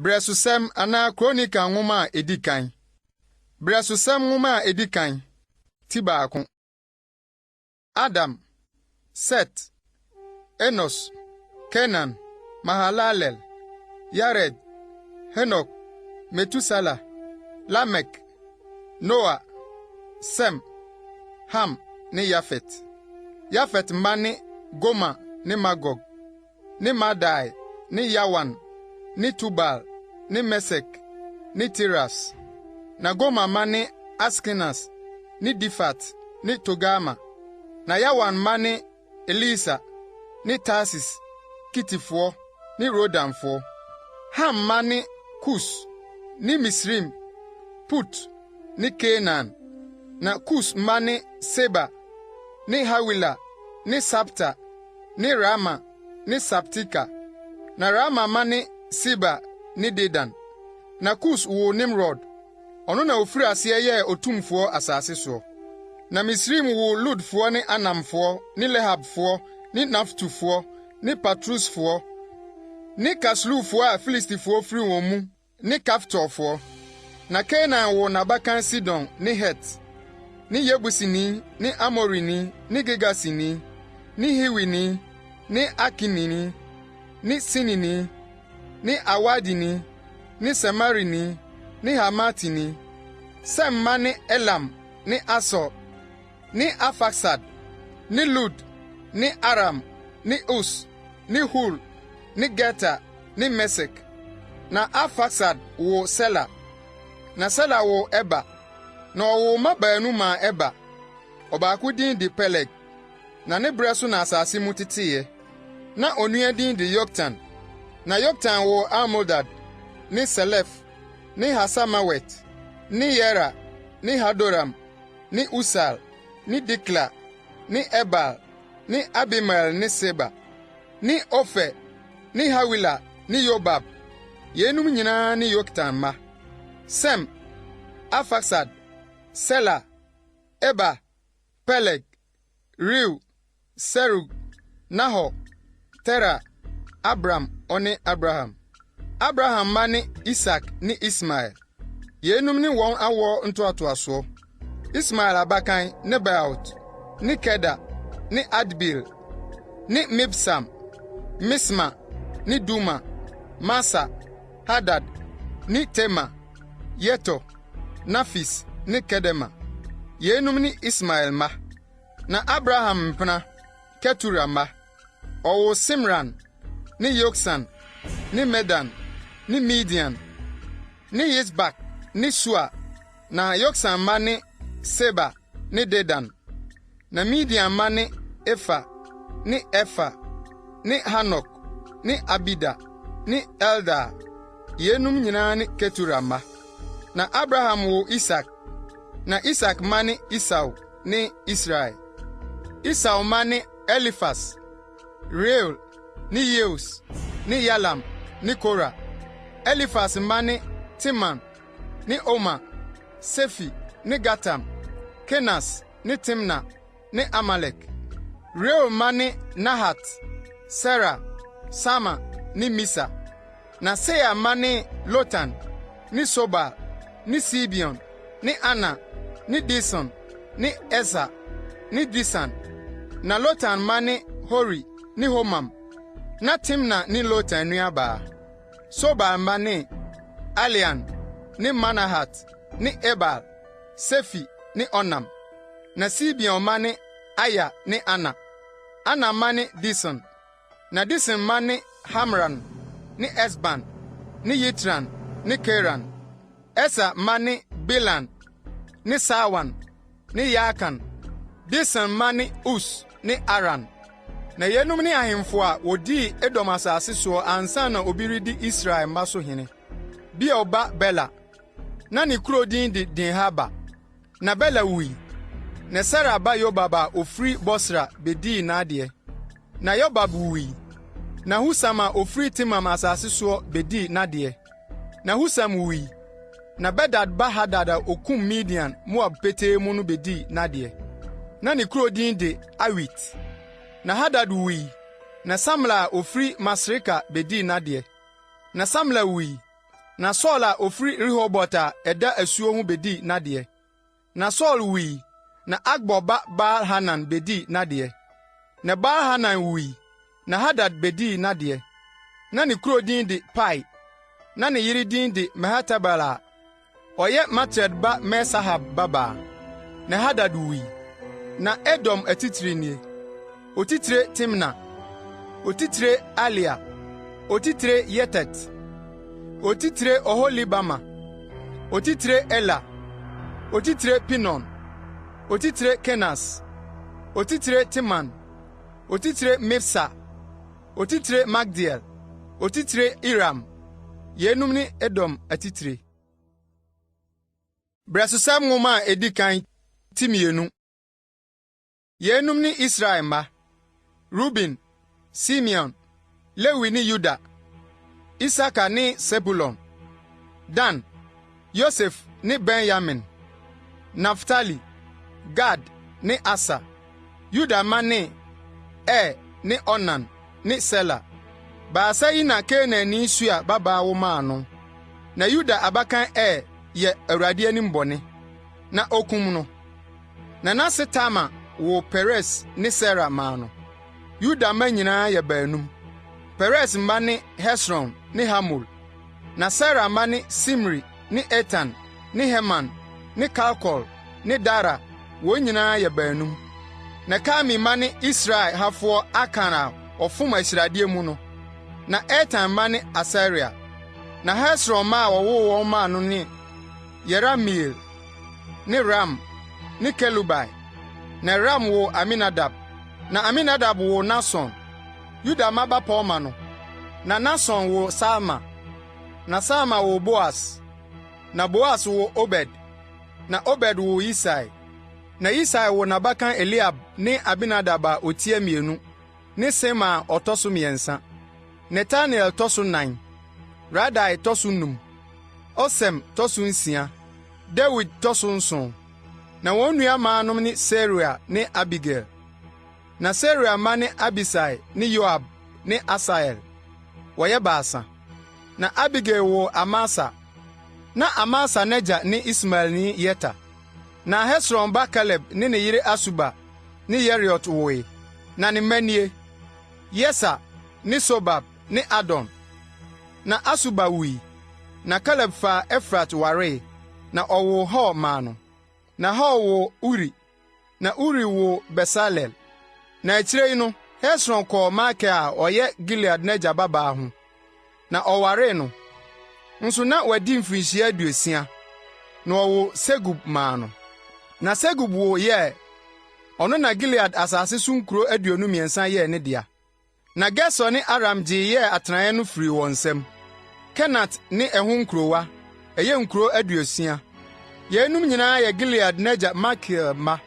Berɛsosɛm anaa Kronika nwoma a edi kan. Berɛsosɛm nwoma a edi kan, ti baako. Adam, Set, Enos, Kenan, Mahalalel, Yared, Henok, Metusela, Lamek, Noa, Sem, Ham ne Yafet. Yafet mma ne Gomer ne Magog. Ne Madai ne Yawan ne Tubal ne Mesek ne Tiras. Na Gomer mma ne Askenas ne Difat ne Togarma. Na Yawan mma ne Elisa ne Tarsis, Kitifoɔ ne Rodanfoɔ. Ham mma ne Kus ne Misraim, Put ne Kanaan. Na Kus mma ne Seba ne Hawila ne Sabta ne Raama ne Sabteka. Na Raama mma ne Seba ne Dedan. Na Kus woo Nimrod. Ɔno na ofirii aseɛ yɛɛ otumfoɔ asase soɔ. Na Misraim woo Ludfoɔ ne Anamfoɔ ne Lehabfoɔ ne Naftuhfoɔ ne Patrusfoɔ ne Kasluhfoɔ a Filistifoɔ firi wɔn mu ne Kaftorfoɔ. Na Kanaan woo n'abakan Sidon ne Het, ne Yebusini ne Amorini ne Girgasini ne Hiwini ne Arkinini ne Sinini ne Arwadini ne Semarini ne Hamatini. Sem mma ne Elam ne Asur ne Arfaksad ne Lud ne Aram ne Us ne Hul ne Geter ne Mesek. Na Arfaksad woo Sela, na Sela woo Eber. Na ɔwoo mma baanu maa Eber. Ɔbaako din de Peleg, na ne bere so na asase mu teteeɛ. Na onua din de Yoktan. Na Yoktan woo Almodad ne Selef ne Hasarmawet ne Yera ne Hadoram ne Usal ne Dikla ne Ebal ne Abimael ne Seba ne Ofir ne Hawila ne Yobab. Yeinom nyinaa ne Yoktan mma. Sem, Arfaksad, Sela, Eber, Peleg, Reu, Serug, Nahor, Tera, Abram ɔne Abraham. Abraham mma ne Isak ne Ismael. Yeinom ne wɔn awoɔ ntoatoasoɔ: Ismael abakan Nebaiot ne Kedar ne Adbeel ne Mibsam, Misma ne Duma, Masa, Hadad ne Tema, Yetur, Nafis ne Kedema. Yeinom ne Ismael mma. Na Abraham mpena, Ketura mma. Ɔwoo Simran ne Yoksan ne Medan ne Midian ne Yisbak ne Sua. Na Yoksan mma ne Seba ne Dedan. Na Midian mma ne Efa ne Efer ne Hanok ne Abida ne Eldaa. Yeinom nyinaa ne Ketura mma. Na Abraham woo Isak. Na Isak mma ne Esau ne Israel. Esau mma ne Elifas, Reuel ne Yeus ne Yalam ne Kora. Elifas mma ne Teman ne Omar, Sefi ne Gatam, Kenas ne Timna ne Amalek. Reuel mma ne Nahat, Sera, Sama ne Misa. Na Seir mma ne Lotan ne Sobal ne Sibeon ne Ana ne Dison ne Eser ne Disan. Na Lotan mma ne Hori ne Homam. Na Timna ne Lotan nuabaa. Sobal mma ne Alian ne Manahat ne Ebal, Sefi ne Onam. Na Sibeon mma ne Aya ne Ana. Ana mma ne Dison. Na Dison mma ne Hamran ne Esban ne Yitran ne Keran. Eser mma ne Bilhan ne Saawan ne Yaakan. Dison mma ne Us ne Aran. Na yeinom ne ahemfo a wodii Edom asase soɔ ansa na obi redi Israel mma so hene. Beor ba Bela, na ne kurow din de Dinhaba. Na Bela wui, na Sera ba Yobab a ofiri Bosra bedii n'adeɛ. Na Yobab wui, na Husam a ofiri Teman asase soɔ bedii n'adeɛ. Na Husam wui, na Bedad ba Hadad a okum Midian, Moab petee mu no bedii n'adeɛ. Na ne kurow din de Awit. Na Hadad wui, na Samla a ofiri Masreka bedii n'adeɛ. Na Samla wui, Na Saul a ofiri Rehobot a ɛda asuo ho bedii n'adeɛ. Na Saul wui, na Akbor ba Baal-Hanan bedii n'adeɛ. Na Baal-Hanan wui, na Hadad bedii n'adeɛ. Na ne kuro din de Pai, na ne yere din de Mehetabel a ɔyɛ Matred ba Me-Sahab babaa. Na Hadad wui. Na Edom atitire nie: Otitire Timna, Otitire Alia, Otitire Yetet, Otitire Oholibama, Otitire Ela, Otitire Pinon, Otitire Kenas, Otitire Teman, Otitire Mibsar, Otitire Magdiel, Otitire Iram. Yeinom ne Edom atitire. Brɛsosɛm Nwoma a edi kan ti 2. Yeinom ne Israel mma: Ruben, Simeon, Lewi ne Yuda, Isakar ne Sebulon, Dan, Yosef ne Benyamin, Naftali, Gad ne Aser. Yuda mma ne: Er ne Onan ne Sela. Baasa yi na Kanaanni Sua babaa wo maa no. Na Yuda abakan Er yɛ Awurade anim bɔne, na okum no. Na n'ase Tamar woo Peres ne Sera maa no. Yuda mma nyinaa yɛ baanum. Peres mma ne Hesron ne Hamul. Na Sera mma ne Simri ne Etan ne Heman ne Kalkol ne Dara, wɔn nyinaa yɛ baanum. Na Karmi mma ne Israel hafoɔ Akan a ɔfom ahyiradeɛ mu no. Na Etan mma ne Asaria. Na Hesron mma a wɔwoo wɔn maa no ne Yerahmeel ne Ram ne Kelubai. Na Ram woo Aminadab. Na Aminadab woo Nahson, Yuda mma bapɔmma no. Na Nahson woo Salma. Na Salma woo Boas. Na Boas woo Obed. Na Obed woo Yisai. Na Yisai woo n'abakan Eliab ne Abinadab a otia mmienu ne Sema a ɔtɔ so mmiɛnsa. Netanel tɔ so nnan, Radai tɔ so num, Osem tɔ so nsia, Dawid tɔ so nson. Na wɔn nuammaanom ne Seruia ne Abigail. Na Seruia mma ne Abisai ne Yoab ne Asael. Wɔyɛ baasa. Na Abigail woo Amasa. Na Amasa n'agya ne Ismaelni Yeter. Na Hesron ba Kaleb ne ne yere Asuba ne Yeriot woe. Na ne mma nie: Yeser ne Sobab ne Ardon. Na Asuba wui. Na Kaleb faa Efrat waree, na ɔwoo Hur maa no. Na Hur woo Uri, na Uri woo Besaleel. Na akyiri yi no, Hesron kɔɔ Makir a ɔyɛ Gilead n'agya babaa ho, na ɔwaree no. Nso na wadi mfirihyia 60, na ɔwoo Segub maa no. Na Segub woo Yair. Ɔno na Gilead asase so nkurow 23 yɛɛ ne dea. Na Gesur ne Aram gyee Yair atenae no firii wɔn nsam. Kenat ne ɛho nkurowa, ɛyɛ nkurow 60. Yeinom nyinaa yɛ Gilead n'agya Makir mma.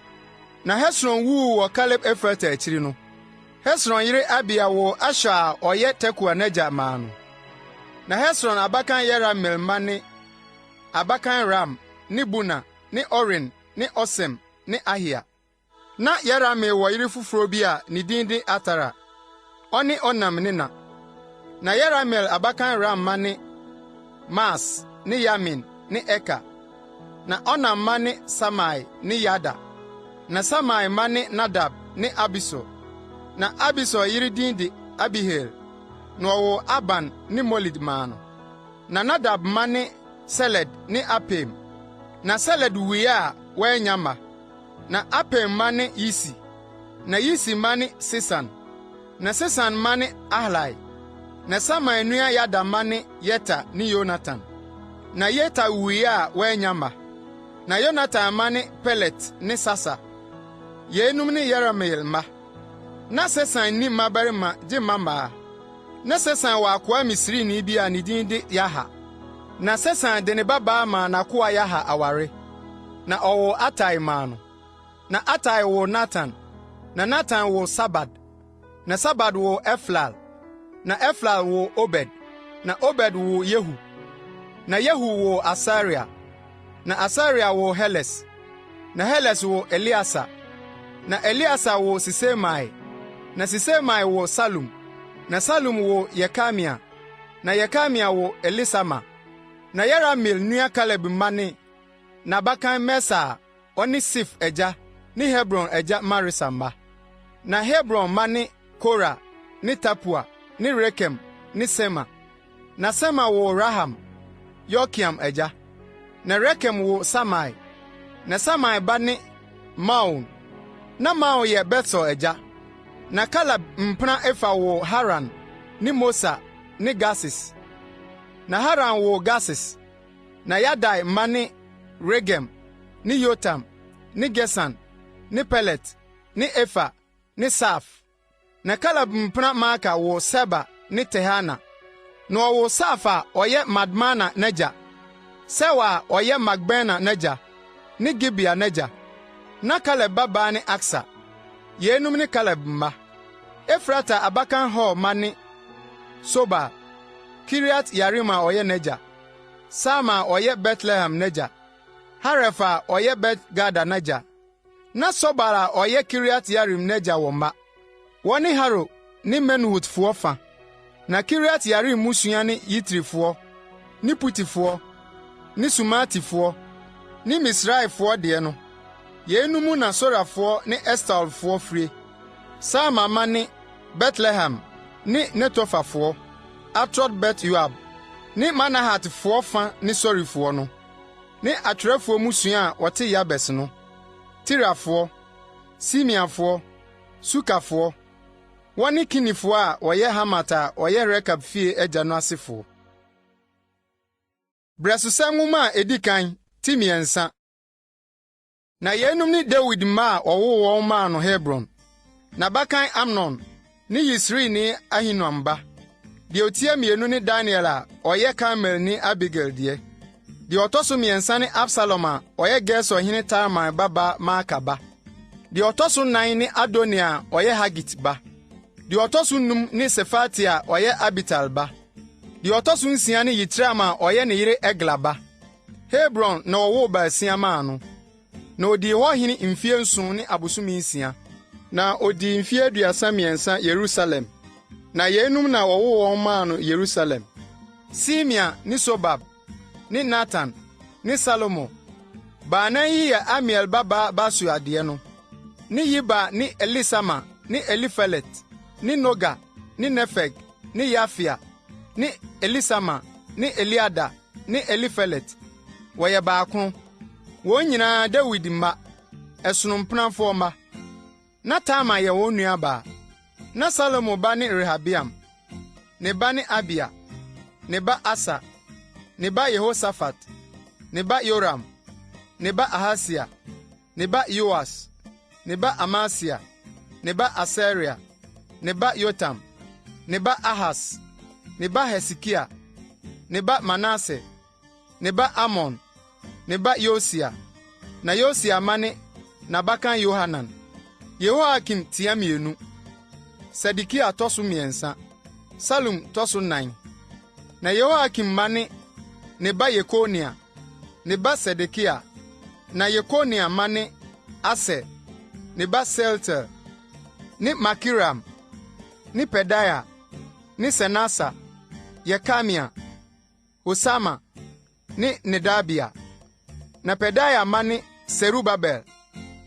Na Hesron wuu wɔ Kaleb Efrata akyiri no, Hesron yere Abia woo Ashur a ɔyɛ Tekoa n'agya maa no. Na Hesron abakan Yerahmeel mma ne: Abakan Ram ne Buna ne Oren ne Osem ne Ahia. Na Yerahmeel wɔ yere foforo bi a ne din de Atara. Ɔne Onam ne na. Na Yerahmeel abakan Ram mma ne: Maas ne Yamin ne Eker. Na Onam mma ne Samai ne Yada. Na Samai mma ne Nadab ne Abisur. Na Abisur yere din de Abihail, na ɔwoo Ahban ne Molid maa no. Na Nadab mma ne Seled ne Apaim. Na Seled wui a wannya mma. Na Apaim mma ne Yisi. Na Yisi mma ne Sesan. Na Sesan mma ne Ahlai. Na Samai nua Yada mma ne Yeter ne Yonatan. Na Yeter wui a wannya mma. Na Yonatan mma ne Pelet ne Sasa. Yeinom ne Yerahmeel mma. Na Sesan nni mmabarima gye mmammaa. Na Sesan wɔ akoa Misrini bi a ne din de Yarha. Na Sesan de ne babaa maa n'akoa Yarha aware, na ɔwoo Atai maa no. Na Atai woo Natan, na Natan woo Sabad, na Sabad woo Eflal, na Eflal woo Obed, na Obed woo Yehu, na Yehu woo Asaria, na Asaria woo Heles, na Heles woo Eleasa, na Eleasa woo Sisemai, na Sisemai woo Salum, na Salum woo Yekamia, na Yekamia woo Elisama. Na Yerahmeel nua Kaleb mma ne: N'abakan Mesa a ɔne Sif agya ne Hebron agya Maresa mma. Na Hebron mma ne Kora ne Tapua ne Rekem ne Sema. Na Sema woo Raham, Yorkeam agya. Na Rekem woo Samai. Na Samai ba ne Maon. Na Maon yɛ Bet-Sur agya. Na Kaleb mpena Efa woo Haran ne Mosa ne Gases. Na Haran woo Gases. Na Yahdai mma ne Regem ne Yotam ne Gesan ne Pelet ne Efa ne Saaf. Na Kaleb mpena Maaka woo Seber ne Tirhana. Na ɔwoo Saaf a ɔyɛ Madmana n'agya, Sewa a ɔyɛ Makbena n'agya ne Gibea n'agya. Na Kaleb babaa ne Aksa. Yeinom ne Kaleb mma. Efrata abakan Hur mma ne Sobal, Kiriat-Yearim a ɔyɛ n'agya, Salma a ɔyɛ Betlehem n'agya, Haref a ɔyɛ Bet-Gader n'agya. Na Sobal a ɔyɛ Kiriat-Yearim n'agya wɔ mma. Wɔne Haro ne Menuhotfoɔ fa. Na Kiriat-Yearim mmusua ne Yitrifoɔ, ne Putifoɔ, ne Sumatifoɔ, ne Misraifoɔ deɛ no. Yeinom mu na Sorafoɔ ne Estaolfoɔ fire. Salma mma ne Betlehem ne Netofafoɔ, Atrot-Bet-Yoab, ne Manahatfoɔ fa ne Sorifoɔ no, ne atwerɛfoɔ mmusua a wɔte Yabes no, Tirafoɔ, Simeafoɔ, Sukafoɔ. Wɔne Kinifoɔ a wɔyɛ Hamat a ɔyɛ Rekab fie agya no asefoɔ. Berɛsosɛm Nwoma a edi kan, ti 3. Na yeinom ne Dawid mma a wɔwoo wɔn maa no Hebron: N'abakan Amnon ne Yesreelni Ahinoam ba. Deɛ ɔtia mmienu ne Daniel a ɔyɛ Karmelni Abigail deɛ. Deɛ ɔtɔ so mmiɛnsa ne Absalom a ɔyɛ Gesurhene Talmai babaa Maaka ba. Deɛ ɔtɔ so nnan ne Adoniya a ɔyɛ Hagit ba. Deɛ ɔtɔ so num ne Sefatia a ɔyɛ Abital ba. Deɛ ɔtɔ so nsia ne Yitream a ɔyɛ ne yere Egla ba. Hebron na wɔwoo baasia maa no. Na odii hɔ hene mfie 7 ne abosome 6. Na odii mfie 33 Yerusalem. Na yeinom na wɔwoo wɔn maa no Yerusalem: Simea ne Sobab ne Natan ne Salomo. Baanan yi yɛ Amiel babaa Batsua deɛ no, ne Yibhar ne Elisama ne Elifelet ne Noga ne Nefeg ne Yafia ne Elisama ne Eliada ne Elifelet. Wɔyɛ baakron. Wɔn nyinaa Dawid mma, ɛsono mpenafoɔ mma. Na Tamar yɛ wɔn nuabaa. Na Salomo ba ne Rehabeam, ne ba ne Abia, ne ba Asa, ne ba Yehosafat, ne ba Yoram, ne ba Ahasia, ne ba Yoas, ne ba Amasia, ne ba Asaria, ne ba Yotam, ne ba Ahas, ne ba Hesekia, ne ba Manase, ne ba Amon, ne ba Yosia. Na Yosia mma ne n'abakan Yohanan, Yehoiakim tia mmienu, Sedekia tɔ so mmiɛnsa, Salum tɔ so nnan. Na Yehoiakim mma ne ne ba Yekonia, ne ba Sedekia. Na Yekonia mma ne Aser, ne ba Sealtiel, ne Malkiram, ne Pedaia, ne Senasar, Yekamia, Hosama ne Nedabia. Na Pedaia mma ne Serubabel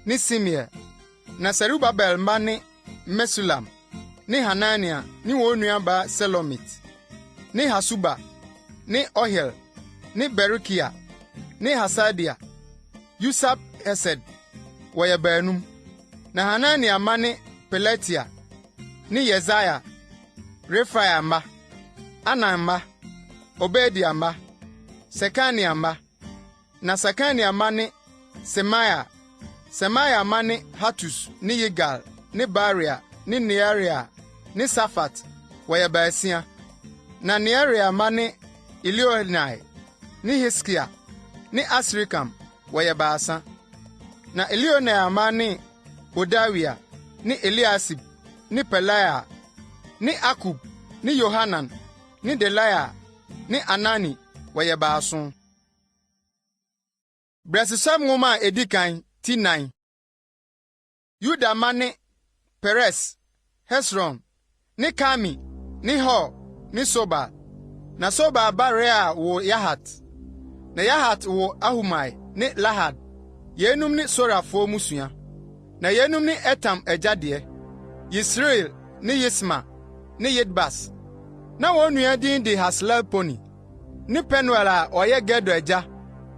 ne Simei. Na Serubabel mma ne Mesulam ne Hanania ne wɔn nuabaa Selomit, ne Hasuba ne Ohel ne Berekia ne Hasadia, Yusab-Hesed, wɔyɛ baanum. Na Hanania mma ne Pelatia ne Yesaia, Refaia mma, Anan mma, Obadia mma, Sekania mma. Na Sekania mma ne Semaia. Semaia mma ne Hatus ne Yigal ne Baria ne Nearia ne Safat, wɔyɛ baasia. Na Nearia mma ne Elioenai ne Hiskia ne Asrikam, wɔyɛ baasa. Na Elioenai mma ne Hodawia ne Eliasib ne Pelaia ne Akub ne Yohanan ne Delaia ne Anani, wɔyɛ baason. Berɛsosɛm Nwoma a edi kan, ti 4. Yuda mma ne Peres, Hesron ne Karmi ne Hur ne Sobal. Na Sobal ba Reaia woo Yahat. Na Yahat woo Ahumai ne Lahad. Yeinom ne Sorafoɔ mmusua. Na yeinom ne Etam agya deɛ: Yesreel ne Yisma ne Yidbas. Na wɔn nua din de Haslelponi; ne Penuel a ɔyɛ Gedor agya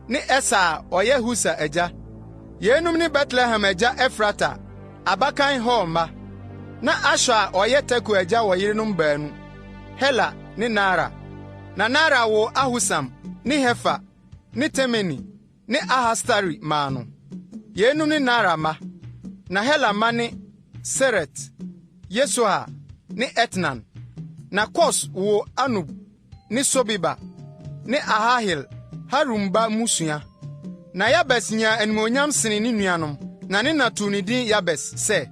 ne Eser a ɔyɛ Husa agya. Yeinom ne Betlehem agya Efrata abakan Hur mma. Na Ashur a ɔyɛ Tekoa agya wɔ yerenom baanu, Hela ne Naara. Na Naara woo Ahusam ne Hefer ne Temeni ne Ahastari maa no. Yeinom ne Naara mma. Na Hela mma ne Seret, Yesohar ne Etnan. Na Kos woo Anub ne Sobeba ne Aharhel Harum ba mmusua. Na Yabes nyaa animuonyam senee ne nuanom, na ne na too ne din Yabes sɛ,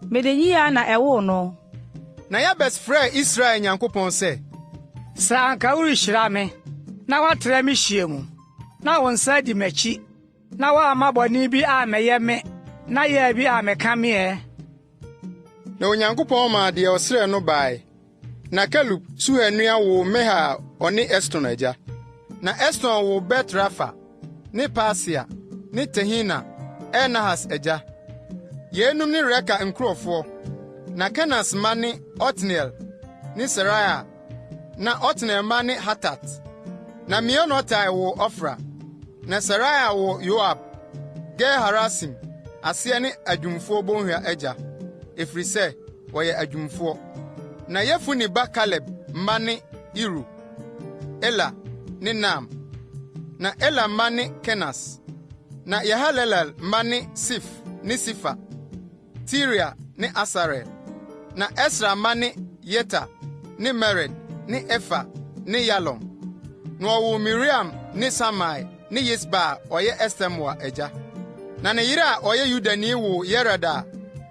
Mede yea na ɛwoo no. Na Yabes frɛɛ Israel Nyankopɔn sɛ, Sɛ anka worehyira me, na woatrɛw me hye mu, na wo nsa adi m'akyi, na woamma bɔne bi ammɛyɛ me na yea bi ammɛka me ɛ! Na Onyankopɔn maa deɛ ɔsrɛɛ no bae. Na Kelub, Suha nua woo Mehir a ɔne Eston agya. Na Eston woo Bet-Rafa ne Pasea ne Tehina, Ir-Nahas agya. Yeinom ne Reka nkurɔfoɔ. Na Kenas mma ne Otniel ne Seraia. Na Otniel mma ne Hatat. Na Meonotai woo Ofra. Na Seraia woo Yoab, Ge-Harasim aseɛ ne adwumfoɔ bɔnhwa agya, ɛfiri sɛ wɔyɛ adwumfoɔ. Na Yefune ba Kaleb mma ne Iru, Ela ne Naam. Na Ela mma ne Kenas. Na Yehalelel mma ne Sif ne Sifa, Tiria ne Asarel. Na Esra mma ne Yeter ne Mered ne Efer ne Yalon. Na wɔwoo Miriam ne Samai ne Yisba a ɔyɛ Estemoa agya. Na ne yere a ɔyɛ Yudani woo Yered a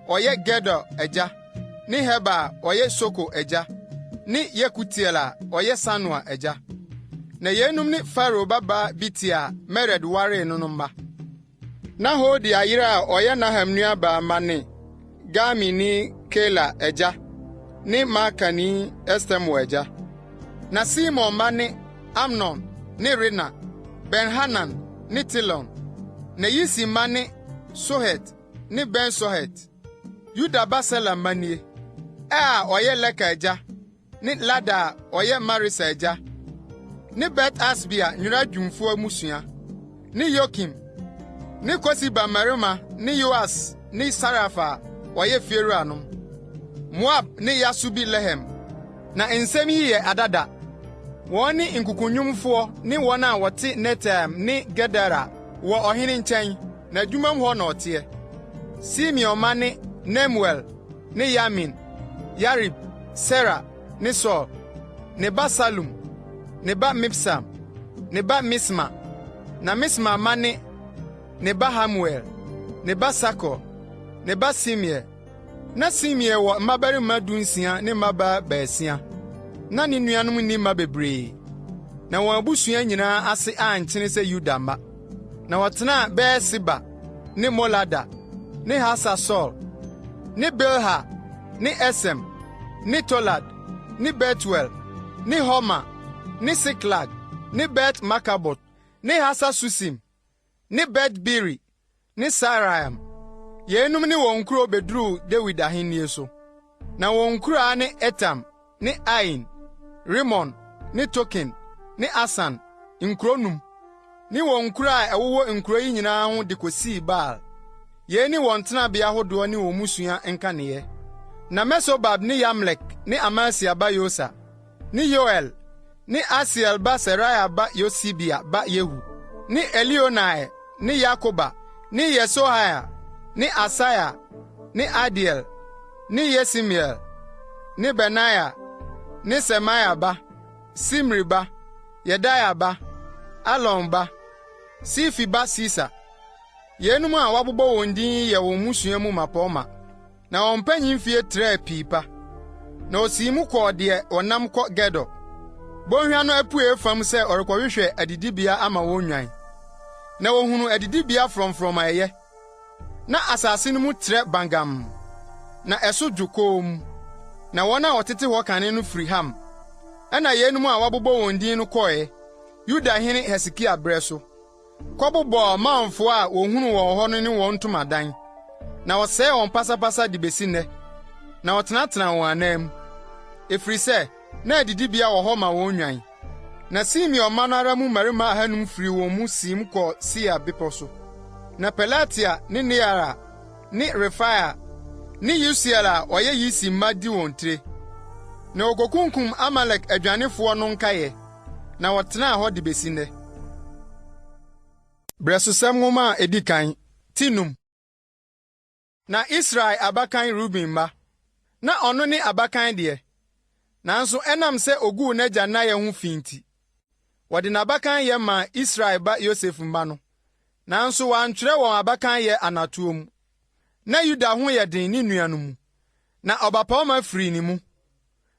ɔyɛ Gedor agya ne Heber a ɔyɛ Soko agya ne Yekutiel a ɔyɛ Sanoa agya. Na yeinom ne Farao babaa Bitia a Mered waree no no mma. Na Hodia yere a ɔyɛ Naham nuabaa mma ne Garmini Keila agya ne Maakani Estemoa agya. Na Simon mma ne Amnon ne Rina, Ben-Hanan ne Tilon. Na Yisi mma ne Sohet ne Ben-Sohet. Yuda ba Sela mma nie: Er a ɔyɛ Leka agya ne Lada a ɔyɛ Maresa agya, ne Bet-Asbea nwera dwumfo mmusua, ne Yokim, ne Kosiba mmarima ne Yoas ne Saraf a wɔyɛ fiewuranom, Moab ne Yasubi-Lehem. Na nsɛm yi yɛ adada. Wɔn ne nkukunwomfoɔ ne wɔn a wɔte Netaim ne Gedera wɔ ɔhene nkyɛn, n'adwumam hɔ na ɔteɛ. Simeon mma ne Nemuel ne Yamin, Yarib, Sera ne Saul, ne ba Salum, ne ba Mibsam, ne ba Misma. Na Misma mma ne: Ne ba Hamuel, ne ba Sakur, ne ba Simei. Na Simei wɔ mmabarima dunsia ne mmabaa baasia. Na ne nuanom nni mma bebree, na wɔn abusua nyinaa ase ankyene sɛ Yuda mma. Na wɔtenaa Beer-Seba ne Molada ne Hasar-Sual ne Bilha ne Esem ne Tolad ne Betuel ne Horma ne Siklag ne Bet-Markabot ne Hasar-Susim ne Bet-Biri ne Saaraim. Yeinom ne wɔn nkurow beduruu Dawid ahenni so. Na wɔn nkuraa ne Etam ne Ain, Rimon ne Token ne Asan, nkurow num, ne wɔn nkuraa a ɛwowɔ nkurow yi nyinaa ho de kosii Baal. Yei ne wɔn tenabea ahodoɔ ne wɔn mmusua nkaneeɛ. Na Mesobab ne Yamlek ne Amasia ba Yosa, ne Yoel ne Asiel ba Seraia ba Yosibia ba Yehu, ne Elioenai ne Yaakoba ne Yesohaia ne Asaia ne Adiel ne Yesimiel ne Benaia ne Semaia ba, Simri ba, Yedaia ba, Alon ba, Sifi ba Sisa. Yeinom a wɔabobɔ wɔn din yi yɛ wɔn mmusua mu mmapɔmma, na wɔn mpanyin mfie trɛɛ pii pa. Na osii mu kɔɔ deɛ wɔnam kɔ Gedor, bɔnhwa no apuei fam sɛ ɔrekɔhwehwɛ adidibea ama wɔn nnwan. Na ohunuu adidibea frɔmfrɔm a ɛyɛ. Na asase no mu trɛ bangam, na ɛso dwo komm. Na wɔn a wɔtete hɔ kane no firi Ham. Ɛnna yeinom a wɔabobɔ wɔn din no kɔe. Yudahene Hesekia berɛ so, kɔbobɔɔ Maonfoɔ a wɔhunuu wɔn hɔ no ne wɔn ntomadan, na wɔsɛee wɔn pasapasa de besi nnɛ, na wɔtenatenaa wɔn anan mu, ɛfiri sɛ na adidibea wɔ hɔ ma wɔn nnwan. Na Simeon mma no ara mu mmarima ahannum firii wɔn mu siim kɔɔ Seir bepɔ so. Na Pelatia ne Neara ne Refaia ne Usiel a ɔyɛ Yisi mma di wɔn tire. Na wɔkokunkum Amalek adwanefoɔ no nkaeɛ, na wɔtenaa hɔ de besi nnɛ. Berɛsosɛm Nwoma a edi kan, ti num. Na Israel abakan Ruben mma, na ɔno ne abakan deɛ, nanso ɛnam sɛ oguu n'agya nnaeɛ ho fi nti, wɔde n'abakanyɛ maa Israel ba Yosef mma no, nanso wɔantwerɛ wɔn abakanyɛ anatoɔ mu. Na Yuda ho yɛ den ne nuanom mu, na ɔbapɔmma firii ne mu,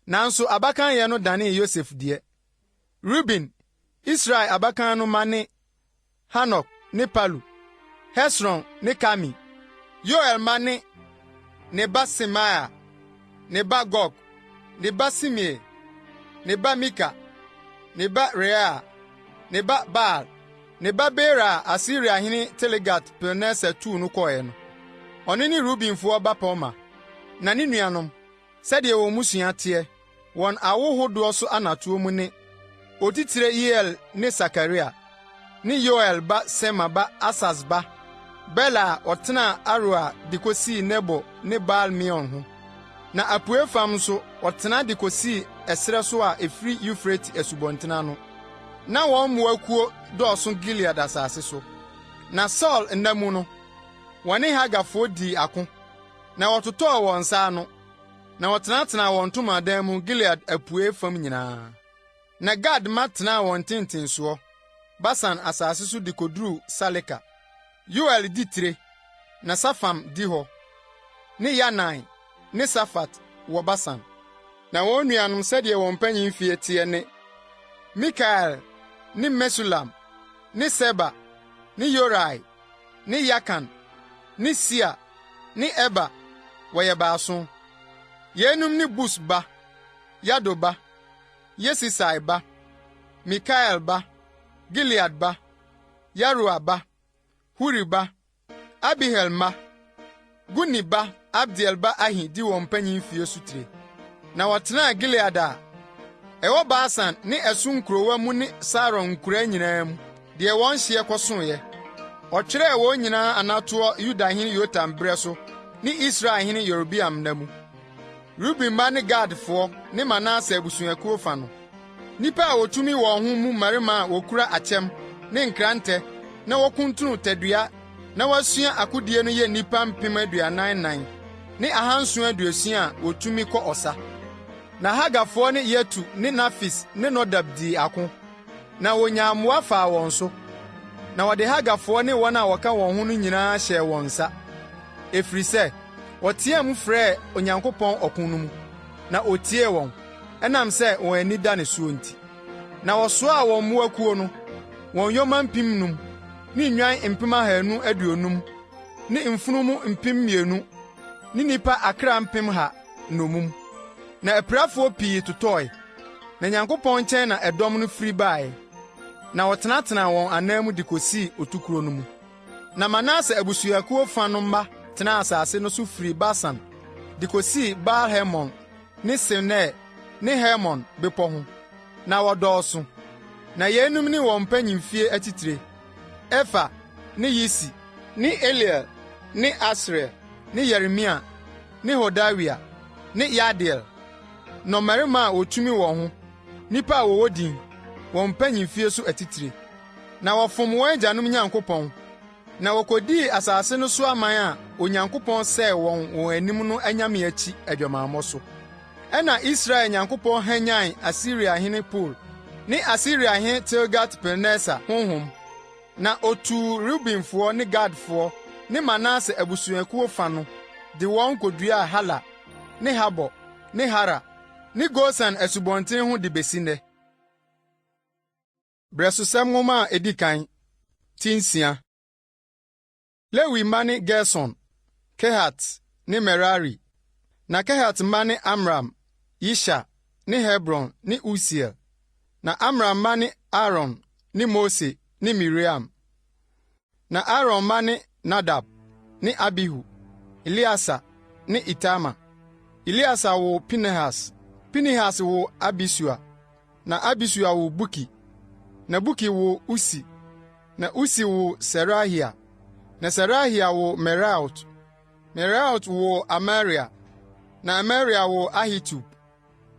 nanso abakanyɛ no danee Yosef deɛ. Ruben, Israel abakan no mma ne Hanok ne Palu, Hesron ne Karmi. Yoel mma ne: Ne ba Semaia, ne ba Gog, ne ba Simei, ne ba Mika, ne ba Reaia, ne ba Baal, ne ba Beera a Asiriahene Tilgat-Pilneser tuu no kɔeɛ no. Ɔno ne Rubenfoɔ bapɔmma. Na ne nuanom, sɛdeɛ wɔn mmusua teɛ, wɔn awo hodoɔ so anatoɔ mu ne: Otitire Yeiel ne Sakaria, ne Yoel ba Sema ba Asas ba Bela a ɔtenaa Aroer de kosii Nebo ne Baal-Meon ho. Na apuei fam nso ɔtena de kosii ɛserɛ so a ɛfiri Eufrate asubɔnten ano. Na wɔn mmoakuo dɔɔso Gilead asase so. Na Saulo nna mu no, wɔne Hagarfoɔ dii ako, na wɔtotɔɔ wɔn nsa ano, na wɔtenatenaa wɔn ntomadan mu Gilead apuei fam nyinaa. Na Gad mma tenaa wɔn ntentensoɔ, Basan asase so de koduruu Saleka. Yoel di tire, na Safam di hɔ, ne Yanai ne Safat wɔ Basan. Na wɔn nuanom sɛdeɛ wɔn mpanyin mfie teɛ ne Mikael ne Mesulam ne Seba ne Yorai ne Yakan ne Sia ne Eber, wɔyɛ baason. Yeinom ne Bus ba, Yahdo ba, Yesisai ba, Mikael ba, Gilead ba, Yaroa ba, Huri ba, Abihail mma, Guni ba Abdiel ba Ahi di wɔn mpanyin mfie so tire. Na wɔtenaa Gilead a ɛwɔ Basan ne ɛso nkurowa mu ne Saron nkuraa nyinaa mu, deɛ wɔn hyeɛ kɔsoeɛ. Ɔtwerɛɛ wɔn nyinaa anatoɔ Yudahene Yotam berɛ so ne Israelhene Yerobeam nna mu. Ruben mma ne Gadfoɔ ne Manase abusuakuo fa no, nnipa a wotumi wɔn ho mu mmarima a wokura akyɛm ne nkrantɛ na wɔkuntunu tadua na wɔasua akodie no yɛ nnipa 44,760 a wotumi kɔ ɔsa. Na Hagarfoɔ ne Yetur ne Nafis ne Nodab dii ako, na wonyaa mmoa faa wɔn so. Na wɔde Hagarfoɔ ne wɔn a wɔka wɔn ho no nyinaa hyɛɛ wɔn nsa, ɛfiri sɛ, wɔteɛɛ mu frɛɛ Onyankopɔn ɔko no mu, na otiee wɔn, ɛnam sɛ wɔn ani da ne soɔ nti. Na wɔsoaa wɔn mmoakuo no, wɔn yoma 5,000 ne nnwan 250,000 ne mfunumu 2,000 ne nnipa akra 100,000 nnommum. Na apirafoɔ pii totɔe, na Nyankopɔn nkyɛn na ɛdɔm no firi bae, na wɔtenatenaa wɔn anan mu de kosii otukuro no mu. Na Manase abusuakuo fa no mma tenaa asase no so firi Basan de kosii Baal-Hermon ne Senir ne Hermon bepɔ ho. Na wɔdɔɔso. Na yeinom ne wɔn mpanyimfie atitire: Efer ne Yisi ne Eliel ne Asriel ne Yeremia ne Hodawia ne Yahdiel, nnɔmmarima a wotumi wɔn ho, nnipa a wɔwɔ din, wɔn mpanyimfie so atitire. Na wɔfom wɔn agyanom Nyankopɔn, na wokodii asase no so aman a Onyankopɔn sɛee wɔn wɔn anim no anyame akyi adwamammɔ so. Ɛnna Israel Nyankopɔn hwanyan Asiriahene Pul ne Asiriahene Tilgat-Pilneser honhom, na otuu Rubenfoɔ ne Gadfoɔ ne Manase abusuakuo fa no de wɔn koduaa Hala ne Habor ne Hara ne Gosan asubɔnten ho de besi nnɛ. Berɛsosɛm Nwoma a edi kan, ti nsia. Lewi mma ne Gerson, Kehat ne Merari. Na Kehat mma ne Amram, Yishar ne Hebron ne Usiel. Na Amram mma ne Aaron ne Mose ne Miriam. Na Aaron mma ne Nadab ne Abihu, Eleasar ne Itamar. Eleasar woo Pinehas, Pinehas woo Abisua, na Abisua woo Buki, na Buki woo Usi, na Usi woo Serahia, na Serahia woo Meraiot. Meraiot woo Amaria, na Amaria woo Ahitub,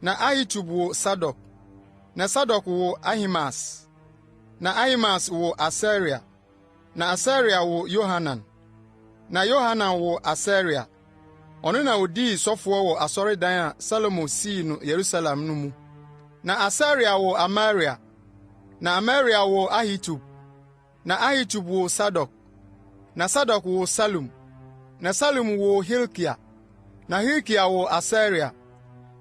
na Ahitub woo Sadok, na Sadok woo Ahimaas, na Ahimaas woo Asaria, na Asaria woo Yohanan, na Yohanan woo Asaria. Ɔno na odii sɔfoɔ wɔ asɔredan a Salomo sii no Yerusalem no mu. Na Asaria woo Amaria, na Amaria woo Ahitub, na Ahitub woo Sadok, na Sadok woo Salum, na Salum woo Hilkia, na Hilkia woo Asaria,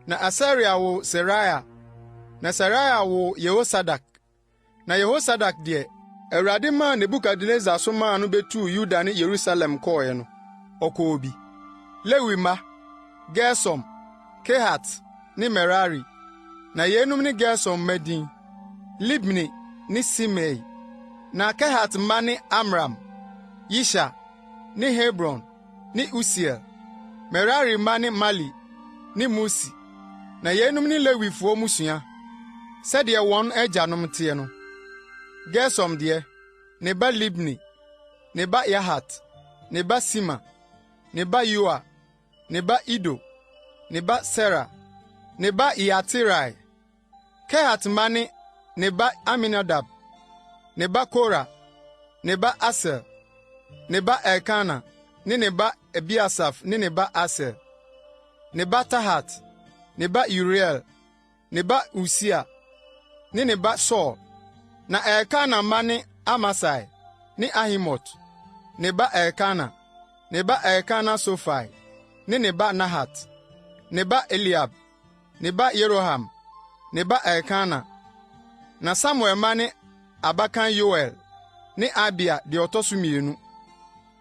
na Asaria woo Seraia, na Seraia woo Yehosadak. Na Yehosadak deɛ, Awurade maa Nebukadnessar so maa no betuu Yuda ne Yerusalem kɔe no, ɔkɔɔ bi. Lewi mma: Gersom, Kehat ne Merari. Na yeinom ne Gersom mma din: Libni ne Simei. Na Kehat mma ne Amram, Yishar ne Hebron ne Usiel. Merari mma ne Mali ne Musi. Na yeinom ne Lewifoɔ mmusua, sɛdeɛ wɔn agyanom teɛ no. Gersom deɛ, ne ba Libni, ne ba Yahat, ne ba Sima, ne ba Yoa, ne ba Ido, ne ba Sera, ne ba Yeaterai. Kehat mma ne: Ne ba Aminadab, ne ba Kora, ne ba Asir, ne ba Elkana ne ne ba Ebiasaf ne ne ba Asir, ne ba Tahat, ne ba Uriel, ne ba Usia ne ne ba Saul. Na Elkana mma ne Amasai ne Ahimot, ne ba Elkana, ne ba Elkana Sofai ne ne ba Nahat, ne ba Eliab, ne ba Yeroham, ne ba Elkana. Na Samuel mma ne abakan Yoel ne Abia deɛ ɔtɔ so mmienu.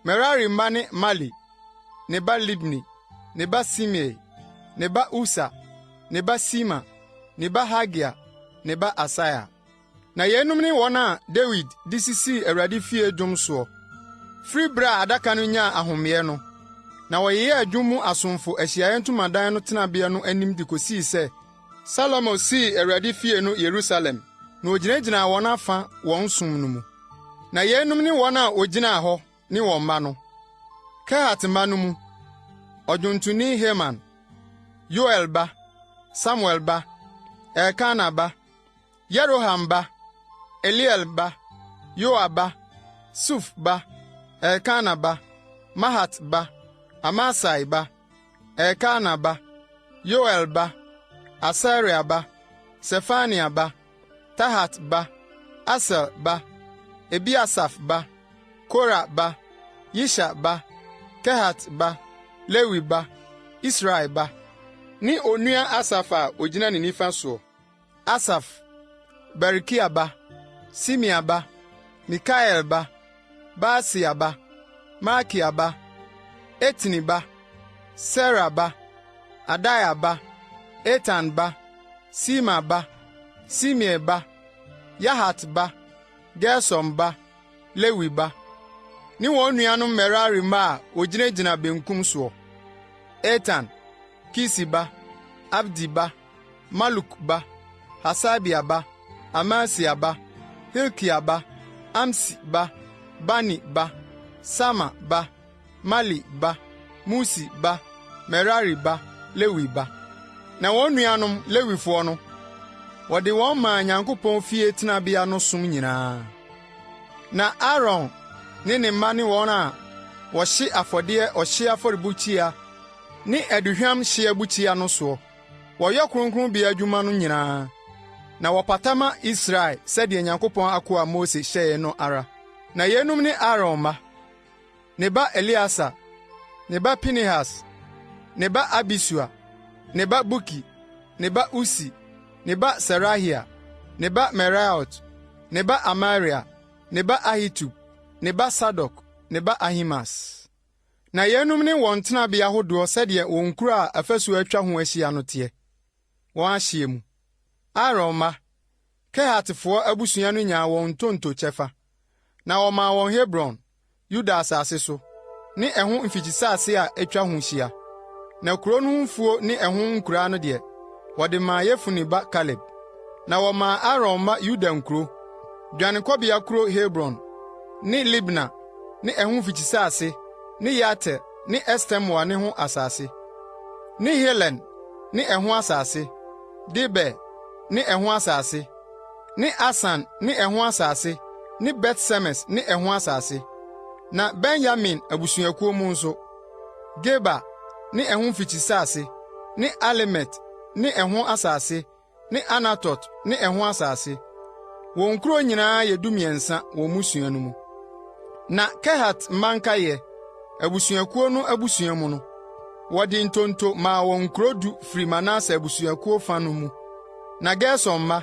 Merari mma ne Mali, ne ba Libni, ne ba Simei, ne ba Usa, ne ba Sima, ne ba Hagia, ne ba Asaia. Na yeinom ne wɔn a Dawid de sisii Awurade fie dwom soɔ, firi bere a adaka no nyaa ahomeɛ no. Na wɔyeyɛɛ dwom mu asomfo Ahyiae Ntamadan no tenabea no anim de kosii sɛ Salomo sii Awurade fie no Yerusalem, na ogyinagyinaa wɔn afa wɔn som no mu. Na yeinom ne wɔn a wogyinaa hɔ ne wɔn mma no: Kehat mma no mu, ɔdwontoni Heman, Yoel ba, Samuel ba, Elkana ba, Yeroham ba, Eliel ba, Yoa ba, Suf ba, Elkana ba, Mahat ba, Amasai ba, Elkana ba, Yoel ba, Asaria ba, Sefania ba, Tahat ba, Asir ba, Ebiasaf ba, Kora ba, Yishar ba, Kehat ba, Lewi ba, Israel ba, ne onua Asaf a ogyina ne nifa soɔ. Asaf, Berekia ba, Simea ba, Mikael ba, Baaseia ba, Malkia ba, Etni ba, Sera ba, Adaia ba, Etan ba, Sima ba, Simei ba, Yahat ba, Gersom ba, Lewi ba, ne wɔn nuanom Merari mma a wogyinagyina benkum soɔ: Etan, Kisi ba, Abdi ba, Maluk ba, Hasabia ba, Amasia ba, Hilkia ba, Amsi ba, Bani ba, Sama ba, Mali ba, Musi ba, Merari ba, Lewi ba. Na wɔn nuanom Lewifoɔ no, wɔde wɔn maa Nyankopɔn fie tenabea no som nyinaa. Na Aaron ne ne mma ne wɔn a wɔhye afɔdeɛ ɔhyeɛ afɔrebukyia ne aduhwam hyeɛbukyia no soɔ. Wɔyɛ kronkronbea adwuma no nyinaa, na wɔpata ma Israel sɛdeɛ Nyankopɔn akoa Mose hyɛeɛ no ara. Na yeinom ne Aaron mma: Ne ba Eleasar, ne ba Pinehas, ne ba Abisua, ne ba Buki, ne ba Usi, ne ba Serahia, ne ba Meraiot, ne ba Amaria, ne ba Ahitub, ne ba Sadok, ne ba Ahimaas. Na yeinom ne wɔn tenabea ahodoɔ sɛdeɛ wɔn nkuro a afasu atwa ho ahyia no teɛ, wɔn ahyeɛ mu. Aaron mma: Kehatfoɔ abusua no nyaa wɔn ntonto kyɛfa, na wɔmaa wɔn Hebron, Yuda asase so, ne ɛho mfikyisase a etwa ho hyia. Na kurow no ho mfuo ne ɛho nkuraa no deɛ, wɔde maa Yefune ba Kaleb. Na wɔmaa Aaron mma Yuda nkurow, dwanekɔbea kurow Hebron ne Libna ne ɛho mfikyisase ne Yatir ne Estemoa ne ho asase, ne Hilen ne ɛho asase, Debir ne ɛho asase, ne Asan ne ɛho asase ne Bet-Semes ne ɛho asase. Na Benyamin abusuakuw mu nso, Geba ne ɛho mfikyisase ne Alemet ne ɛho asase ne Anatot ne ɛho asase. Wɔn nkurow nyinaa yɛ dumiɛnsa wɔ mmusua no mu. Na Kehat mma nkae, abusuakuo no abusua mu no, wɔde ntonto maa wɔn nkurow du firi Manase abusuakuo fa no mu. Na Gerson mma,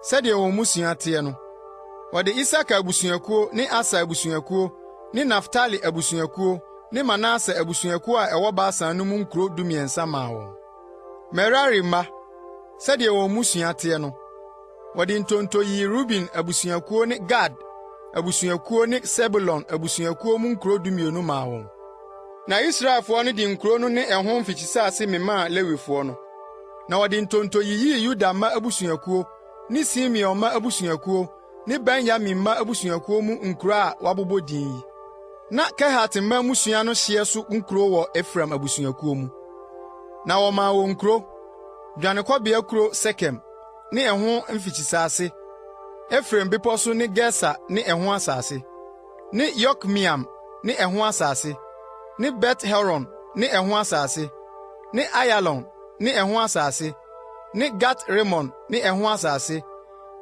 sɛdeɛ wɔn mmusua teɛ no, wɔde Isakar abusuakuo ne Aser abusuakuo ne Naftali abusuakuo ne Manase abusuakuo a ɛwɔ Basan no mu nkurow dumiɛnsa maa wɔn. Merari mma, sɛdeɛ wɔn mmusua teɛ no, wɔde ntonto yii Ruben abusuakuo ne Gad abusuakuo ne Sebulon abusuakuo mu nkurow dumienu maa wɔn. Na Israelfoɔ no de nkurow no ne ɛho mfikyisase memaa Lewifoɔ no. Na wɔde ntonto yiyii Yuda mma abusuakuo ne Simeon mma abusuakuo ne Benyamin mma abusuakuo mu nkurow a wɔabobɔ din yi. Na Kehat mma mmusua no hyeɛ so nkurow wɔ Efraim abusuakuo mu. Na wɔmaa wɔn nkurow, dwanekɔbea kurow Sekem ne ɛho mfikyisase, Efraim bepɔ so ne Geser ne ɛho asase, ne Yokmeam ne ɛho asase, ne Bet-Horon ne ɛho asase, ne Ayalon ne ɛho asase, ne Gat-Rimon ne ɛho asase,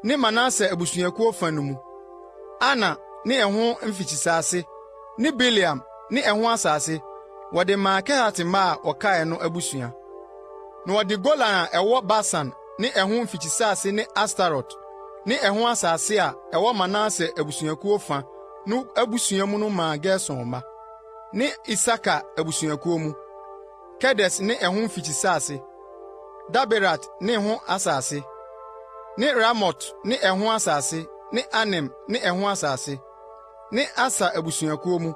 ne Manase abusuakuo fa no mu, Aner ne ɛho mfikyisase, ne Bileam ne ɛho asase, wɔde maa Kehat mma a wɔkae no abusua. Na wɔde Golan a ɛwɔ Basan ne ɛho mfikyisase ne Astarot ne ɛho asase a ɛwɔ Manase abusuakuo fa no abusua mu no maa Gerson mma, ne Isakar abusuakuo mu, Kedes ne ɛho mfikyisase, Daberat ne ɛho asase, ne Ramot ne ɛho asase ne Anem ne ɛho asase, ne Aser abusuakuo mu,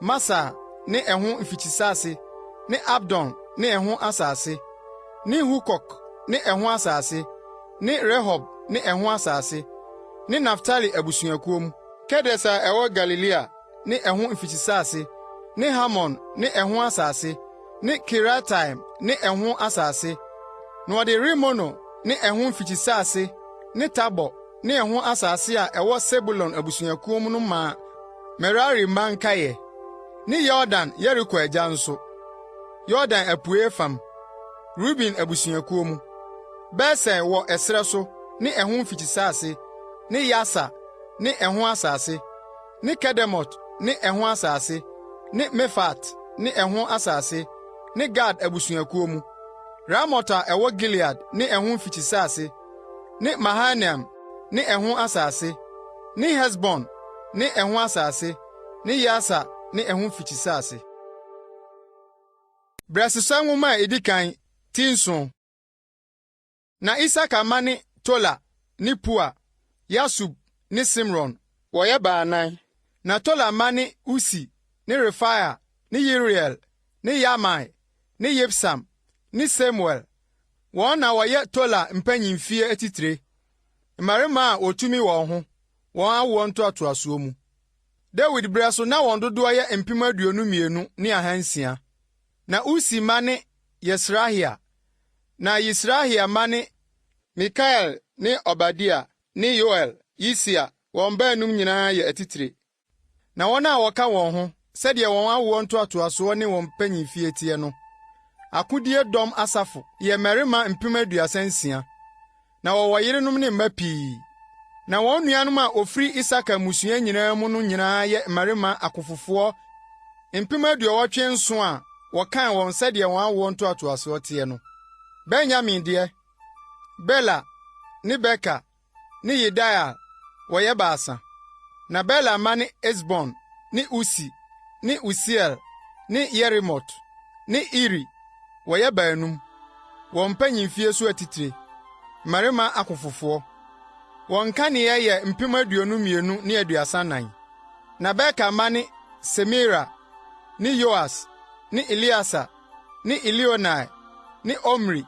Masal ne ɛho mfikyisase ne Abdon ne ɛho asase, ne Hukok ne ɛho asase, ne Rehob ne ɛho asase, ne Naftali abusuakuo mu, Kedes a ɛwɔ Galilea ne ɛho mfikyisase, ne Hamon ne ɛho asase, ne Kiriataim ne ɛho asase. Na wɔde Rimono ne ɛho mfikyisase ne Tabor ne ɛho asase a ɛwɔ Sebulon abusuakuo mu no maa Merari mma nkae, ne Yordan Yeriko agya nso, Yordan apuei fam, Ruben abusuakuo mu, Beser wɔ ɛserɛ so ne ɛho mfikyisase ne Yahsa ne ɛho asase, ne Kedemot ne ɛho asase, ne Mefaat ne ɛho asase, ne Gad abusuakuo mu, Ramot a ɛwɔ Gilead ne ɛho mfikyisase, ne Mahanaim ne ɛho asase, ne Hesbon ne ɛho asase, ne Yaser ne ɛho mfikyisase. Brɛsosɛm Nwoma a edi kan, ti nson. Na Isakar mma ne Tola ne Pua, Yasub ne Simron, wɔyɛ baanan. Na Tola mma ne Usi ne Refaia ne Yeriel ne Yahmai ne Yibsam ne Semuel. Wɔn na wɔyɛ Tola mpanyimfie atitire, mmarima a wotumi wɔn ho, wɔn awoɔ ntoatoasoɔ mu. Dawid berɛ so na wɔn dodoɔ yɛ 22,600. Na Usi mma ne Yisrahia. Na Yisrahia mma ne Mikael ne Obadia ne Yoel, Yisia, wɔn baanum nyinaa yɛ atitire. Na wɔn a wɔka wɔn ho, sɛdeɛ wɔn awoɔ ntoatoasoɔ ne wɔn mpanyimfie teɛ no, akodie dɔm asafo yɛ mmarima 36,000. Na wɔwɔ yerenom ne mma pii. Na wɔn nuanom a wɔfiri Isakar mmusua nyinaa mu no nyinaa yɛ mmarima akofofoɔ 87,000 a wɔkan wɔn sɛdeɛ wɔn awoɔ ntoatoasoɔ teɛ no. Benyamin deɛ, Bela ne Beker ne Yediael, wɔyɛ baasa. Na Bela mma ne Esbon ne Usi ne Usiel ne Yerimot ne Iri, wɔyɛ baanum, wɔn mpanyimfie so atitire, mmarima akofofoɔ. Wɔn nkaneeɛ yɛ 22,034. Na Beker mma ne Semira ne Yoas ne Eleasa ne Elioenai ne Omri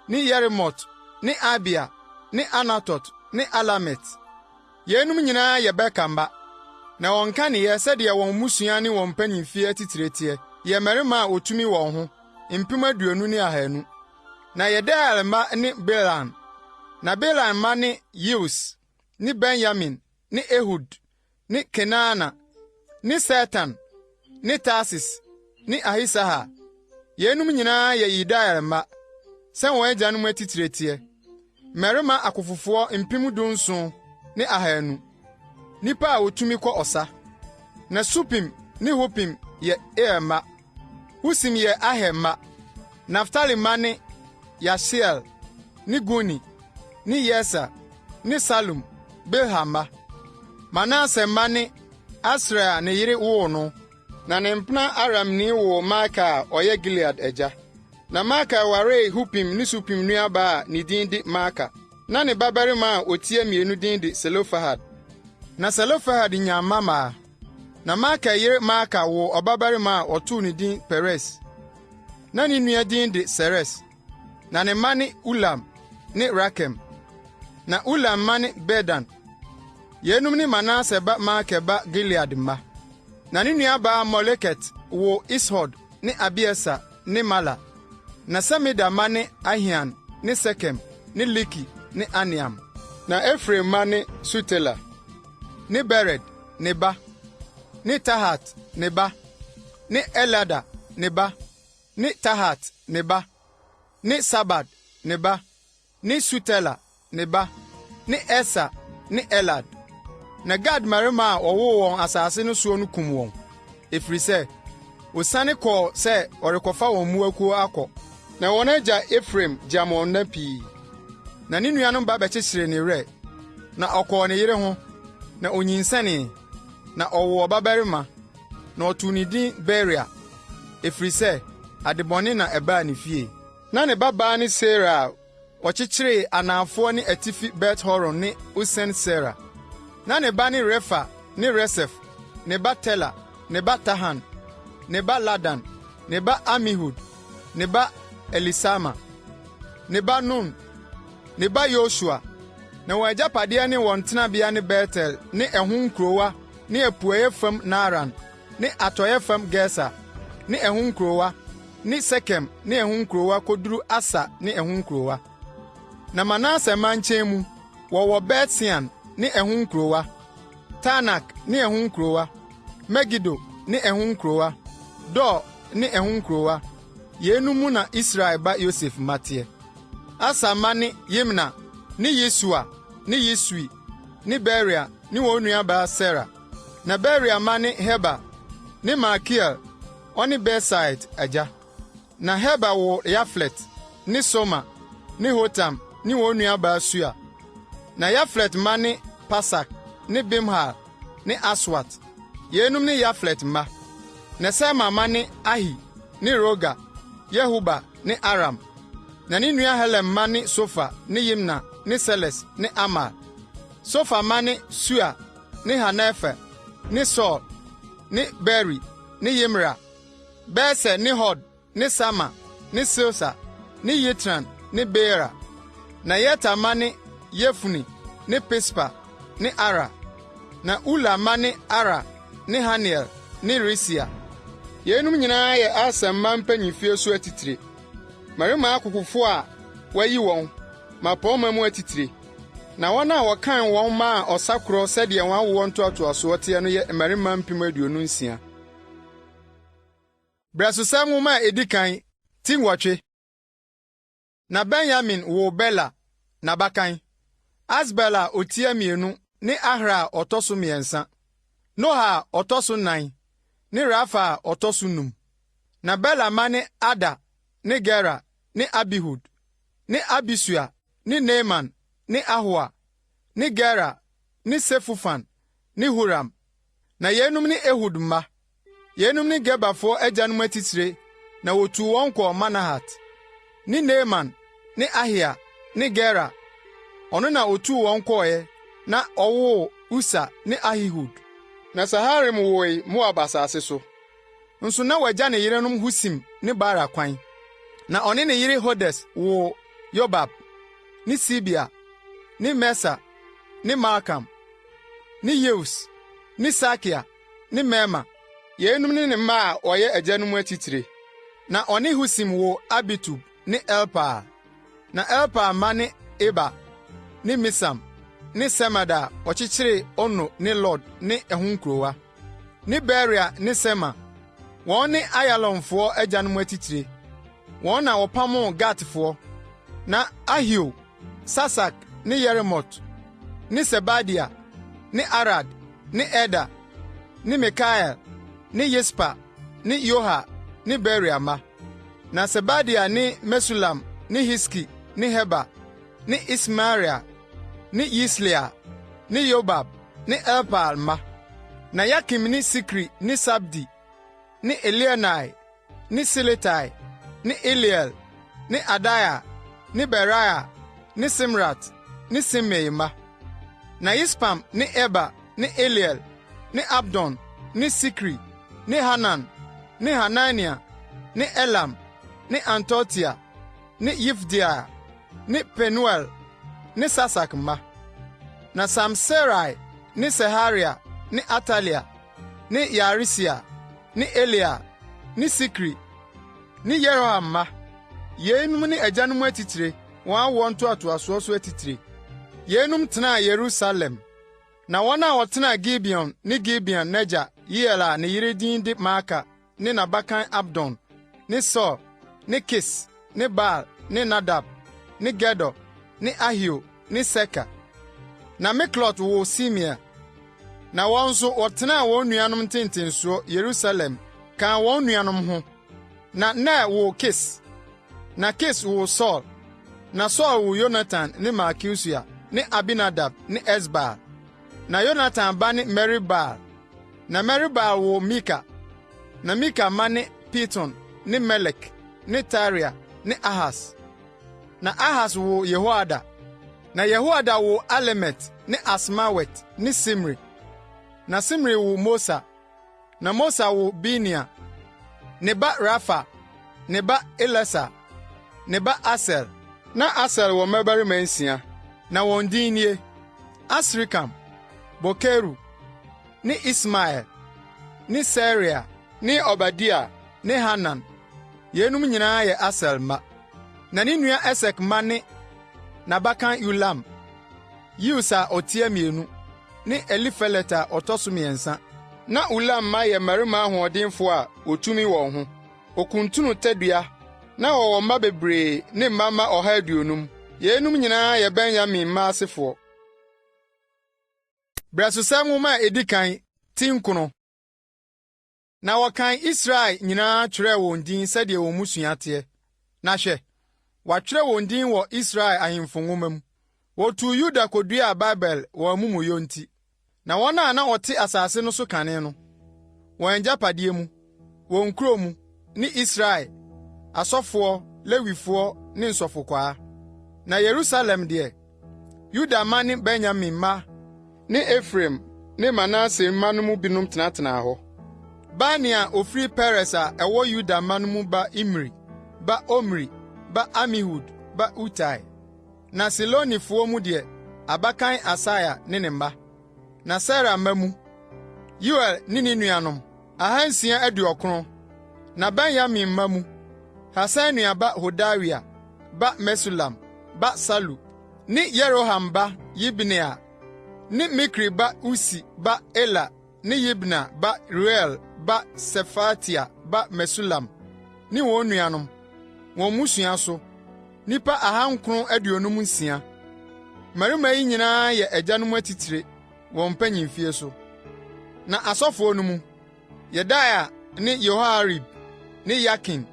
ne Yeremot ne Abia ne Anatot ne Alamet. Yeinom nyinaa yɛ Beker mma. Na wɔn nkaneeɛ, sɛdeɛ wɔn mmusua ne wɔn mpanimfie atitire teɛ, yɛ mmarima a wotumi wɔn ho, 20,200. Na Yediael mma ne Bilhan. Na Bilhan mma ne Yeus ne Benyamin ne Ehud ne Kenaana ne Setan ne Tarsis ne Ahisahar. Yeinom nyinaa yɛ Yediael mma, sɛ wɔn agyanom atitire teɛ, mmarima akofofoɔ 17,200, nnipa a wotumi kɔ ɔsa. Na Supim ne Hupim yɛ Ir mma. Husim yɛ Aher mma. Naftali mma ne Yahsiel ne Guni ne Yeser ne Salum, Bilha mma. Manase mma ne Asriel a ne yere woo no. Na ne mpena Aramni woo Makir a ɔyɛ Gilead agya. Na Makir waree Hupim ne Supim nuabaa a ne din de Maaka. Na ne babarima a otia mmienu din de Selofehad. Na Selofehad nyaa mma mmaa. Na Makir yere Maaka woo ɔbabarima a ɔtoo no din Peres. Na ne nua din de Seres. Na ne mma ne Ulam ne Rakem. Na Ulam mma ne Bedan. Yeinom ne Manase ba Makir ba Gilead mma. Na ne nuabaa Moleket woo Ishod ne Abieser ne Mala. Na Semida mma ne Ahian ne Sekem ne Liki ne Aniam. Na Efraim mma ne Sutela ne Bered ne ba, ne Tahat ne ba, ne Elada ne ba, ne Tahat ne ba, ne Sabad ne ba, ne Sutela ne ba, ne Eser ne Elad. Na Gad mmarima a wɔwoo wɔn asase no soɔ no kum wɔn, ɛfiri sɛ, wɔsiane kɔɔ sɛ wɔrekɔfa wɔn mmoakuo akɔ. Na wɔn agya Efraim gyam wɔn nna pii. Na ne nuanom ba bɛkyekyeree ne werɛ, na ɔkɔɔ ne yere ho, na onyinsɛnee, na ɔwoo ɔbabarima, na ɔtoo ne din Beria, ɛfiri sɛ adebɔne na ɛbaa ne fie. Na ne babaa ne Seera a ɔkyekyeree anafoɔ ne atifi Bet-Horon ne Usen-Seera. Na ne ba ne Refa ne Resef, ne ba Tela, ne ba Tahan, ne ba Ladan, ne ba Amihud, ne ba Elisama, ne ba Nun, ne ba Yosua. Na wɔn agyapadeɛ ne wɔn tenabea ne Betel ne ɛho nkurowa ne apueeɛ fam Naaran ne atɔeɛ fam Geser ne ɛho nkurowa ne Sekem ne ɛho nkurowa koduru Asa ne ɛho nkurowa. Na Manase mma nkyɛn mu, wɔwɔ Bet-Sean ne ɛho nkurowa, Taanak ne ɛho nkurowa, Megido ne ɛho nkurowa, Dor ne ɛho nkurowa. Yeinom mu na Israel ba Yosef mma teɛ. Aser mma ne Yimna ne Yisua ne Yisui ne Beria ne wɔn nuabaa Sera. Na Beria mma ne Heber ne Malkiel, ɔne Birsait agya. Na Heber woo Yaflet ne Somer ne Hotam ne wɔn nuabaa Sua. Na Yaflet mma ne Pasak ne Bimhal ne Aswat. Yeinom ne Yaflet mma. Na Sema mma ne Ahi ne Roga, Yehuba ne Aram. Na ne nua Helem mma ne Sofa ne Yimna ne Seles ne Amal. Sofa mma ne Sua ne Harnefer ne Saul ne Beri ne Yimra, Beser ne Hod ne Sama ne Silsa ne Yitran ne Beera. Na Yeter mma ne Yefune ne Pispa ne Ara. Na Ula mma ne Ara ne Haniel ne Risia. Yeinom nyinaa yɛ Aser mma mpanyimfie so atitire, mmarima akokofo a wɔayi wɔn, mmapɔmma mu atitire. Na wɔn a wɔkan wɔn maa ɔsakorɔ sɛdeɛ wɔn awoɔ ntoatoasoɔ teɛ no yɛ mmarima 26,000. Brɛsosɛm Nwoma a edi kan, ti 8. Na Benyamin woo Bela, n'abakan, Asbel a otia mmienu ne Ahra a ɔtɔ so mmiɛnsa, Noha a ɔtɔ so nnan ne Rafa a ɔtɔ so num. Na Bela mma ne Ada ne Gera ne Abihud ne Abisua ne Naaman ne Ahoa ne Gera ne Sefufan ne Huram. Na yeinom ne Ehud mma. Yeinom ne Gebafoɔ agyanom atitire na wotuu wɔn kɔɔ Manahat, ne Naaman ne Ahia ne Gera. Ɔno na otuu wɔn kɔeɛ. na ɔwoo Usa ne Ahihud. Na Saharaim woe Moab asase so. Nso na wagya ne yerenom Husim ne Baara kwan. Na ɔne ne yere Hodes woo Yobab ne Sibia ne Mesa ne Malkam ne Yeus ne Sakia ne Mirma. Yeinom ne ne mma a wɔyɛ agyanom atitire. Na ɔne Husim woo Abitub ne Elpaal. Na Elpaal mma ne Eber ne Misam ne Semed a ɔkyekyeree Ono ne Lod ne ɛho nkurowa, ne Beria ne Sema. Wɔn ne Ayalonfoɔ agyanom atitire. Wɔn na wɔpamoo Gatfoɔ. Na Ahio, Sasak ne Yeremot, ne Sebadia, ne Arad, ne Eder, ne Mikael, ne Yispa, ne Yoha ne Beria mma. Na Sebadia ne Mesulam ne Hiski ne Heber, ne Ismaria ne Yislia ne Yobab ne Elpaal mma. Na Yakim ne Sikri ne Sabdi ne Elioenai ne Siletai ne Eliel ne Adaia ne Beraia ne Simrat ne Simei mma. Na Yispam ne Eber ne Eliel ne Abdon ne Sikri ne Hanan ne Hanania ne Elam ne Antotia ne Yifdeia ne Penuel ne Sasak mma. Na Samserai ne Seharia ne Atalia ne Yaarisia ne Eliel ne Sikri ne Yeroham mma. Yeinom ne agyanom atitire, wɔn awoɔ ntoatoasoɔ so atitire. Yeinom tenaa Yerusalem. Na wɔn a wɔtenaa Gibeon ne Gibeon n'agya Yeiel a ne yere din de Maaka ne n'abakan Abdon ne Sur ne Kis ne Baal ne Nadab ne Gedor ne Ahio ne Seker. Na Miklot woo Simea. Na wɔn nso wɔtenaa wɔn nuanom ntentensoɔ Yerusalem kaa wɔn nuanom ho. Na Ner woo Kis, na Kis woo Saulo, na Saulo woo Yonatan ne Malkisua ne Abinadab ne Esbaal. Na Yonatan ba ne Merib-Baal, na Merib-Baal woo Mika. Na Mika mma ne Piton ne Melek ne Tarea ne Ahas. Na Ahas woo Yehoada. Na Yehoada woo Alemet ne Asmawet ne Simri. Na Simri woo Mosa. Na Mosa woo Binea, ne ba Rafa, ne ba Elasa, ne ba Asel. Na Asel wɔ mmabarima nsia, na wɔn din nie: Asrikam, Bokeru, ne Ismael, ne Searia, ne Obadia ne Hanan. Yeinom nyinaa yɛ Asel mma. Na ne nua Esek mma ne: N'abakan Ulam, Yeus a ɔtia mmienu ne Elifelet a ɔtɔ so mmiɛnsa. Na Ulam mma yɛ mmarima ahoɔdenfo a wotumi wɔn ho. Okuntunu tadua, na wɔwɔ mma bebree ne mma mma 150. Yeinom nyinaa yɛ Benyamin mma asefoɔ. Brɛsosɛm Nwoma a edi kan, ti 9. Na wɔkan Israel nyinaa twerɛɛ wɔn din sɛdeɛ wɔn mmusua teɛ. Na hwɛ, wɔatwerɛ wɔn din wɔ Israel Ahemfo Nwoma mu. Wɔtuu Yuda koduaa Babel wɔn amumuyɛ nti. Na wɔn a na wɔte asase no so kane no, wɔn agyapadeɛ mu, wɔn nkuro mu, ne Israel, asɔfoɔ, Lewifoɔ ne nsɔfokwaa. Na Yerusalem deɛ, Yuda mma ne Benyamin mma ne Efraim ne Manase mma no mu binom tenatenaa hɔ. Bani a ofiri Peres a ɛwɔ Yuda mma no mu ba Imri ba Omri ba Amihud ba Utai. Na Silonifoɔ mu deɛ, abakan Asaia ne ne mma. Na Sera mma mu, Yeuel ne ne nuanom, 690. Na Benyamin mma mu, Hasenua ba Hodawia ba Mesulam ba Salu ne Yeroham ba Yibneia ne Mikri ba Usi ba Ela ne Yibnia ba Reuel ba Sefatia ba Mesulam ne wɔn nuanom, wɔn mmusua so, nnipa 956. Mmarima yi nyinaa yɛ agyanom atitire, wɔn mpanyimfie so. Na asɔfoɔ no mu, Yedaia ne Yehoiarib ne Yakin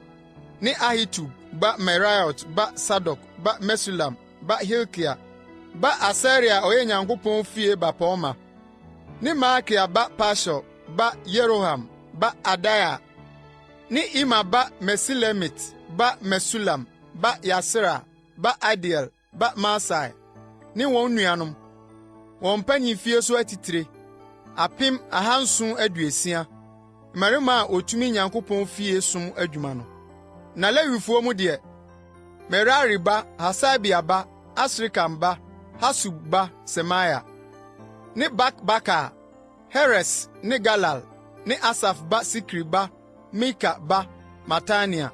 ne Ahitub ba Meraiot ba Sadok ba Mesulam ba Hilkia ba Asaria a ɔyɛ Nyankopɔn fie bapɔmma, ne Malkia ba Pashur ba Yeroham ba Adaia ne Imer ba Mesilemit ba Mesulam ba Yahsera ba Adiel ba Maasai ne wɔn nuanom, Wɔn mpanyimfie so atitire, 1 760, mmarima a wotumi Nyankopɔn fie som adwuma no. Na Lewifoɔ mu deɛ, Merari ba Hasabia ba Asrikam ba Hasub ba Semaia, ne Bakbakar, Heres ne Galal ne Asaf ba Sikri ba Mika ba Matania,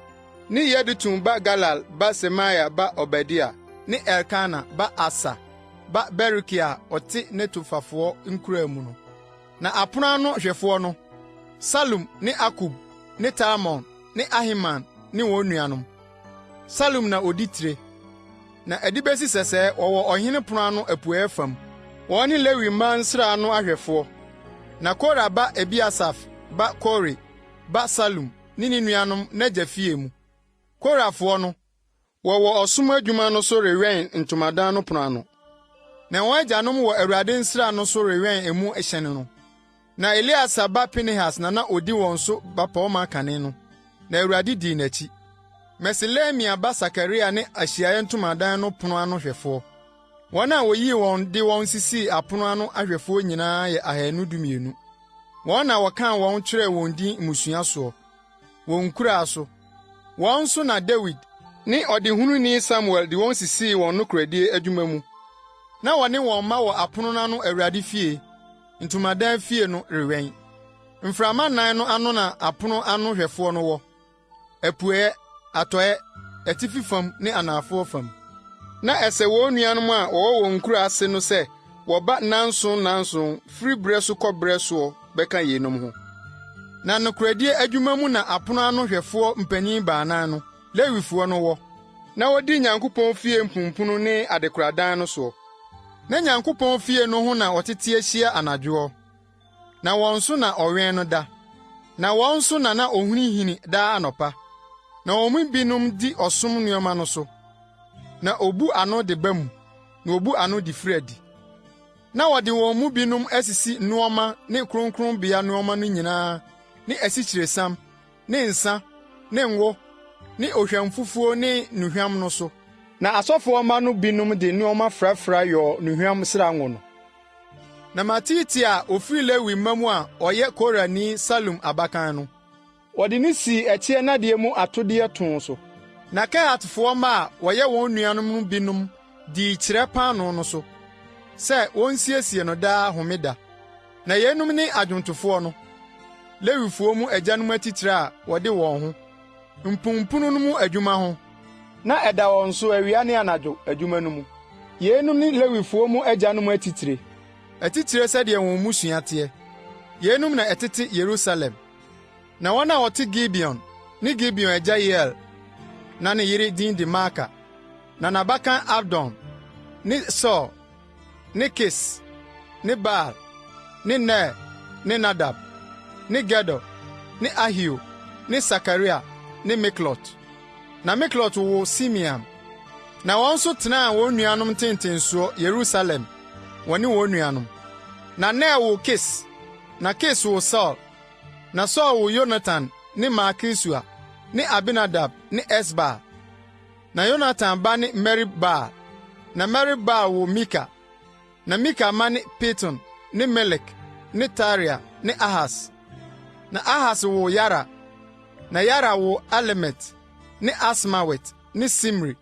ne Yedutun ba Galal ba Semaia ba Obadia ne Elkana ba Asa ba Berekia a ɔte Netofafoɔ nkuraa mu no. Na apono ano hwɛfoɔ no, Salum ne Akub ne Talmon ne Ahiman ne wɔn nuanom. Salum na odi tire, na ɛde besi sɛsɛɛ wɔwɔ ɔhene pon ano apuei fam. Wɔn ne Lewi mma nsra ano ahwɛfoɔ. Na Kora ba Ebiasaf ba Kore ba Salum ne ne nuanom n'agya fie mu. Korafoɔ no, wɔwɔ ɔsom adwuma no so rewɛn ntomadan no pon ano. Na wɔn agyanom wɔ Awurade nsra no so rewɛn emu hyɛn no. Na Eleasar ba Pinehas na na odi wɔn so bapɔmma kane no, na Awurade dii n'akyi. Meselemia ba Sakaria ne Ahyiae Ntomadan no pon ano hwɛfoɔ. Wɔn a woyii wɔn de wɔn sisii apono ano ahwɛfoɔ nyinaa yɛ 212. Wɔn na wɔkan wɔn kyerɛɛ wɔn din mmusua soɔ, wɔn nkuraa so. Wɔn nso na Dawid ne ɔdehununi Samuel de wɔn sisii wɔn nokorɛdie adwuma mu. Na wɔne wɔn mma wɔ apono no ano Awurade fie, ntomadan fie no rewɛn. Mframa nnan no ano na apono ano hwɛfoɔ no wɔ, apueeɛ, atɔeɛ, atifi fam ne anafoɔ fam. Na ɛsɛ wɔn nuanom a wɔwɔ wɔn nkuraa ase no sɛ wɔba nnanson nnanson firi berɛ so kɔ berɛ soɔ bɛka yeinom ho. Na nokorɛdie adwuma mu na apono ano hwɛfoɔ mpanin baanan no, Lewifoɔ no wɔ, na wodi Nyankopɔn fie mpumpunu ne adekoradan no soɔ. Na Nyankopɔn fie no ho na wɔtete ahyia anadwoɔ, na wɔn so na ɔwɛn no da, na wɔn so na na ohinihini daa anɔpa. Na wɔn mu binom di ɔsom nneɛma no so, na obu ano de ba mu, na obu ano de firi adi. Na wɔde wɔn mu binom asisi nneɛma ne kronkronbea nneɛma no nyinaa ne asikyiresiam, ne nsa, ne ngo, ne ohwamfufuo ne nnuhwam no so. Na asɔfoɔ mma no binom de nneɛma frafra yɔɔ nnuhwam srango no. Na Matitia a ofiri Lewi mma mu a ɔyɛ Korani Salum abakan no, wɔde no sii ɛkyeɛ nnadeɛ mu atodeɛ too so. Na Kehatfoɔ mma a wɔyɛ wɔn nuanom no binom dii kyerɛ paanoo no so, sɛ wonsiesie no daa homeda. Na yeinom ne adwontofoɔ no, Lewifoɔ mu agyanom atitire a wɔde wɔn ho, mpumpunu no mu adwuma ho, na ɛda wɔn so awia ne anadwo adwuma no mu. Yeinom ne Lewifoɔ mu agyanom atitire, atitire sɛdeɛ wɔn mmusua teɛ. Yeinom na ɛtete Yerusalem. Na wɔn a wɔte Gibeon ne Gibeon agya Yeiel na ne yere din de Maaka, na n'abakan Abdon ne Sur ne Kis ne Baal ne Ner ne Nadab ne Gedor ne Ahio ne Sakaria ne Miklot. Na Miklot woo Simeam. Na wɔn nso tenaa wɔn nuanom ntentensoɔ Yerusalem, wɔne wɔn nuanom. Na Ner woo Kis, na Kis woo Saulo. Na Saulo woo Yonatan ne Malkisua ne Abinadab ne Esbaal. Na Yonatan ba ne Merib-Baal, na Merib-Baal woo Mika. Na Mika mma ne Piton ne Melek ne Tarea ne Ahas. Na Ahas woo Yara, na Yara woo Alemet ne Asmawet ne Simri.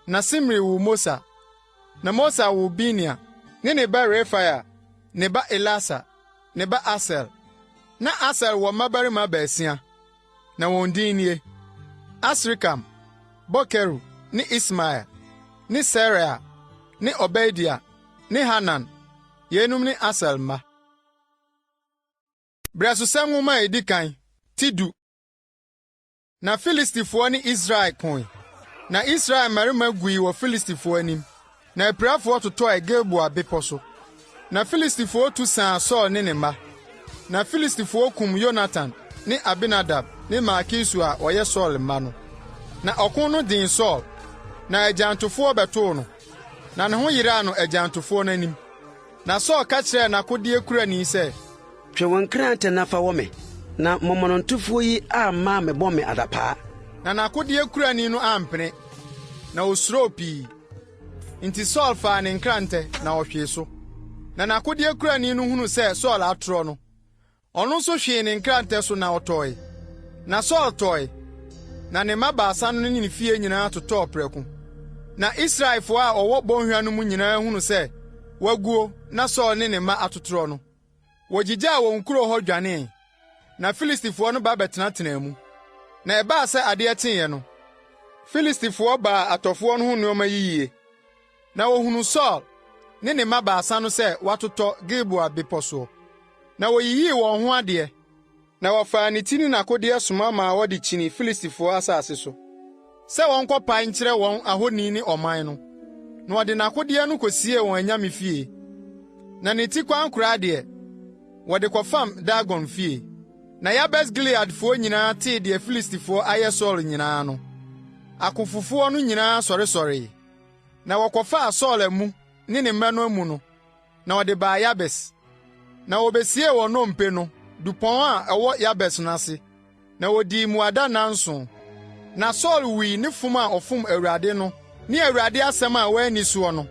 Na Simri woo Mosa, na Mosa woo Binea ne ne ba Refaia, ne ba Elasa, ne ba Asel. Na Asel wɔ mmabarima baasia, na wɔn din nie: Asrikam, Bokeru ne Ismael, ne Seraia ne Obadia ne Hanan. Yeinom ne Asel mma. Brɛsosɛm Nwoma a edi kan, ti du. Na Filistifoɔ ne Israel koe. Na Israel mmarima gui wɔ Filistifoɔ anim, na apirafoɔ totɔe Gilboa bepɔ so. Na Filistifoɔ tu saa Saul ne ne mma. Na Filistifoɔ kum Yonatan ne Abinadab ne Malkisua a wɔyɛ Saul mma no. Na ɔko no den Saul, na agyantofoɔ bɛtoo no, na ne ho yeraa no agyantofoɔ no anim. Na Saul ka kyerɛɛ n'akodeɛkurani sɛ, Twe wo nkrante na fa wɔ me, na momonotofoɔ yi amma ammɛbɔ me adapaa. Na n'akodeɛkurani no ampene, na osuroo pii. Enti Saul faa ne nkrante na ɔhwee so. Na n'akodeɛkurani no hunuu sɛ Saul atorɔ no, ɔno nso hwee ne nkrantɛ so na ɔtɔe. Na Saul tɔe, na ne mma baasa no ne ne fie nyinaa totɔɔ prɛko. Na Israelfoɔ a wɔwɔ bɔnhwa no mu nyinaa hunuu sɛ wɔaguo na Saul ne ne mma atotorɔ no, wogyigyaa wɔn nkuro hɔ dwanee. Na Filistifoɔ no ba bɛtenatenaa mu. Na ɛbaa sɛ adeɛ kyeeɛ no, Filistifoɔ baa atɔfoɔ no ho nneɛma yiyie. Na wɔhunuu Saul ne ne mma baasa no sɛ wɔatotɔ Gilboa bepɔ soɔ. Na wɔyiyii wɔn ho adeɛ, na wɔfaa ne ti ne n'akodeɛ soma maa wɔde kyinii Filistifoɔ asase so, sɛ wɔnkɔpae nkyerɛ wɔn ahoni ne ɔman no. Na wɔde n'akodeɛ no kosiee wɔn anyame fie. Na ne ti kwankoraa deɛ, wɔde kɔfam Dagon fie. Na Yabes Gileadfoɔ nyinaa tee deɛ Filistifoɔ ayɛ Saul nyinaa no, akofofoɔ no nyinaa sɔresɔree, na wɔkɔfaa Saul amu ne ne mma no amu no, na wɔde baa Yabes. Na wobesiee wɔn nnompe no dupɔn a ɛwɔ Yabes no ase, na wodii mmuada nnanson. Na Saul wui ne fom a ɔfom Awurade no ne Awurade asɛm a wanni soɔ no,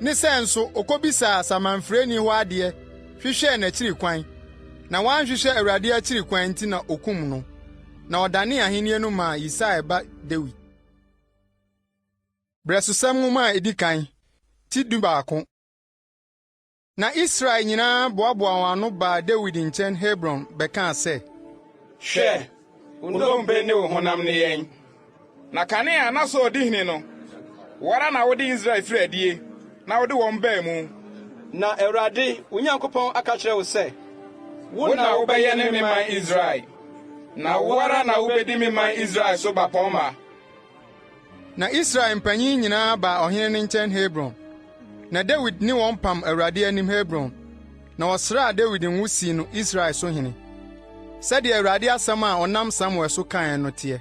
ne sɛ nso okobisaa samanfrɛni hɔ adeɛ hwehwɛɛ n'akyiri kwan, na wanhwehwɛ Awurade akyiri kwan nti na okum no. Na ɔdanee ahenni no maa Yisai ba Dawid. Brɛsosɛm Nwoma a edi kan, ti dubaako. Na Israel nyinaa boaboaa wɔn ano baa Dawid nkyɛn Hebron bɛkaa sɛ. Hwɛ, wo nnompe ne wo honam ne yɛn. Na kane a na Saul di hene no, wo ara na wode Israel firii adie, na wode wɔn baa mu. Na Awurade, wo Nyankopɔn aka akyerɛ wo sɛ, 'Wo na wobɛyɛne me man Israel, na wo ara na wubedi me man Israel so bapɔmma. Na Israel mpanyin nyinaa baa ɔhene no nkyɛn Hebron, na Dawid ne wɔn pam Awurade anim Hebron, na wɔsraa Dawid ngo sii no Israel so hene, sɛdeɛ Awurade asɛm a ɔnam Samuel so kae no teɛ.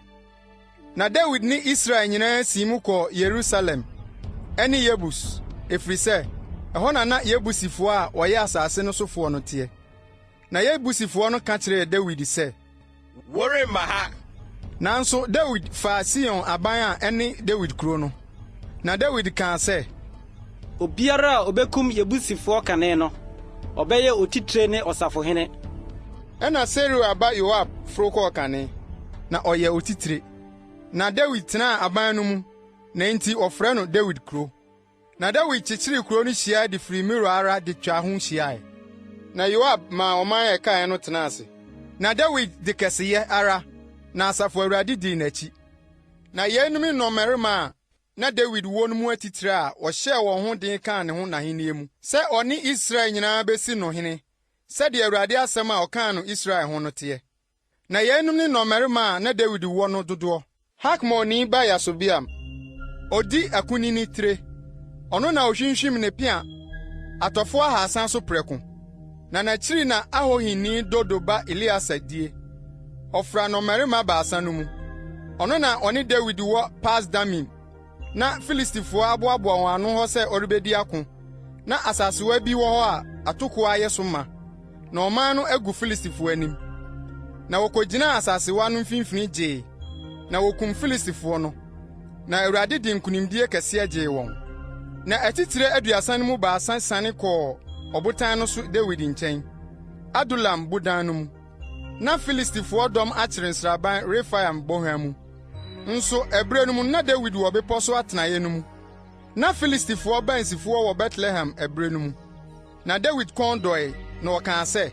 Na Dawid ne Israel nyinaa sii mu kɔɔ Yerusalem, ɛne Yebus, ɛfiri sɛ, ɛhɔ na na Yebusifoɔ a wɔyɛ asase no sofoɔ no teɛ. Na Yebusifoɔ no ka kyerɛɛ Dawid sɛ, Woremma ha! Nanso Dawid faa Sion aban a ɛne Dawid kuro no. Na Dawid kaa sɛ. Obiara a obekum Yebusifoɔ kane no, ɔbɛyɛ otitire ne ɔsafohene. Ɛnna Seruia ba Yoab foro kɔɔ kane, na ɔyɛɛ otitire. Na Dawid tenaa aban no mu, na enti wɔfrɛ no Dawid kuro. Na Dawid kyekyeree kurow no hyiae de firi Milo ara de twaa ho hyiae. Na Yoab maa ɔman a ɛkae no tenaa ase. Na Dawid de kɛseyɛ ara na asafo Awurade dii n'akyi. Na yeinom ne nnɔmmarima a na Dawid wɔ no mu atitire a wɔhyɛɛ wɔn ho den kaa ne ho n'ahenni mu, sɛ ɔne Israel nyinaa besi no hene, sɛdeɛ Awurade asɛm a ɔkaa no Israel ho no teɛ. Na yeinom ne nnɔmmarima a na Dawid wɔ no dodoɔ. Hakmoni ba Yasobeam, ɔdi akunini tire, ɔno na ɔhwinhwim ne pea atɔfoɔ ahasa so prɛko. Na n'akyiri na Ahohini Dodo ba Eleasa die, ɔfra nnɔmmarima baasa no mu. Ɔno na ɔne Dawid wɔ Pas-Damim na Filistifoɔ aboaboa wɔn ano hɔ sɛ ɔrebɛdi ako. Na asasewa bi wɔ hɔ a atokoɔ ayɛ so ma, na ɔman no agu Filistifoɔ anim. Na wɔkɔgyinaa asasewa no mfimfini gyee, na wɔkum Filistifoɔ no, na Awurade de nkonimdie kɛseɛ gyee wɔn. Na atitire aduasa no mu baasa siane kɔɔ ɔbotan no so Dawid nkyɛn, Adulam bodan no mu. Na Filistifoɔ dɔm akyere nsraban Refaim bɔnhwa mu. Nso ɛberɛ no mu na Dawid wɔ bepɔ so atenaeɛ no mu. Na Filistifoɔ bansifoɔ wɔ Betlehem ɛberɛ no mu. Na Dawid kɔn dɔe, na ɔkaa sɛ.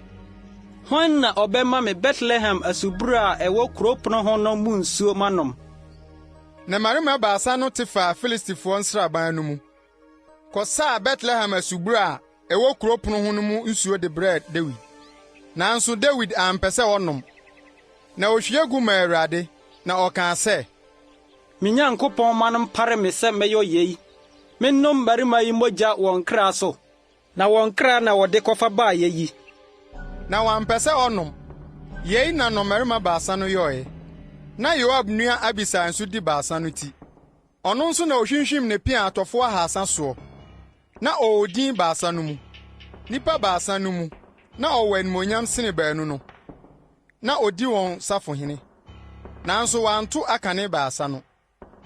Hwan na ɔbɛma me Betlehem asubura a ɛwɔ kurow pono ho no mu nsuo manom? Na mmarima baasa no te faa Filistifoɔ nsraban no mu, kɔsaa Betlehem asubura a ɛwɔ kurow pono ho no mu nsuo de brɛɛ Dawid. Nanso Dawid ampɛ sɛ ɔnom, na ohwie gu maa Awurade, na ɔkaa sɛ. Me Nyankopɔn mma no mpare me sɛ mɛyɔ yei, mennom mmarima yi mogya wɔn kra so, na wɔn kra na wɔde kɔfa baeɛ yi. Na wampɛ sɛ ɔnom. Yei na nnɔmmarima baasa no yɔe. Na Yoab nua Abisai nso di baasa no ti. Ɔno nso na ohwinhwim ne pea atɔfo ahasa soɔ. Na ɔwɔ din baasa no mu. Nnipa baasa no mu, na ɔwɔ animuonyam sene baanu no. Na odi wɔn safohene. Nanso wanto akane baasa no.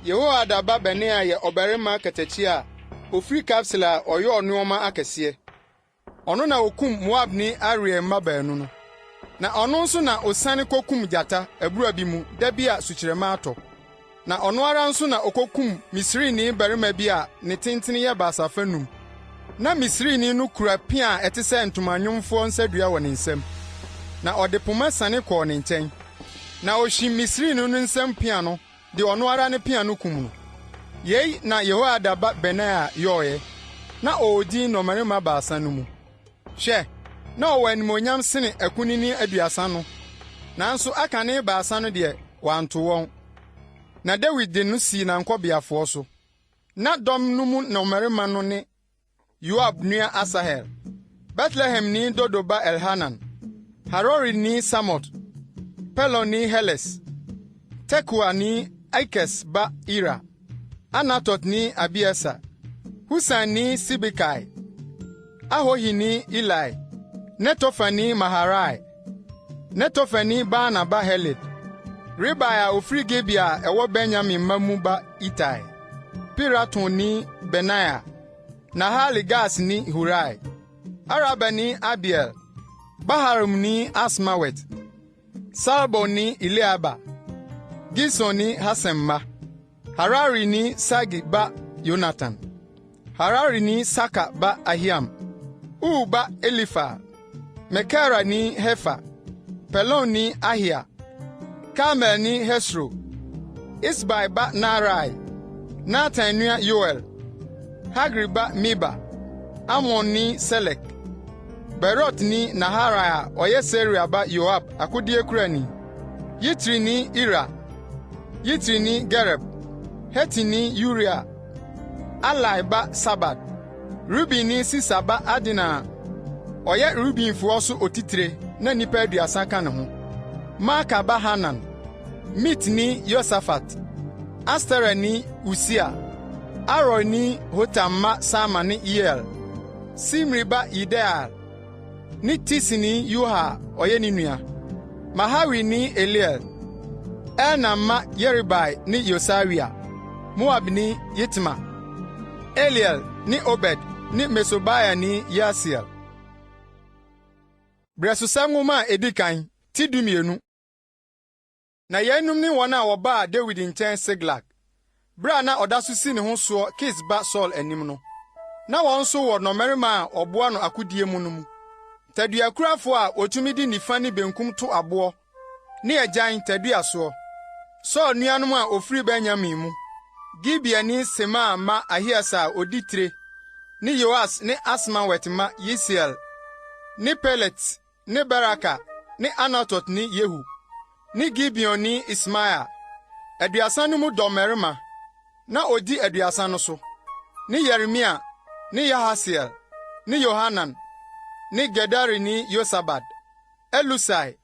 Yehoiada ba Benaia yɛ ɔbarima katakyie a ɔfiri Kabseel a ɔyɔɔ nnoɔma akɛseɛ. Ɔno na okum Moabni Ariel mma baanu no. Na ɔno nso na osiane kokum gyata abura bi mu da bi a sukyerɛmma atɔ. Na ɔno ara nso na okokum Misrini barima bi a ne tenten yɛ basafa num. Na Misrini no kura pea a ɛte sɛ ntomanwomfo nsadua wɔ ne nsam. Na ɔde pema siane kɔɔ ne nkyɛn. Na ohwim Misrini no nsam pea no de ɔno ara ne pea no kum no. Yei na Yehoiada ba Benaia yɔeɛ. Na ɔwɔ din nnɔmmarima 3 no mu. Hwɛ, na ɔwɔ animuonyam sene akunini 30 no, nanso akane 3 no deɛ, wanto wɔn. Na Dawid de no sii n'ankɔbeafoɔ so. Na dɔm no mu nnɔmmarima no ne Yoab nua Asahel, Betlehemni Dodo ba Elhanan, Harorini Samot, Pelonni Heles, Tekoani Ikes ba Ira, Anatotni Abieser, Husani Sibekai, Ahohini Ilai, Netofani Maharai, Netofani Baana ba Heled, Ribai a ofiri Gibea a ɛwɔ Benyamin mma mu ba Itai, Piratonni Benaia, Nahale-Gaasni Hurai, Arabani Abiel, Baharumni Asmawet, Saalbonni Eliahba, Gisonni Hasem mma, Hararini Sage ba Yonatan, Hararini Sakar ba Ahiam, Ur ba Elifal, Mekerani Hefer, Pelonni Ahia, Karmelni Hesro, Isbai ba Naarai, Natan nua Yoel, Hagri ba Mibhar, Amonni Selek, Beerotni Naharai a ɔyɛ Seruia ba Yoab akodeɛkurani, Yitrini Ira, Yitrini Gereb, Hetini Uria, Ahlai ba Sabad, Rubenni Sisa ba Adina a ɔyɛ Rubenfoɔ so otitire na nnipa 30 ka ne ho, Maaka ba Hanan, Mitni Yosafat, Asterani Usia, Aroerni Hotam mma Sama ne Yeiel, Simri ba Yediael ne Tisini Yoha a ɔyɛ ne nua, Mahawini Eliel, Elnaam mma Yeribai ne Yosawia, Moabni Yitma, Eliel ne Obed ne Mesobaini Yaasiel. Berɛsosɛm Nwoma a edi kan, ti 12. Na yeinom ne wɔn a wɔbaa Dawid nkyɛn Siklag, bere a na ɔda so si ne ho soɔ Kis ba Saulo anim no. Na wɔn nso wɔ nnɔmmarima a wɔboa no akodie mu no mu. Taduakurafo a wotumi de nifa ne benkum to aboɔ ne agyan tadua soɔ. Saulo nuanom a ofiri Benyamin mu, Gibeani Semaa mma Ahieser a odi tire ne Yoas ne Asmawet mma Yesiel ne Pelet ne Beraka ne Anatotni Yehu ne Gibeonni Ismaia, 30 no mu dɔmmarima, na odi 30 no so, ne Yeremia ne Yahasiel ne Yohanan ne Gederini Yosabad, Elusai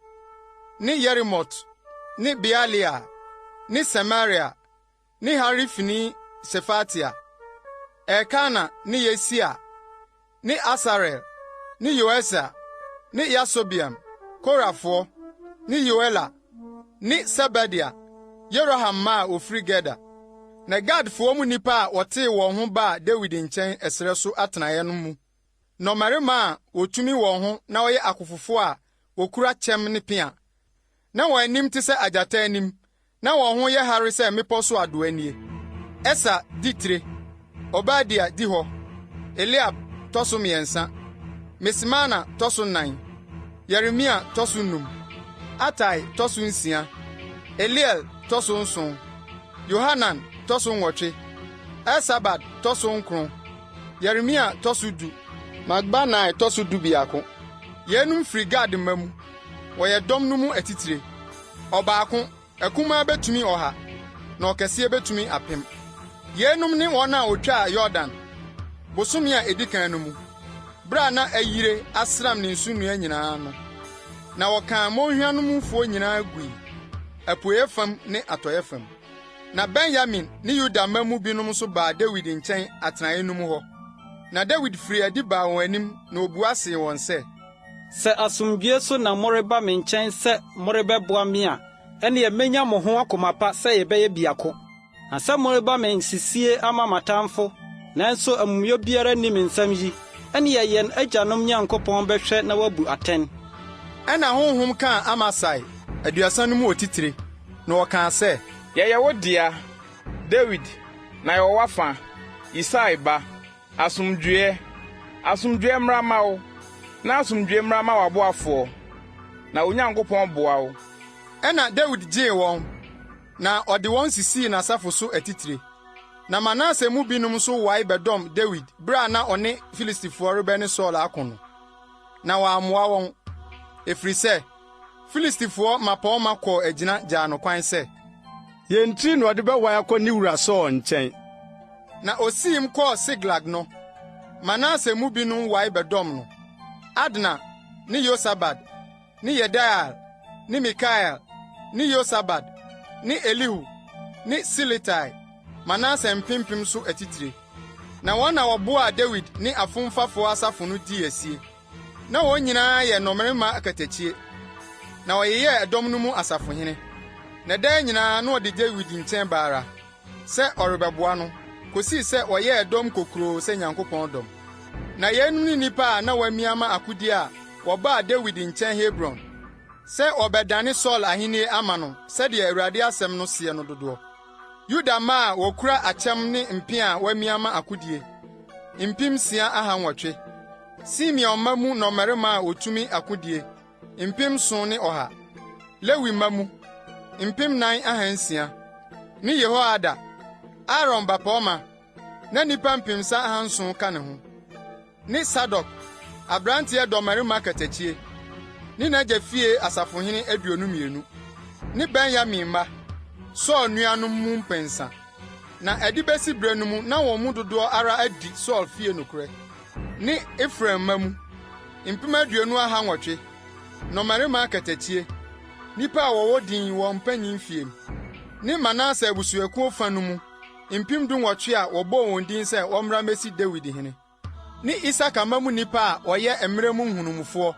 ne Yerimot ne Bealia ne Semaria ne Harifini Sefatia, Elkana ne Yesia ne Asarel ne Yoeser ne Yasobeam, Korafoɔ, ne Yoela ne Sebadia, Yeroham mma a wofiri Gedor. Na Gadfoɔ mu nnipa a wɔtee wɔn ho baa Dawid nkyɛn ɛserɛ so atenaeɛ no mu, nnɔmmarima a wotumi wɔn ho na wɔyɛ akofofo a wokura kyɛm ne pea, na wɔn anim te sɛ agyata anim na wɔn ho yɛ hare sɛ mmepɔw so adoa nie: Eser di tire, Obadia di hɔ, Eliab tɔ so mmiɛnsa, Mismana tɔ so nnan, Yeremia tɔ so num, Atai tɔ so nsia, Eliel tɔ so nson, Yohanan tɔ so nwɔtwe, Elsabad tɔ so nkron, Yeremia tɔ so du, Makbanai tɔ so 11. Yeinom firi Gad mma mu, wɔyɛ dɔm no mu atitire. Ɔbaako, akumaa betumi 100, na ɔkɛseɛ betumi 1000. Yeinom ne wɔn a wotwaa Yordan, bosome a edi kan no mu, bere a na ayire asram ne nsunoa nyinaa no. Na wɔkaa mmonhwa no mufoɔ nyinaa gui, apueeɛ fam ne atɔeɛ fam. Na Benyamin ne Yuda mma mu binom nso baa Dawid nkyɛn atenae no mu hɔ. Na Dawid firii adi baa wɔn anim na obua see wɔn sɛ, Sɛ asomdwoe so na moreba me nkyɛn sɛ morebɛboa me a, ɛnneɛ menya mo ho akoma pa sɛ yɛbɛyɛ biako. Na sɛ moreba me nsisie ama m'atamfo, nanso amumuyɛ biara nni me nsam yi. Ɛnneɛ yɛn agyanom Nyankopɔn bɛhwɛ na wabu atɛn. Ɛnna Honhom kaa Amasai, Aduasa no mu otitire, na ɔkaa sɛ. Yɛyɛ wo dea, Dawid, na yɛwɔ w'afa, Yisai ba. Asomdwoeɛ, asomdwoeɛ mmra mma wo, na asomdwoeɛ mmra mma w'aboafoɔ, na wo Nyankopɔn boa wo. Ɛnna Dawid gyee wɔn, na ɔde wɔn sisii n'asafo so atitire. Na Manase mu binom nso wae bɛdɔm Dawid bere a na ɔne Filistifoɔ rebɛne Saul ako no. Na wammoa wɔn, ɛfiri sɛ, Filistifoɔ mmapɔmma kɔɔ agyina gyaa no kwan sɛ. Yɛn tiri na ɔde bɛwae akɔ ne wura Saul nkyɛn. Na osiim kɔɔ Siklag no, Manase mu binom wae bɛdɔm no, Adna ne Yosabad ne Yediael ne Mikael ne Yosabad ne Elihu ne Siletai, Manase mpempem so atitire. Na wɔn na wɔboaa Dawid ne afomfafoɔ asafo no dii asie. Na wɔn nyinaa yɛ nnɔmmarima akatakyie, na wɔyeyɛɛ ɛdɔm no mu asafohene. Na daa nyinaa na wɔde Dawid nkyɛn ba ara, sɛ ɔrebɛboa no, kosii sɛ wɔyɛɛ dɔm kokuroo sɛ Nyankopɔn dɔm. Na yeinom ne nnipa a na wɔamia ama akodie a wɔbaa Dawid nkyɛn Hebron, sɛ wɔrebɛdane Saul ahennie ama no sɛdeɛ Awurade asɛm no seɛ no dodoɔ. Yuda mma a wɔkura akyɛm ne mpea a wɔamia ama akodie, 6800. Simeon mma mu nnɔmmarima a wotumi akodie, 7,100. Lewi mma mu, 4,600. Ne Yehoiada, Aaron bapɔmma, na nnipa 700 ka ne ho. Ne Sadok, aberanteɛ dɔmmarima katakyie, ne n'agya fie asafohene 22. Ne Benyamin mma, Saul nuanom mu mpensa. Na ɛde besi bere no mu na wɔn mu dodoɔ ara adi Saul fie nokorɛ. Ne Efraim mma mu, 20,800, nnɔmmarima akatakyie, nnipa a wɔwɔ din wɔn mpanyin mfie mu, ne Manase abusuakuo fa no mu 18,000 a wɔbɔɔ wɔn din sɛ wɔmmra mmesi Dawid hene, ne Isakar mma mu nnipa a wɔyɛ mmerɛ mu nhunumufoɔ,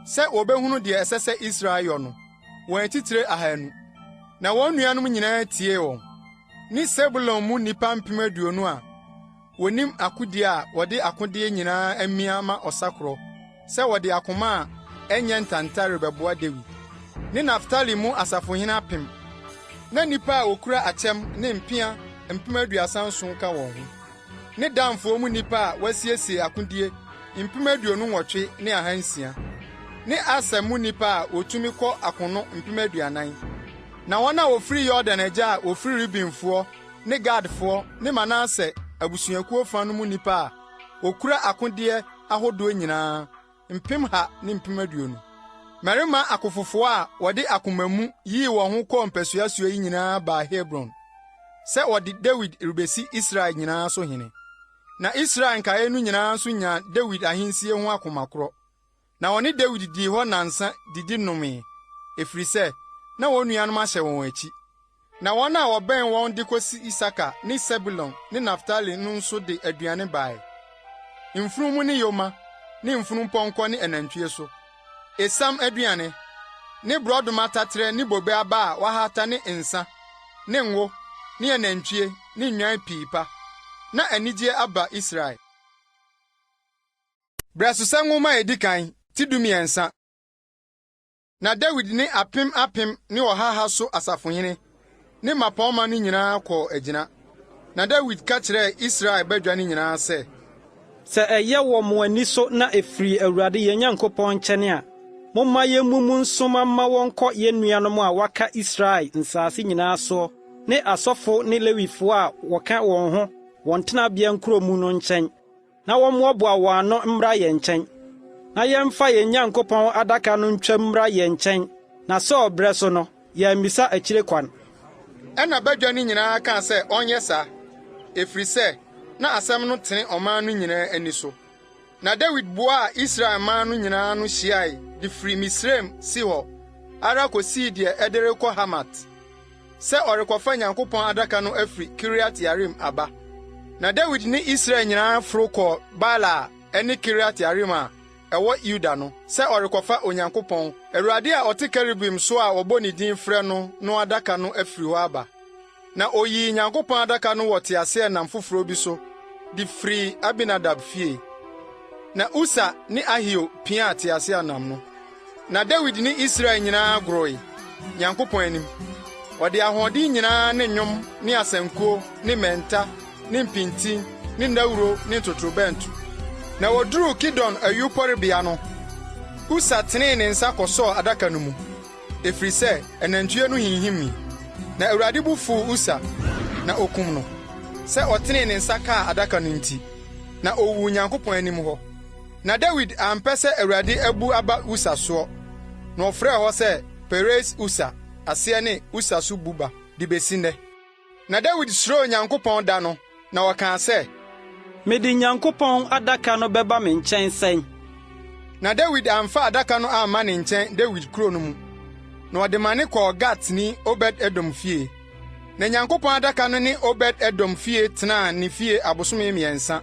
sɛ wɔbɛhunu deɛ ɛsɛ sɛ Israel yɔ no, wɔn atitire 200. Na wɔn nuanom nyinaa tiee wɔn. Ne Sebulon mu nnipa 20,000 a wonim akodie a wɔde akodeɛ nyinaa amia ama ɔsakorɔ sɛ wɔde akoma a ɛnyɛ ntanta rebɛboa Dawid, ne Naftali mu asafohene 1000, na nnipa a wokura akyɛm ne mpea 37,000 ka wɔn ho, ne Danfoɔ mu nnipa a wɔasiesie akodie 28,600, ne Aser mu nnipa a wotumi kɔ akono 40,000. Na wɔn a wɔfiri Yordan agya a wɔfiri Rubenfoɔ ne Gadfoɔ ne Manase abusuakuo fa no mu nnipa a wɔkura akodeɛ ahodoɔ nyinaa, 120,000. Mmarima akofofoɔ a wɔde akoma mu yii wɔn ho kɔɔ mpasua soɔ yi nyinaa baa Hebron, sɛ wɔde Dawid rebesi Israel nyinaa so hene. Na Israel nkaeɛ no nyinaa nso nyaa Dawid ahensie ho akoma korɔ. Na wɔne Dawid dii hɔ nnansa didi nomee, ɛfiri sɛ, na wɔn nuanom ahyɛ wɔn akyi. Na wɔn a wɔbɛn wɔn de kosi Isakar ne Sebulon ne Naftali no nso de aduane bae, mfunumu ne yoma ne mfunumpɔnkɔ ne anantwie so, esiam aduane, ne borɔdɔma taterɛ ne bobe aba a wɔahata ne nsa ne ngo ne anantwie ne nnwan pii pa. Na anigye aba Israel. Brɛsosɛm Nwoma a edi kan, ti 13. Na Dawid ne apem apem ne ɔha ha so asafohene ne mmapɔmma no nyinaa kɔɔ agyina. Na Dawid ka kyerɛɛ Israel badwa no nyinaa sɛ. Sɛ ɛyɛ wɔ mo ani so na ɛfiri Awurade yɛn Nyankopɔn nkyɛn a, momma yemmu mu nsoma mma wɔnkɔ yɛn nuanom a wɔaka Israel nsase nyinaa soɔ ne asɔfo ne Lewifoɔ a wɔka wɔn ho wɔn tenabea nkuro mu no nkyɛn. Na wɔmmoaboa wɔn ano mmra yɛn nkyɛn, na yɛmfa yɛn Nyankopɔn adaka no ntwam mmra yɛn nkyɛn, na Saul brɛ so no, yɛammisa akyire kwan. Ɛnna badwa no nyinaa kaa sɛ ɔnyɛ saa, ɛfiri sɛ na asɛm no tene ɔman no nyinaa ani so. Na Dawid boaa Israel man no nyinaa ano hyiae de firi Misraim Sihor ara kosii deɛ ɛde rekɔ Hamat. Sɛ ɔrekɔfa Nyankopɔn adaka no afiri Kiriat-Yearim aba. Na Dawid ne Israel nyinaa foro kɔɔ Baala a ɛne Kiriat-Yearim a ɛwɔ Yuda no, sɛ ɔrekɔfa Onyankopɔn, Awurade a ɔte kerubim so a wɔbɔ ne din frɛ no no adaka no afiri hɔ aba. Na oyii Nyankopɔn adaka no wɔ teaseɛnam foforo bi so de firii Abinadab fie. Na Usa ne Ahio piaa teaseɛnam no. Na Dawid ne Israel nyinaa goroe, Nyankopɔn anim. Wɔde ahoɔden nyinaa ne nnwom ne asankuo ne mmɛnta ne mpintin ne nnawuro ne ntotorobɛnto. Na woduruu Kidon ayuporebea no, Usa tenee ne nsa kɔsɔɔ adaka no mu, efiri sɛ anantwie no hinhimii. Na Awurade bo fuw Usa, na okum no, sɛ ɔtenee ne nsa kaa adaka no nti, na owuu Nyankopɔn anim hɔ. Na Dawid ampɛ sɛ Awurade abu aba Usa soɔ, na ɔfrɛɛ hɔ sɛ Peres-Usa, aseɛ ne Usa so bu ba, de besi nnɛ. Na Dawid suroo Nyankopɔn da no, na ɔkaa sɛ. Mede Nyankopɔn adaka no bɛba me nkyɛn sɛn? Na Dawid amfa adaka no amma ne nkyɛn Dawid kurow no mu, na ɔde mane kɔɔ Gatni Obed-Edom fie. Na Nyankopɔn adaka no ne Obed-Edom fie tenaa ne fie abosome mmiɛnsa,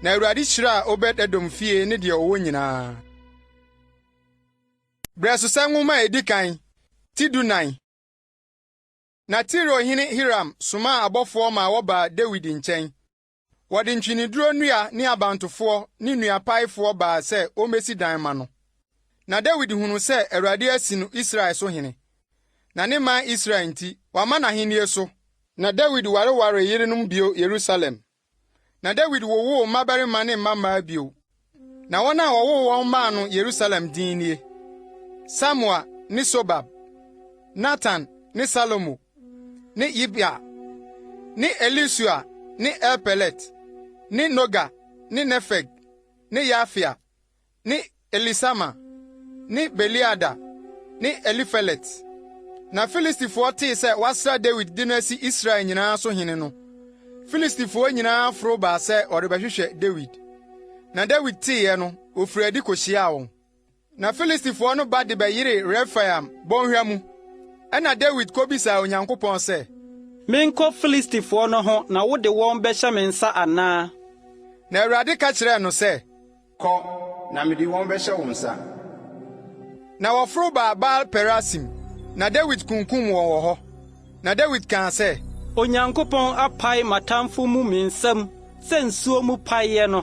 na Awurade hyiraa Obed-Edom fie ne deɛ ɔwɔ nyinaa. Berɛsosɛm Nwoma a Edi Kan, ti 14. Na Tiro hene Hiram somaa abɔfoɔ maa wɔbaa Dawid nkyɛn. Wɔde ntweneduro nnua ne abantofoɔ ne nnuapaefoɔ baa sɛ wɔmmɛsi dan mma no. Na Dawid hunuu sɛ Awurade asi no Israel so hene, na ne man Israel nti, wama n'ahennie so. Na Dawid warewaree yerenom bio Yerusalem. Na Dawid wowoo mmabarima ne mmammaa bio. Na wɔn a wɔwoo wɔn maa no Yerusalem din nie: Samua ne Sobab, Natan ne Salomo, ne Yibhar, ne Elisua ne Elpelet, ne Noga ne Nefeg ne Yafia, ne Elisama, ne Beeliada ne Elifelet. Na Filistifoɔ tee sɛ wɔasra Dawid de no asi Israel nyinaa so hene no, Filistifoɔ nyinaa foro baa sɛ wɔrebɛhwehwɛ Dawid. Na Dawid teeɛ no, ofirii adi kohyiaa wɔn. Na Filistifoɔ no ba de bɛyeree Refaim bɔnhwa mu. Ɛnna Dawid kobisaa Onyankopɔn sɛ, Menkɔ Filistifoɔ no ho na wode wɔn bɛhyɛ me nsa anaa? Na Awurade ka kyerɛɛ no sɛ, Kɔ, na mede wɔn bɛhyɛ wo nsa. Na wɔforo baa Baal-Perasim, na Dawid kunkum wɔn wɔ hɔ. Na Dawid kaa sɛ. Onyankopɔn apae m'atamfo mu me nsam sɛ nsuo mu paeɛ no.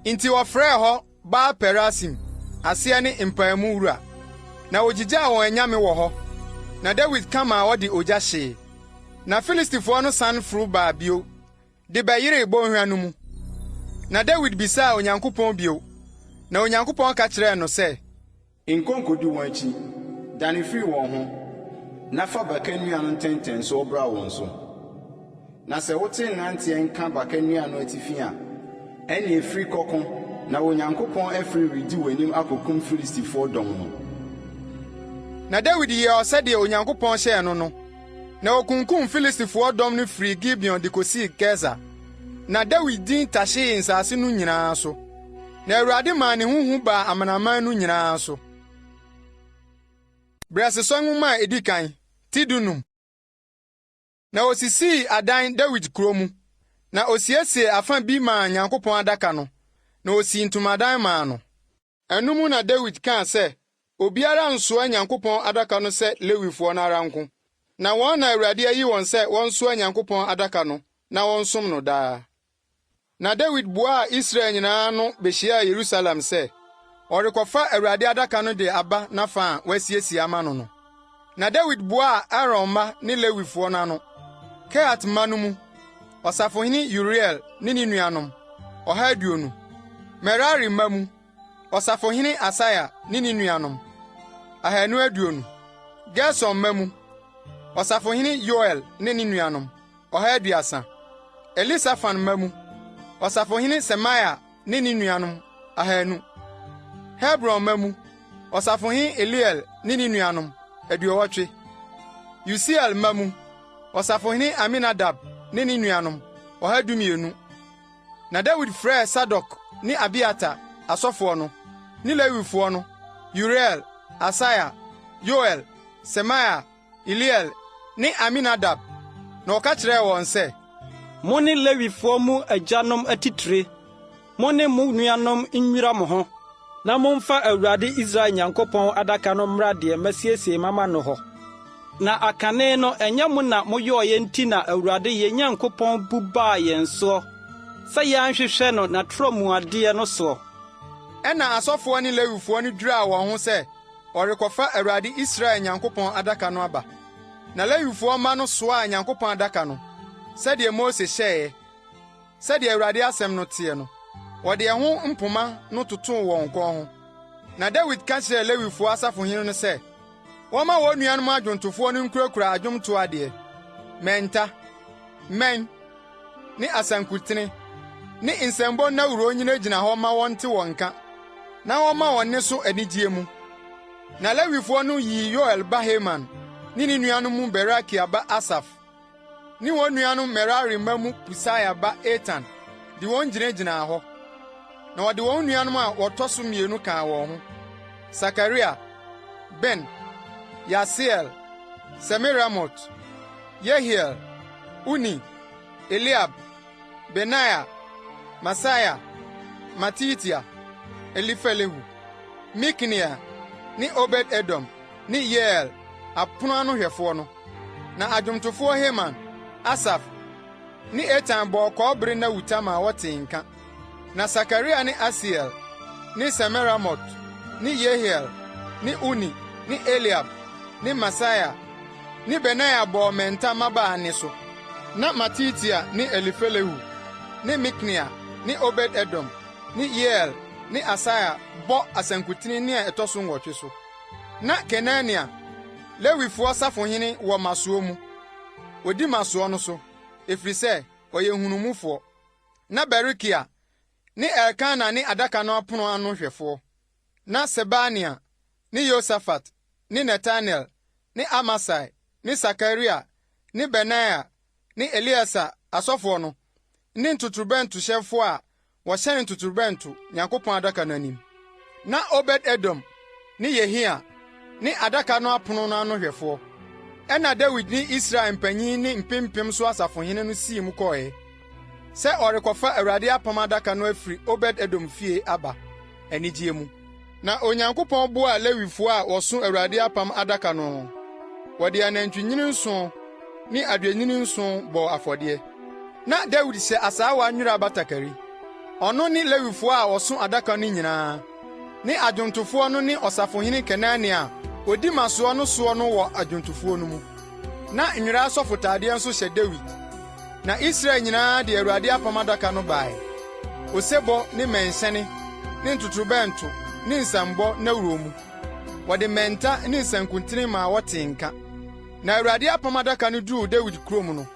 Enti wɔfrɛɛ hɔ Baal-Perasim, aseɛ ne Mpaemu Wura. Na wogyigyaa wɔn anyame wɔ hɔ, na Dawid ka maa wɔde ogya hyee. Na Filistifoɔ no san foro baa bio de bɛyeree bɔnhwa no mu. Na Dawid bisaa Onyankopɔn bio, na Onyankopɔn ka kyerɛɛ no sɛ. Nkɔ nkodi wɔn akyi, dane firi wɔn ho, na fa baka nnua no ntɛntɛnsoɔ bra wɔn so. Na sɛ wote nnanteɛ nka baka nnua no atifi a, ɛnneɛ firi kɔko, na wo Nyankopɔn afiri redi w'anim akɔkum Filistifoɔ dɔm no. Na Dawid yɛɛ sɛdeɛ Onyankopɔn hyɛɛ no no. Na okunkum Filistifoɔ dɔm no firii Gibeon de kosii Geser. Na Dawid din tahyee nsase no nyinaa so. Na Awurade maa ne ho hu baa amanaman no nyinaa so. Berɛsosɔ Nwoma a Edi Kan, ti 15. Na osisii adan Dawid kurow mu, na osiesiee afa bi maa Nyankopɔn adaka no, na osii ntomadan maa no. Ɛno mu na Dawid kaa sɛ, Obiara nnsoa Nyankopɔn adaka no sɛ Lewifoɔ no ara nko, na wɔn na Awurade ayi wɔn sɛ wɔnsoa Nyankopɔn adaka no na wɔnsom no daa. Na Dawid boaa Israel nyinaa ano behyiaa Yerusalem sɛ, ɔrekɔfa Awurade adaka no de aba n'afa a wasiesie ama no no. Na Dawid boaa Aaron mma ne Lewifoɔ no ano, Kehat mma no mu, ɔsafohene Uriel ne ne nuanom, 120. Merari mma mu, ɔsafohene Asaia ne ne nuanom, 220. Gerson mma mu, ɔsafohene Yoel ne ne nuanom, 130. Elisafan mma mu, ɔsafohene Semaia ne ne nuanom, 200. Hebron mma mu, ɔsafohene Eliel ne ne nuanom, 80. Usiel mma mu, ɔsafohene Aminadab ne ne nuanom, 112. Na Dawid frɛɛ Sadok ne Abiatar, asɔfoɔ no, ne Lewifoɔ no, Uriel, Asaia, Yoel, Semaia, Eliel ne Aminadab, na ɔka kyerɛɛ wɔn sɛ. Mo ne Lewifoɔ mu agyanom atitire, mo ne mo nuanom nnwira mo ho, na momfa Awurade Israel Nyankopɔn adaka no mmra deɛ masiesie mama no hɔ. Na akane no ɛnyɛ mo na moyɔeɛ nti na Awurade yɛn Nyankopɔn bu baa yɛn soɔ sɛ yɛanhwehwɛ no n'atorɔmuadeɛ no soɔ. Ɛnna asɔfoɔ ne Lewifoɔ no dwiraa wɔn ho sɛ wɔrekɔfa Awurade Israel Nyankopɔn adaka no aba. Na Lewifoɔ mma no soaa Nyankopɔn adaka no, sɛdeɛ Mose hyɛeɛ, sɛdeɛ Awurade asɛm no teɛ no. Wɔde ɛho mpoma no totoo wɔn kɔn ho. Na Dawid ka kyerɛɛ Lewifoɔ asafohene no sɛ, wɔmma wɔn nuanom adwontofoɔ no nkurakura adwomtoɔ adeɛ, mmɛnta, mmɛn, ne asankutene, ne nsambɔ nnawuro nnyinagyina hɔ mma wɔnte wɔn nka, na wɔmma wɔn nne so anigyeɛ mu. Na Lewifoɔ no yii Yoel ba Heman ne ne nuanom mu Berekia ba Asaf ne wɔn nuanom Merari mma mu Kusaia ba Etan de wɔn gyinagyinaa hɔ. Na wɔde wɔn nuanom a wɔtɔ so mmienu kaa wɔn ho, Sakaria, Ben, Yaasiel, Semiramot, Yehiel, Uni, Eliab, Benaia, Maaseia, Matitia, Elifelehu, Mikneia ne Obed-Edom ne Yeiel, apono ano hwɛfoɔ no. Na adwomtofoɔ Heman, Asaf ne Etan bɔɔ kɔbere nnawuta maa wɔtee nka. Na Sakaria ne Asiel ne Semiramot ne Yehiel ne Uni ne Eliab ne Maaseia ne Benaia bɔɔ mmɛnta mmabaa nne so. Na Matitia ne Elifelehu ne Mikneia ne Obed-Edom ne Yeiel ne Asaia bɔ asankuten nne a ɛtɔ so nwɔtwe so. Na Kenania, Lewifoɔ safohene wɔ mmasoɔ mu. Odi mmasoɔ no so, ɛfiri sɛ ɔyɛ nhunumufoɔ. Na Berekia ne Elkana ne adaka no apono ano hwɛfoɔ. Na Sebania ne Yosafat ne Netanel ne Amasai ne Sakaria ne Benaia ne Eleasa asɔfoɔ no ne ntotorobɛntohyɛnfoɔ a wɔhyɛn ntotorobɛnto Nyankopɔn adaka no anim. Na Obed-Edom ne Yehia ne adaka no apono no ano hwɛfoɔ. Ɛnna Dawid ne Israel mpanyin ne mpempem so asafohene no sii mu kɔe sɛ ɔrekɔfa Awurade apam adaka no afiri Obed-Edom fie aba anigye mu. Na Onyankopɔn boaa Lewifo a wɔso Awurade apam adaka no no. Wɔde anantwinini nson ne adwennini nson bɔɔ afɔdeɛ. Na Dawid hyɛ asaawa nwera batakari. Ɔno ne Lewifo a wɔso adaka no nyinaa, ne adwontofoɔ no ne ɔsafohene Kenania a odi mmasoɔ no soɔ no wɔ adwontofoɔ no mu. Na nwera asɔfotadeɛ nso hyɛ Dawid. Na Israel nyinaa de Awurade apam adaka no bae, osebɔ ne mmɛnhyɛne ne ntotorobɛnto ne nsambɔ nnawuro mu. Wɔde mmɛnta ne nsankutene maa wɔtee nka. Na Awurade apam adaka no duruu Dawid kurom no,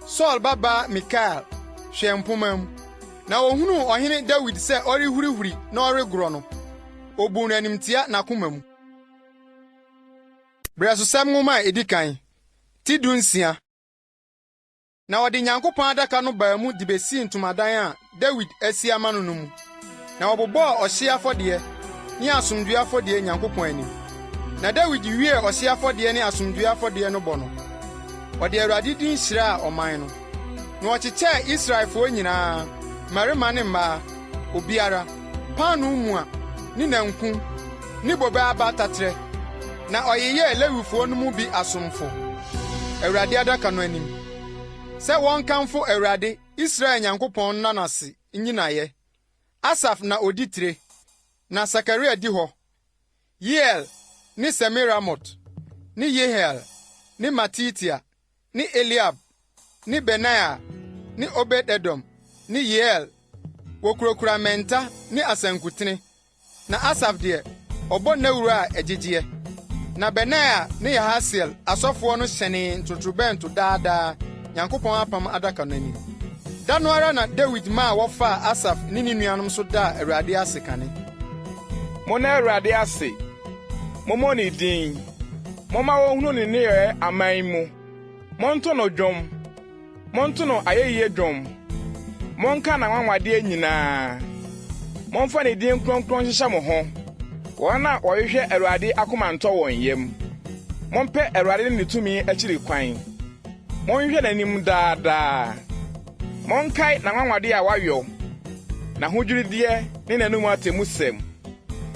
Saul babaa Mikal hwɛɛ mpomma mu, na ohunuu ɔhene Dawid sɛ ɔrehurihuri na ɔregorɔ no, obuu no animtiaa n'akoma mu. Berɛsosɛm Nwoma a edi kan, ti dunsia. Na wɔde Nyankopɔn adaka no baa mu de besii ntomadan a Dawid asi ama no no mu. Na wɔbobɔɔ ɔhyeɛ afɔdeɛ ne asomdwoeɛ afɔdeɛ Nyankopɔn anim. Na Dawid wiee ɔhyeɛ afɔdeɛ ne asomdwoeɛ afɔdeɛ no bɔ no, ɔde Awurade din hyiraa ɔman no. Na ɔkyekyɛɛ Israelfoɔ nyinaa, mmarima ne mmaa, obiara, paanoo mua ne nankum ne bobe aba taterɛ, na ɔyeyɛɛ Lewifoɔ no mu bi asomfo, Awurade adaka no anim, sɛ wɔnkamfo Awurade, Israel Nyankopɔn nna no ase nyi no ayɛ. Asaf na odi tire, na Sakaria di hɔ, Yeiel ne Semiramot ne Yehiel ne Matitia ne Eliab ne Benaia ne Obed-Edom ne Yeiel, wokurakura mmɛnta ne asankutene, na Asaf deɛ, ɔbɔ nnawuro a ɛgyegyeɛ. Na Benaia ne Yahasiel asɔfoɔ no hyɛnee ntotorobɛnto daa daa Nyankopɔn apam adaka no anim. Da no ara na Dawid maa wɔfaa Asaf ne ne nuanom so daa Awurade ase kane. Monna Awurade ase, mommɔ ne din, momma wonhunu ne nneyɔe aman mu. Monto no dwom, Monto no ayɛyie dwom. Monka n'anwanwadeɛ nyinaa. Momfa ne din kronkron nhyehyɛ mo ho. Wɔn a wɔhwehwɛ Awurade akoma ntɔ wɔn yam. Mompɛ Awurade ne ne tumi akyiri kwan. Monhwehwɛ n'anim daa daa. Monkae n'anwanwadeɛ a wayɔ, n'ahodwirideɛ ne n'anom atemmusɛm.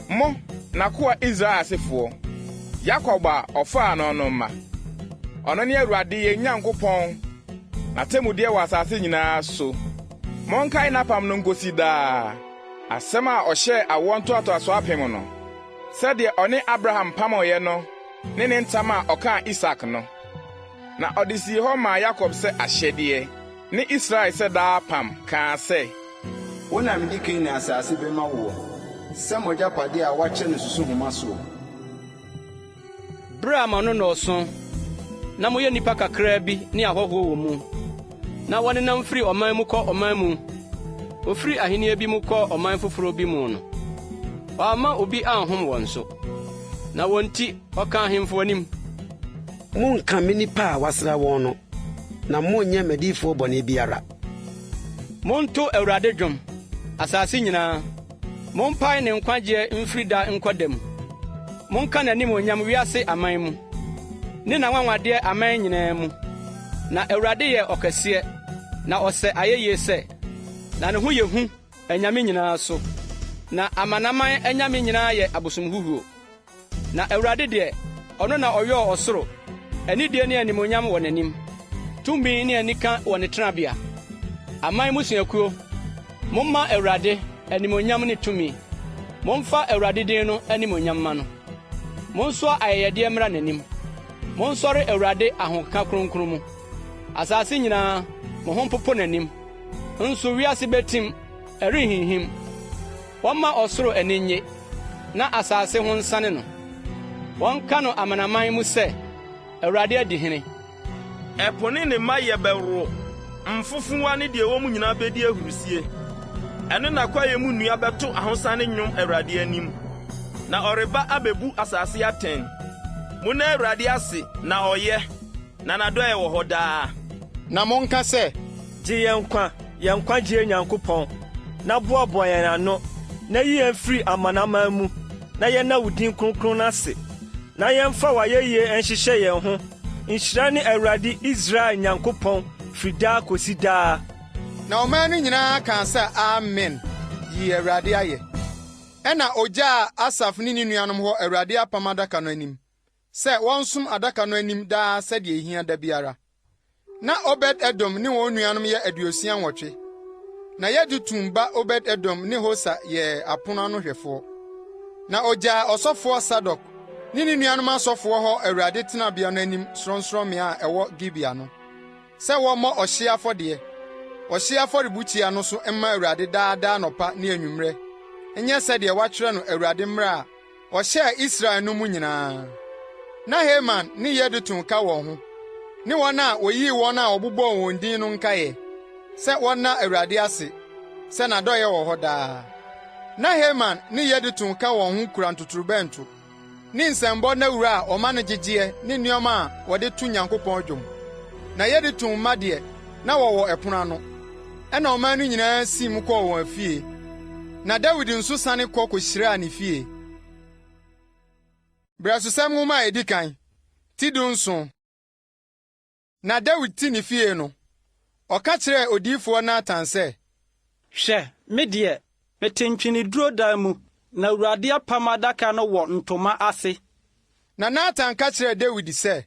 Mo, n'akoa Israel asefoɔ, Yakob a ɔfaa no no mma. Ɔno ne Awurade yɛn Nyankopɔn, n'atemmudeɛ wɔ asase nyinaa so. Monkae n'apam no nkosi daa, Asɛm a ɔhyɛɛ awoɔ ntoatoasoɔ apem no, sɛdeɛ ɔne Abraham pamoeɛ no ne ne ntam a ɔkaa Isak no. Na ɔde sii hɔ maa Yakob sɛ ahyɛdeɛ, ne Israel sɛ daa apam, kaa sɛ. Wo na mede Kanaan asase bɛma woɔ sɛ mo agyapadeɛ a wɔakyɛ no susuhoma soɔ. Bere a mo ano nnɔɔso, na moyɛ nnipa kakraa bi ne ahɔho wɔ mu, na wɔnenam firi ɔman mu kɔ ɔman mu, wofiri ahenni bi mu kɔ ɔman foforo bi mu no, wamma obi anhom wɔn so, na wɔn nti ɔkaa ahemfo anim. Monnka me nnipa a wɔasra wɔn no, na monnyɛ m'adiyifoɔ bɔne biara. Monto Awurade dwom, asase nyinaa. Mompae ne nkwagyeɛ mfiri da nkɔ da mu. Monka n'animuonyam wiase aman mu, ne n'anwanwadeɛ aman nyinaa mu. Na Awurade yɛ ɔkɛseɛ, na ɔsɛ ayɛyie sɛ, na ne ho yɛ hu anyame nyinaa so. Na amanaman anyame nyinaa yɛ abosomhuhuo. Na Awurade deɛ, ɔno na ɔyɔɔ ɔsoro, anidie ne animuonyam wɔ n'anim, tumi ne anika wɔ ne tenabea. Aman mmusuakuo, momma Awurade animuonyam ne tumi. Momfa Awurade din no animuonyam mma no. Monsoa ayɛyɛdeɛ mmra n'anim. Monsɔre Awurade ahokeka kronkron mu. Asase nyinaa, mo ho mpopo n'anim. Nso wiase betim, ɛrenhinhim. Wɔmma ɔsoro ani nnye, na asase ho nsane no. Wɔnka no amanaman mu sɛ, Awurade adi hene! Ɛpo ne ne mayɛ bɛworo, mfofowa ne deɛ ɛwɔ mu nyinaa bedi ahurusie. Ɛno na kwaeɛ mu nnua bɛto ahosane nnwom Awurade anim, na ɔreba abebu asase atɛn. Monna Awurade ase, na ɔyɛ, na n'adɔe wɔ hɔ daa. Na monka sɛ. Gye yɛn nkwa, yɛn nkwagyeɛ Nyankopɔn, na boaboa yɛn ano, na yi yɛn firi amanaman mu, na yɛnna wo din kronkron no ase, na yɛmfa w'ayɛyie nhyehyɛ yɛn ho. Nhyira ne Awurade Israel Nyankopɔn firi daa kɔsi daa. Na ɔman no nyinaa kaa sɛ, Amen! yii Awurade ayɛ. Ɛnna ogyaa Asaf ne ne nuanom hɔ Awurade apam adaka no anim, sɛ wɔnsom adaka no anim daa sɛdeɛ ehia da biara. Na Obed-Edom ne wɔn nuanom yɛ 68. Na Yedutun ba Obed-Edom ne Hosa yɛɛ apon ano hwɛfoɔ. Na ogyaa ɔsɔfoɔ Sadok ne ne nuanom asɔfoɔ hɔ Awurade tenabea no anim sorɔnsorɔmmea a ɛwɔ Gibea no, sɛ wɔmmɔ ɔhyeɛ afɔdeɛ, ɔhyeɛ afɔrebukyia no so mma Awurade daa daa anɔpa ne anwummerɛ, nyɛ sɛdeɛ wɔatwerɛ no Awurade mmara a ɔhyɛɛ Israel no mu nyinaa. Na Heman ne Yedutun ka wɔn ho, ne wɔn a woyii wɔn a wɔbobɔɔ wɔn din no nkae, sɛ wɔnna Awurade ase sɛ n'adɔe wɔ hɔ daa. Na Heman ne Yedutun ka wɔn ho kura ntotorobɛnto, ne nsambɔ nnawuru a wɔma no gyegyeɛ ne nneɛma a wɔde to Nyankopɔn dwom. Na Yedutun mma deɛ, na wɔwɔ ɛpono ano. Ɛnna ɔman no nyinaa sii mu kɔɔ wɔn afie. Na Dawid nso sane kɔ kohyiraa ne fie. Berɛsosɛm Nwoma a Edi Kan, ti 17. Na Dawid te ne fie no, ɔka kyerɛɛ odiyifoɔ Natan sɛ. Hwɛ, me deɛ, mete ntweneduro dan mu, na Awurade apam adaka no wɔ ntoma ase. Na Natan ka kyerɛɛ Dawid sɛ.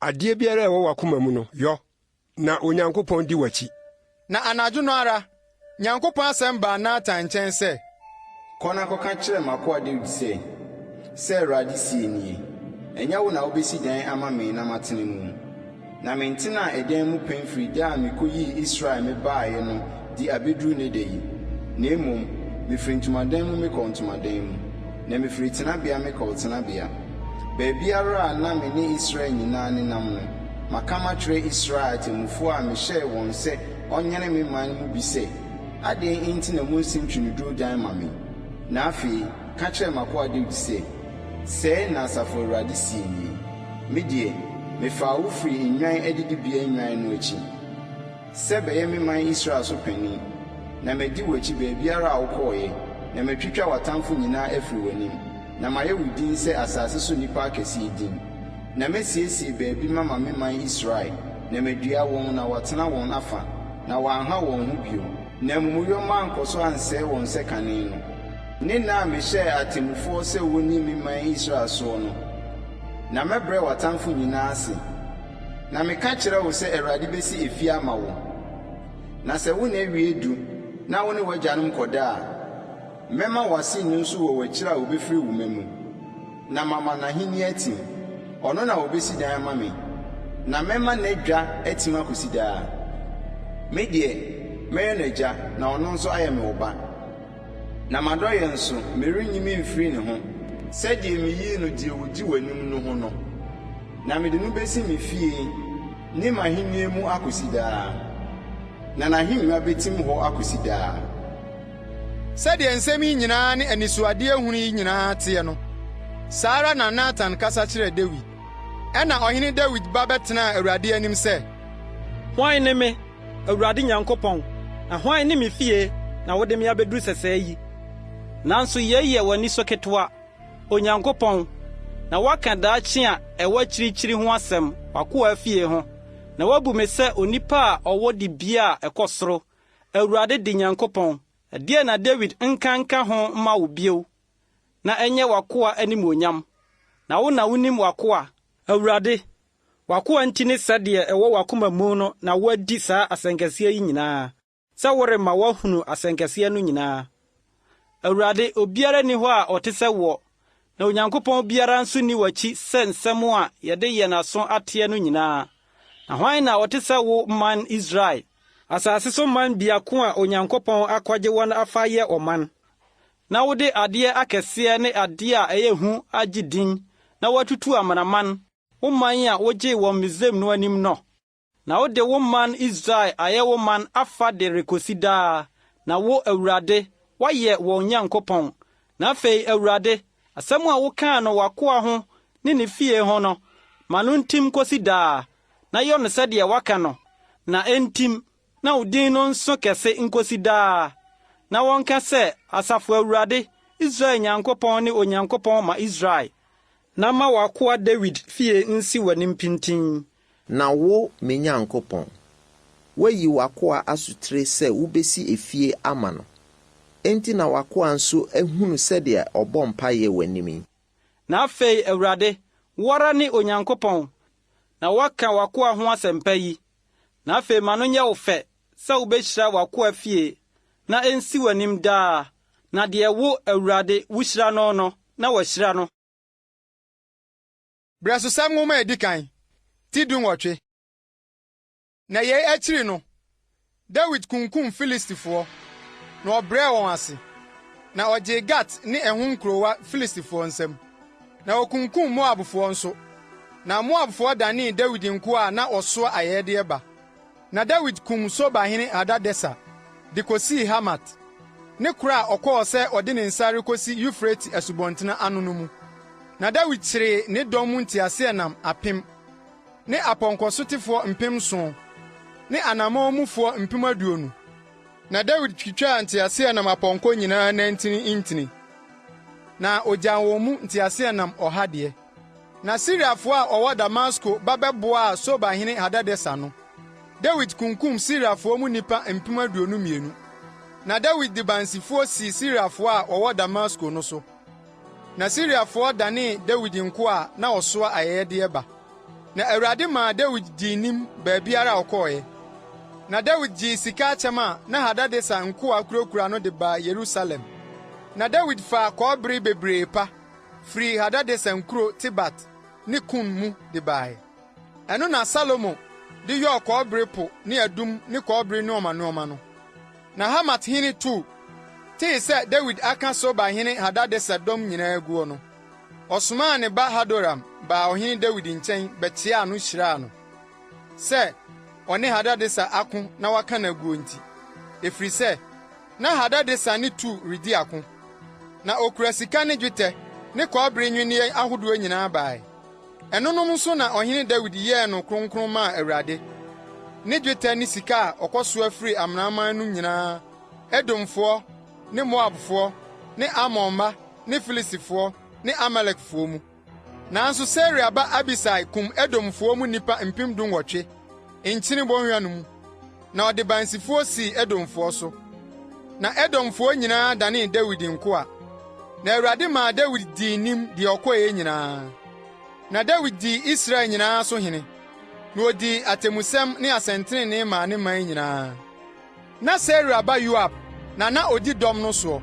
Adeɛ biara a ɛwɔ w'akoma mu no, yɔ, na Onyankopɔn di w'akyi. Na anadwo no ara, Nyankopɔn asɛm baa Natan nkyɛn sɛ. Kɔ na kɔka kyerɛ m'akoa Dawid sɛ, 'Sɛ Awurade seɛ nie, Ɛnyɛ wo na wobɛsi dan ama me na matena mu. Na mentenaa ɛdan mu pɛn firi da a mekɔyii Israel mebaeɛ no de abɛduru nnɛ da yi, na mmom mefiri ntomadan mu mekɔɔ ntomadan mu, na mefiri tenabea mekɔɔ tenabea. Baabiara a na me ne Israel nyinaa nenam no, maka makyerɛ Israel atemmufoɔ a mehyɛɛ wɔn sɛ wɔnyɛne me man mu bi sɛ, 'Adɛn nti na monsi ntweneduro dan mma me? Na afei, ka kyerɛ m'akoa Dawid sɛ, 'Sɛɛ na Asafo Awurade seɛ nie, Me deɛ, mefaa wo firii nnwan adidibea nnwan no akyi, Sɛ bɛyɛ me man Israel so panin, na madi w'akyi baabiara a wokɔeɛ, na matwitwa w'atamfo nyinaa afiri w'anim, na mayɛ wo din sɛ asase so nnipa akɛseɛ din. Na mɛsiesie baabi mama me man Israel, na madua wɔn na wɔatena wɔn afa, na wɔanha wɔn ho bio, na amumuyɔ mma ankɔ so ansɛe wɔn sɛ kane no, ne nna a mehyɛɛ atemmufoɔ sɛ wɔnni me man Israel soɔ no. Na mɛbrɛ w'atamfo nyinaa ase. Na meka kyerɛ wo sɛ Awurade besi efie ama wo. Na sɛ wo nna wie du na wo ne w'agyanom kɔda a. Mɛma w'aseni nso wɔ w'akyiri a obefiri wo mma mu, na mama n'ahenni atim. Ɔno na obesi dan ama me, na mɛma n'adwa atim akosi daa. Me deɛ, mɛyɛ no agya, na ɔno nso ayɛ me ɔba. Na m'adɔeɛ nso, merenyi memfiri ne ho, sɛdeɛ meyii no deɛ ɔdi w'anim no ho no, na mede no besi me fie ne m'ahennie mu akosi daa, na n'ahennwa betim hɔ akosi daa. Sɛdeɛ nsɛm yi nyinaa ne anisoadehunu yi nyinaa teɛ no, saa ara na Natan kasa kyerɛɛ Dawid. Ɛnna ɔhene Dawid ba bɛtenaa Awurade anim sɛ. Hwan ne me, Awurade Nyankopɔn, na hwan ne me fie na wode me abeduru sɛsɛɛ yi? Nanso yei yɛ w'ani so ketewa, Onyankopɔn, na woaka daakye a ɛwɔ akyirikyiri ho asɛm w'akoa fie ho, na woabu me sɛ onipa a ɔwɔ dibea a ɛkɔ soro, Awurade de Nyankopɔn, ɛdeɛn na Dawid nka nka ho mma wo bio, na ɛnyɛ w'akoa animuonyam? Na wo na wunim w'akoa. Awurade, w'akoa nti ne sɛdeɛ ɛwɔ w'akoma mu no na woadi saa asɛnkɛseɛ yi nyinaa. Sɛ worema wɔahunu asɛnkɛseɛ no nyinaa. Awurade, obiara nni hɔ a ɔte sɛ woɔ, na Onyankopɔn biara nso nni w'akyi sɛ nsɛm a yɛde yɛn aso ateɛ no nyinaa. Na hwan na ɔte sɛ wo man Israel, asase so man biako a Onyankopɔn akɔgye wɔn afa ayɛ ɔman, na wode adeɛ akɛseɛ ne adeɛ a ɛyɛ hu agye din na woatutu amanaman, wo man a wogyee wɔn Misraim no anim no? Na wode wo man Israel ayɛ wo man afa de rekosi daa, na wo, Awurade, woayɛ wɔn Nyankopɔn. Na afei, Awurade, asɛm a wokaa no w'akoa ho ne ne fie ho no, ma no ntim nkosi daa, na yɔ no sɛdeɛ woaka no, na entim, na wo din no nso kɛse nkosi daa, na wɔnka sɛ, 'Asafo Awurade, Israel Nyankopɔn ne Onyankopɔn ma Israel. Na ma w'akoa Dawid fie nsi w'anim pintinn. Na wo, me Nyankopɔn, woayi w'akoa asotire sɛ wobɛsi efie ama no, enti na w'akoa nso ahunu sɛdeɛ ɔbɔ mpaeɛ w'anim yi. Na afei, Awurade, wo ara ne Onyankopɔn, na woaka w'akoa ho asɛmpa yi. Na afei ma no nyɛ wo fɛ sɛ wobɛhyira w'akoa fie, na ɛnsi w'anim daa, na deɛ wo, Awurade, wuhyira no no, na wɔahyira no. Brɛsosɛm Nwoma a edi kan, ti dunwɔtwe. Na yei akyiri no, Dawid kunkum Filistifoɔ, na ɔbrɛɛ wɔn ase, na ɔgyee Gat ne ɛho nkurowa Filistifoɔ nsam. Na okunkum Moabfoɔ nso, na Moabfoɔ danee Dawid nkoa a na wɔsoa ayɛyɛdeɛ ba. Na Dawid kum Soba hene Hadadeser de kosii Hamat, ne koro a ɔkɔɔ sɛ ɔde ne nsa rekosi Eufrate asubɔnten ano no mu. Na Dawid kyeree ne dɔm mu nteaseɛnam apem, ne apɔnkɔsotefoɔ mpemnson, ne anammɔn mufoɔ 20,000. Na Dawid twitwaa nteaseɛnam apɔnkɔ nyinaa nantin ntini, na ogyaw wɔn mu nteaseɛnam ɔha deɛ. Na Siriafo a wɔwɔ Damasko ba bɛboaa Sobahene Hadadeser no, Dawid kunkum Siriafo mu nnipa 22,000. Na Dawid de bansifoɔ sii Siriafo a wɔwɔ Damasko no so. Na Siriafoɔ danee Dawid nkoa a na wɔsoa ayɛyɛdeɛ ba. Na Awurade maa Dawid dii nim baabiara a ɔkɔeɛ. Na Dawid gyee sika akyɛm a na Hadadeser nkoa kurakura no de baa Yerusalem. Na Dawid faa kɔbere bebree pa firii Hadadeser nkuro Tibhat ne Kun mu de bae. Ɛno na Salomo de yɔɔ kɔbere po ne adum ne kɔbere nnoɔma nnoɔma no. Na Hamat hene Tou tee sɛ Dawid aka Soba hene Hadadeser dɔm nyinaa aguo no, ɔsomaa ne ba Hadoram baa ɔhene Dawid nkyɛn bɛkyeaa no hyiraa no, sɛ ɔne Hadadeser ako na waka no aguo nti, ɛfiri sɛ, na Hadadeser ne Tou redi ako. Na okura sika ne dwetɛ ne kɔbere nnwinneɛ ahodoɔ nyinaa bae. Ɛnonom nso na ɔhene Dawid yɛɛ no kronkron maa Awurade, ne dwetɛ ne sika a ɔkɔsoa firii amanaman no nyinaa, Edomfoɔ ne Moabfoɔ ne Amon mma ne Filistifoɔ ne Amalekfoɔ mu. Nanso Seruia ba Abisai kum Edomfoɔ mu nnipa 18,000 Nkyene Bɔnhwa no mu, na ɔde bansifoɔ sii Edomfoɔ so. Na Edomfoɔ nyinaa danee Dawid nkoa. Na Awurade maa Dawid dii nim deɛ ɔkɔeɛ nyinaa. Na Dawid dii Israel nyinaa so hene, na odii atemmusɛm ne asɛntenenee maa ne man nyinaa. Na Seruia ba Yoab na na odi dɔm no soɔ.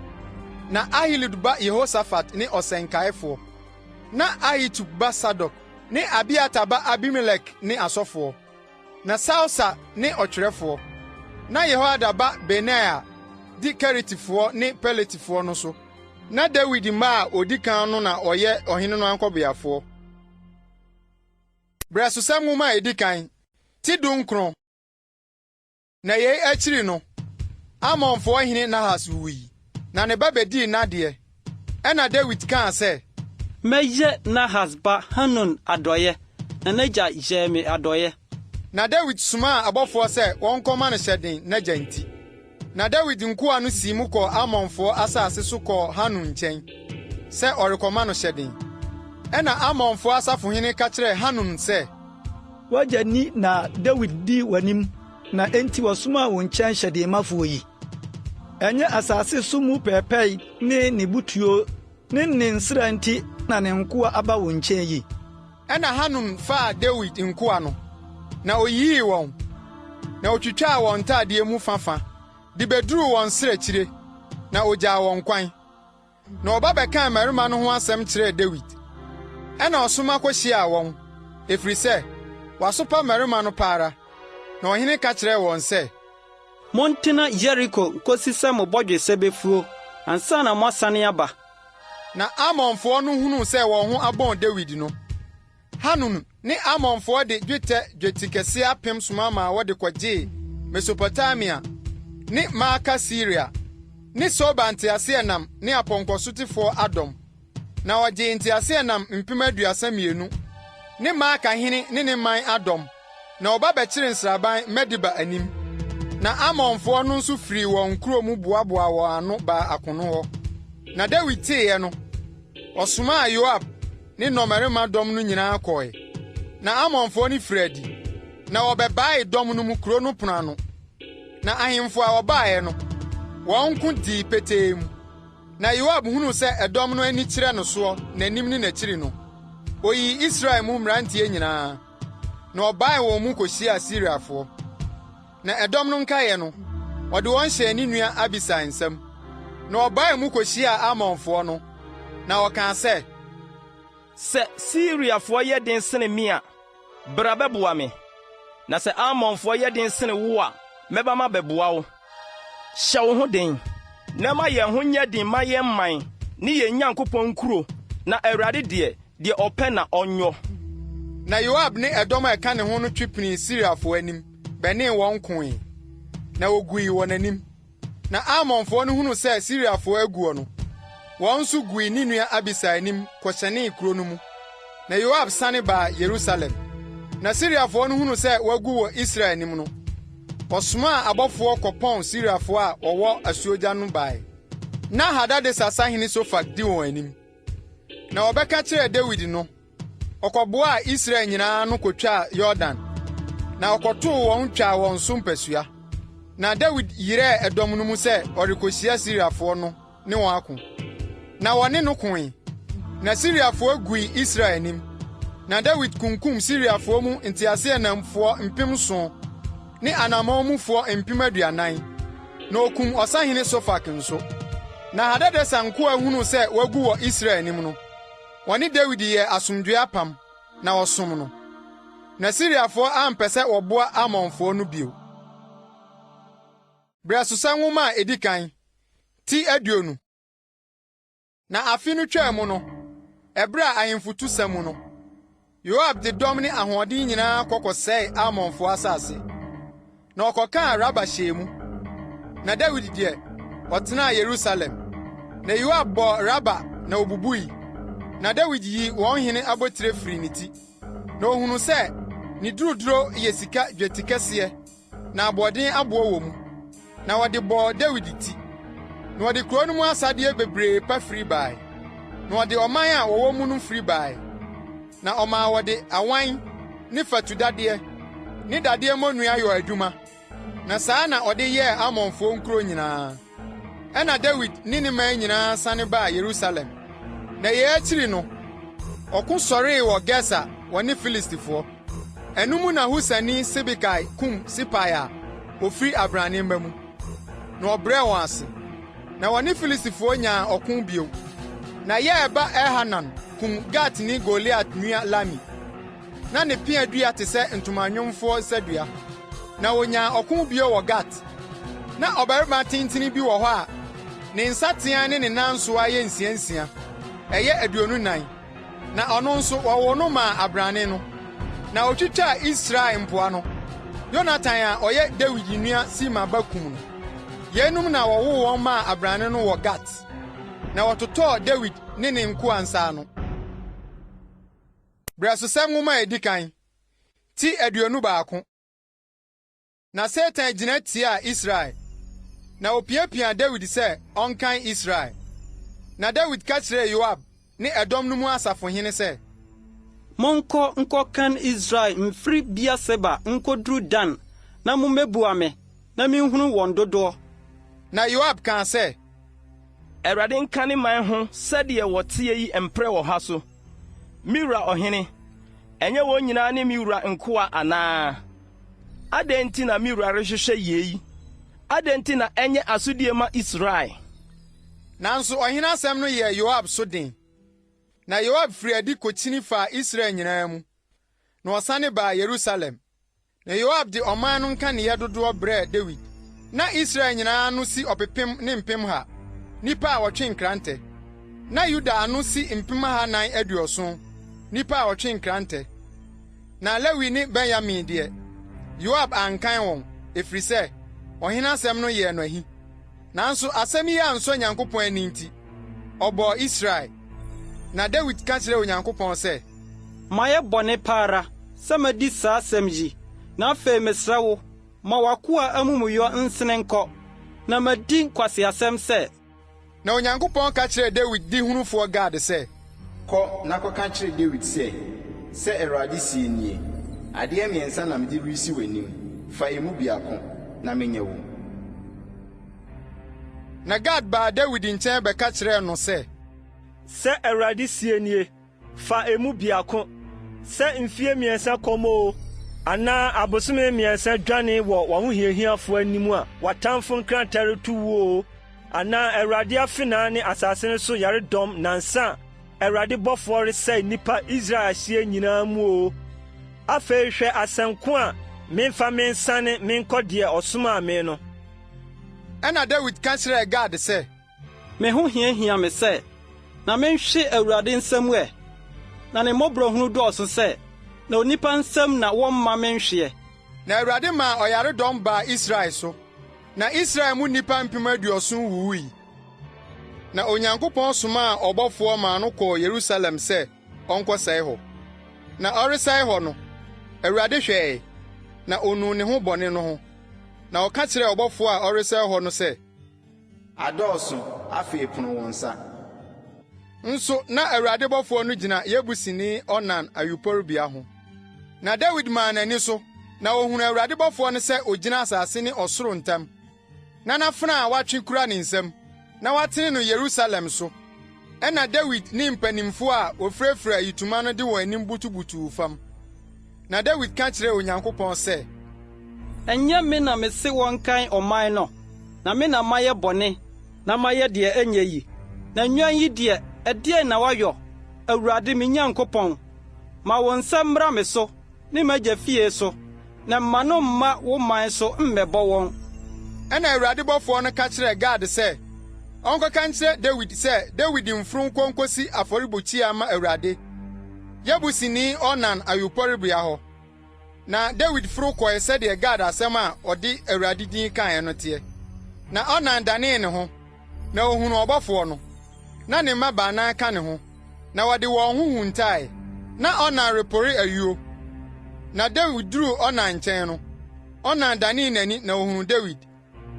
Na Ahilud ba Yehosafat ne ɔsɛnkaefoɔ. Na Ahitub ba Sadok ne Abiatar ba Abimelek ne asɔfoɔ. Na Sausa ne ɔtwerɛfoɔ. Na Yehoiada ba Benaia di Keretifoɔ ne Peletifoɔ no so. Na Dawid mma a odi kan no na wɔyɛ ɔhene no ankɔbeafoɔ. Berɛsosɛm Nwoma a edi kan, ti 19. Na yei akyiri no, Amonfoɔ hene Nahas wui, na ne ba bedii n'adeɛ. Ɛnna Dawid kaa sɛ. Mɛyɛ Nahas ba Hanun adɔeɛ, na n'agya yɛɛ me adɔeɛ. Na Dawid somaa abɔfoɔ sɛ wɔnkɔma no hyɛden n'agya nti. Na Dawid nkoa no sii mu kɔɔ Amonfoɔ asase so kɔɔ Hanun nkyɛn sɛ ɔrekɔma no hyɛden. Ɛnna Amonfoɔ asafohene ka kyerɛɛ Hanun sɛ. W'agya ni na Dawid di w'anim na enti wɔsomaa wo nkyɛn hyɛdenmafoɔ yi? Ɛnyɛ asase so mu pɛɛpɛe ne ne butuo ne ne nsra nti na ne nkoa aba wo nkyɛn yi? Ɛnna Hanun faa Dawid nkoa no, na oyiyii wɔn, na otwitwaa wɔn ntadeɛ mu fa-fa de beduruu wɔn srɛkyire, na ogyaa wɔn kwan. Na wɔba bɛkaa mmarima no ho asɛm kyerɛɛ Dawid. Ɛnna ɔsoma kohyiaa wɔn, ɛfiri sɛ, wɔasopa mmarima no pa ara. Na ɔhene ka kyerɛɛ wɔn sɛ. Montena Yeriko nkosi sɛ mo bɔdwesɛ befuo ansa na moasane aba. Na Amonfoɔ no hunuu sɛ wɔn ho abɔn Dawid no, Hanun ne Amonfoɔ de dwetɛ dwetikɛseɛ apem soma maa wɔde kɔgyee Mesopotamia ne Maaka Siria ne Soba nteaseɛnam ne apɔnkɔsotefoɔ adɔm. Na ɔgyee nteaseɛnam 32,000 ne Maaka hene ne ne man adɔm, na wɔba bɛkyeree nsraban Medeba anim. Na Amonfoɔ no nso firii wɔn nkuro mu boaboaa wɔn ano baa akono hɔ. Na Dawid teeɛ no, ɔsomaa Yoab ne nnɔmmarima dɔm no nyinaa kɔe. Na Amonfoɔ no firii adi, na wɔbɛbaee dɔm no mu kuro no pono ano. Na ahemfo a wɔbaeɛ no, wɔn nko dii petee mu. Na Yoab hunuu sɛ ɛdɔm no ani kyerɛ no soɔ n'anim ne n'akyiri no, ɔyii Israel mu mmeranteɛ nyinaa, na ɔbaee wɔn mu kɔhyiaa Siriafoɔ. Na ɛdɔm no nkaeɛ no, ɔde wɔn hyɛɛ ne nua Abisai nsam. Na ɔbaee mu kɔhyiaa Amonfoɔ no, na ɔkaa sɛ. Sɛ Siriafoɔ yɛ den sene me a, bra bɛboa me, na sɛ Amonfoɔ yɛ den sene wo a, mɛba mabɛboa wo. Hyɛ wo ho den, na ma yɛn ho nyɛ den mma yɛn man ne yɛn Nyankopɔn nkuro, na Awurade deɛ, deɛ ɔpɛ na ɔnyɔ. Na Yoab ne ɛdɔm a ɛka ne ho no twe pinii Siriafoɔ anim bɛnee wɔn koe, na wogui wɔ n'anim. Na Amonfoɔ no hunuu sɛ Siriafoɔ aguɔ no, wɔn nso gui ne nua Abisai anim kɔhyɛnee kuro no mu. Na Yoab sane baa Yerusalem. Na Siriafoɔ no hunuu sɛ wɔagu wɔ Israel anim no, wɔsomaa abɔfoɔ kɔpɔn Siriafoɔ a wɔwɔ asuogya no bae. Na Hadadeser sahene Sofak di wɔn anim. Na wɔbɛka kyerɛɛ Dawid no, ɔkɔboaa Israel nyinaa ano kotwaa Yordan, na ɔkɔtoo wɔn twaa wɔn so mpasua. Na Dawid yerɛɛ ɛdɔm no mu sɛ ɔrekohyia Siriafoɔ no ne wɔn ako. Na wɔne no koe, na Siriafoɔ gui Israel anim. Na Dawid kunkum Siriafoɔ mu nteaseɛnamfoɔ 7,000 ne anammɔn mufoɔ 40,000, na okum ɔsahene Sofak nso. Na Hadadeser nkoa hunuu sɛ wɔagu wɔ Israel anim no, wɔne Dawid yɛɛ asomdwoe apam, na wɔsom no. Na Siriafoɔ ampɛ sɛ wɔboa Amonfoɔ no bio. Berɛsosɛm Nwoma a Edi Kan, ti 20. Na afe no twaa mu no, ɛberɛ a ahemfo tu sa mu no, Yoab de dɔm ne ahoɔden nyinaa kɔ kɔsɛee Amonfoɔ asase, na ɔkɔkaa Raba hyɛɛ mu. Na Dawid deɛ, ɔtenaa Yerusalem. Na Yoab bɔɔ Raba na obubui, na Dawid yii wɔn hene abotire firii ne ti. Na ohunuu sɛ ne duruduro yɛ sika dwetikɛseɛ na aboɔden aboɔ wɔ mu, na wɔde bɔɔ Dawid ti. Na wɔde kurow no mu asadeɛ bebree pa firi bae, na wɔde ɔman a wɔwɔ mu no firi bae. Na ɔmaa wɔde awan ne fatudadeɛ ne dadeɛ mmonnua yɔɔ adwuma, na saa na ɔde yɛɛ Amonfoɔ nkuro nyinaa. Ɛnna Dawid ne ne man nyinaa sane baa Yerusalem. Na yei akyiri no, ɔko sɔree wɔ Geser wɔne Filistifoɔ. Ɛno mu na Husani Sibekai kum Sipai a ofiri abrane mma mu, na ɔbrɛɛ wɔn ase. Na wɔne Filistifoɔ nyaa ɔko bio. Na Yair ba Elhanan kum Gatni Goliat nua Lami. Na ne pea dua te sɛ ntomanwomfoɔ nsadua. Na wonyaa ɔko bio wɔ Gat. Na ɔbarima tentene bi wɔ hɔ a ne nsateaa ne ne nansoaa yɛ nsiansia, ɛyɛ 24. Na ɔno nso wɔwoo no maa abrane no. Na otwitwaa Israel mpoa no, Yonatan a ɔyɛ Dawid nua Sima ba kum no. Yeinom na wɔwoo wɔn maa abrane no wɔ Gat. Na wɔtotɔɔ Dawid ne ne nkoa nsa ano. Berɛsosɛm Nwoma a edi kan, ti 21. Na Satan gyina tiaa Israel, na opiapiaa Dawid sɛ ɔnkan Israel. Na Dawid ka kyerɛɛ Yoab ne ɛdɔm no mu asafohene sɛ. Monkɔ nkɔkan Israel mfiri Beer-Seba nkoduru Dan na mummebua me, na minhunu wɔn dodoɔ. Na Yoab kaa sɛ. Awurade nka ne man ho sɛdeɛ wɔteɛ yi mprɛ ɔha so. Me wura ɔhene, ɛnyɛ wɔn nyinaa ne me wura nkoa anaa? Adɛn nti na me wura rehwehwɛ yei? Adɛn nti na ɛnyɛ asodie ma Israel? Nanso ɔhene asɛm no yɛɛ Yoab so den. Na Yoab firii adi kokyini faa Israel nyinaa mu, na ɔsane baa Yerusalem. Na Yoab de ɔman no nkaneeɛ dodoɔ brɛɛ Dawid. Na Israel nyinaa ano si ɔpepem ne mpemha, nnipa a wɔtwe nkrantɛ. Na Yuda ano si mpemahanan aduɔson, nnipa a wɔtwe nkrantɛ. Na Lewi ne Benyamin deɛ, Yoab ankan wɔn, ɛfiri sɛ, ɔhene asɛm no yɛɛ no ahi. Nanso asɛm yi ansɔ Nyankopɔn ani nti, ɔbɔɔ Israel. Na Dawid ka kyerɛɛ Onyankopɔn sɛ. Mayɛ bɔne pa ara sɛ madi saa asɛm yi, na afei mesrɛ wo, ma w'akoa amumuyɔ nsene nkɔ, na madi nkwaseasɛm sɛ. Na Onyankopɔn ka kyerɛɛ Dawid dehunufoɔ Gad sɛ. Kɔ na kɔka kyerɛ Dawid sɛ, 'Sɛ Awurade seɛ nie, Adeɛ mmiɛnsa na mede resi w'anim, fa emu biako, na menyɛ wo. Na Gad baa Dawid nkyɛn bɛka kyerɛɛ no sɛ. Sɛ Awurade seɛ nie, Fa emu biako, sɛ mfeɛ mmiɛnsa kɔm oo, anaa abosome mmiɛnsa dwane wɔ w'ahohiahiafo anim a w'atamfo nkrantɛ reto wo oo, anaa Awurade afenaa ne asase no so yaredɔm nnansa a Awurade bɔfoɔ resɛe nnipa Israel ahyeɛ nyinaa mu oo. Afei hwɛ asɛm ko a memfa mensane menkɔ deɛ ɔsomaa me no. Ɛnna Dawid ka kyerɛɛ Gad sɛ. Me ho hiahia me sɛ, na menhwe Awurade nsam ɛ! Na ne mmɔborɔhunu dɔɔso sɛ, na onipa nsam na wɔmma menhweɛ. Na Awurade maa ɔyaredɔm baa Israel so, na Israel mu nnipa 70,000 wuwui. Na Onyankopɔn somaa ɔbɔfoɔ maa no kɔɔ Yerusalem sɛ ɔnkɔsɛe hɔ. Na ɔresɛe hɔ no, Awurade hwɛe, na onuu ne ho bɔne no ho, na ɔka kyerɛɛ ɔbɔfoɔ a ɔresɛe hɔ no sɛ, Adɔɔso, afei pono wo nsa. Nso na Awurade bɔfoɔ no gyina Yebusini Ornan ayuporebea ho. Na Dawid maa n'ani so, na ohunuu Awurade bɔfoɔ no sɛ ogyina asase ne ɔsoro ntam, na n'afena a watwe kura ne nsam, na watene no Yerusalem so. Ɛnna Dawid ne mpanimfoɔ a wɔfirafira ayitoma no de wɔn anim butubutuu fam. Na Dawid ka kyerɛɛ Onyankopɔn sɛ. Ɛnyɛ me na mese wɔnkan ɔman no, na me na mayɛ bɔne na mayɛ deɛ ɛnyɛ yi. Na nnwan yi deɛ, ɛdeɛn na wɔayɔ, Awurade me Nyankopɔn? Ma wo nsa mmra me so ne m'agya fie so, na mma no mma wo man so mmɛbɔ wɔn. Ɛnna Awurade bɔfoɔ no ka kyerɛɛ Gad sɛ ɔnkɔka nkyerɛ Dawid sɛ Dawid mforo nkɔ nkosi afɔrebukyia mma Awurade, Yebusini Ornan ayuporebea hɔ. Na Dawid foro kɔe sɛdeɛ Gad asɛm a ɔde Awurade din kaeɛ no teɛ. Na Ornan danee ne ho, na ohunuu ɔbɔfoɔ no, na ne mma baanan ka ne ho, na wɔde wɔn ho huntae. Na Ornan repore ayuo. Na Dawid duruu Ornan nkyɛn no, Ornan danee n'ani na ohunuu Dawid.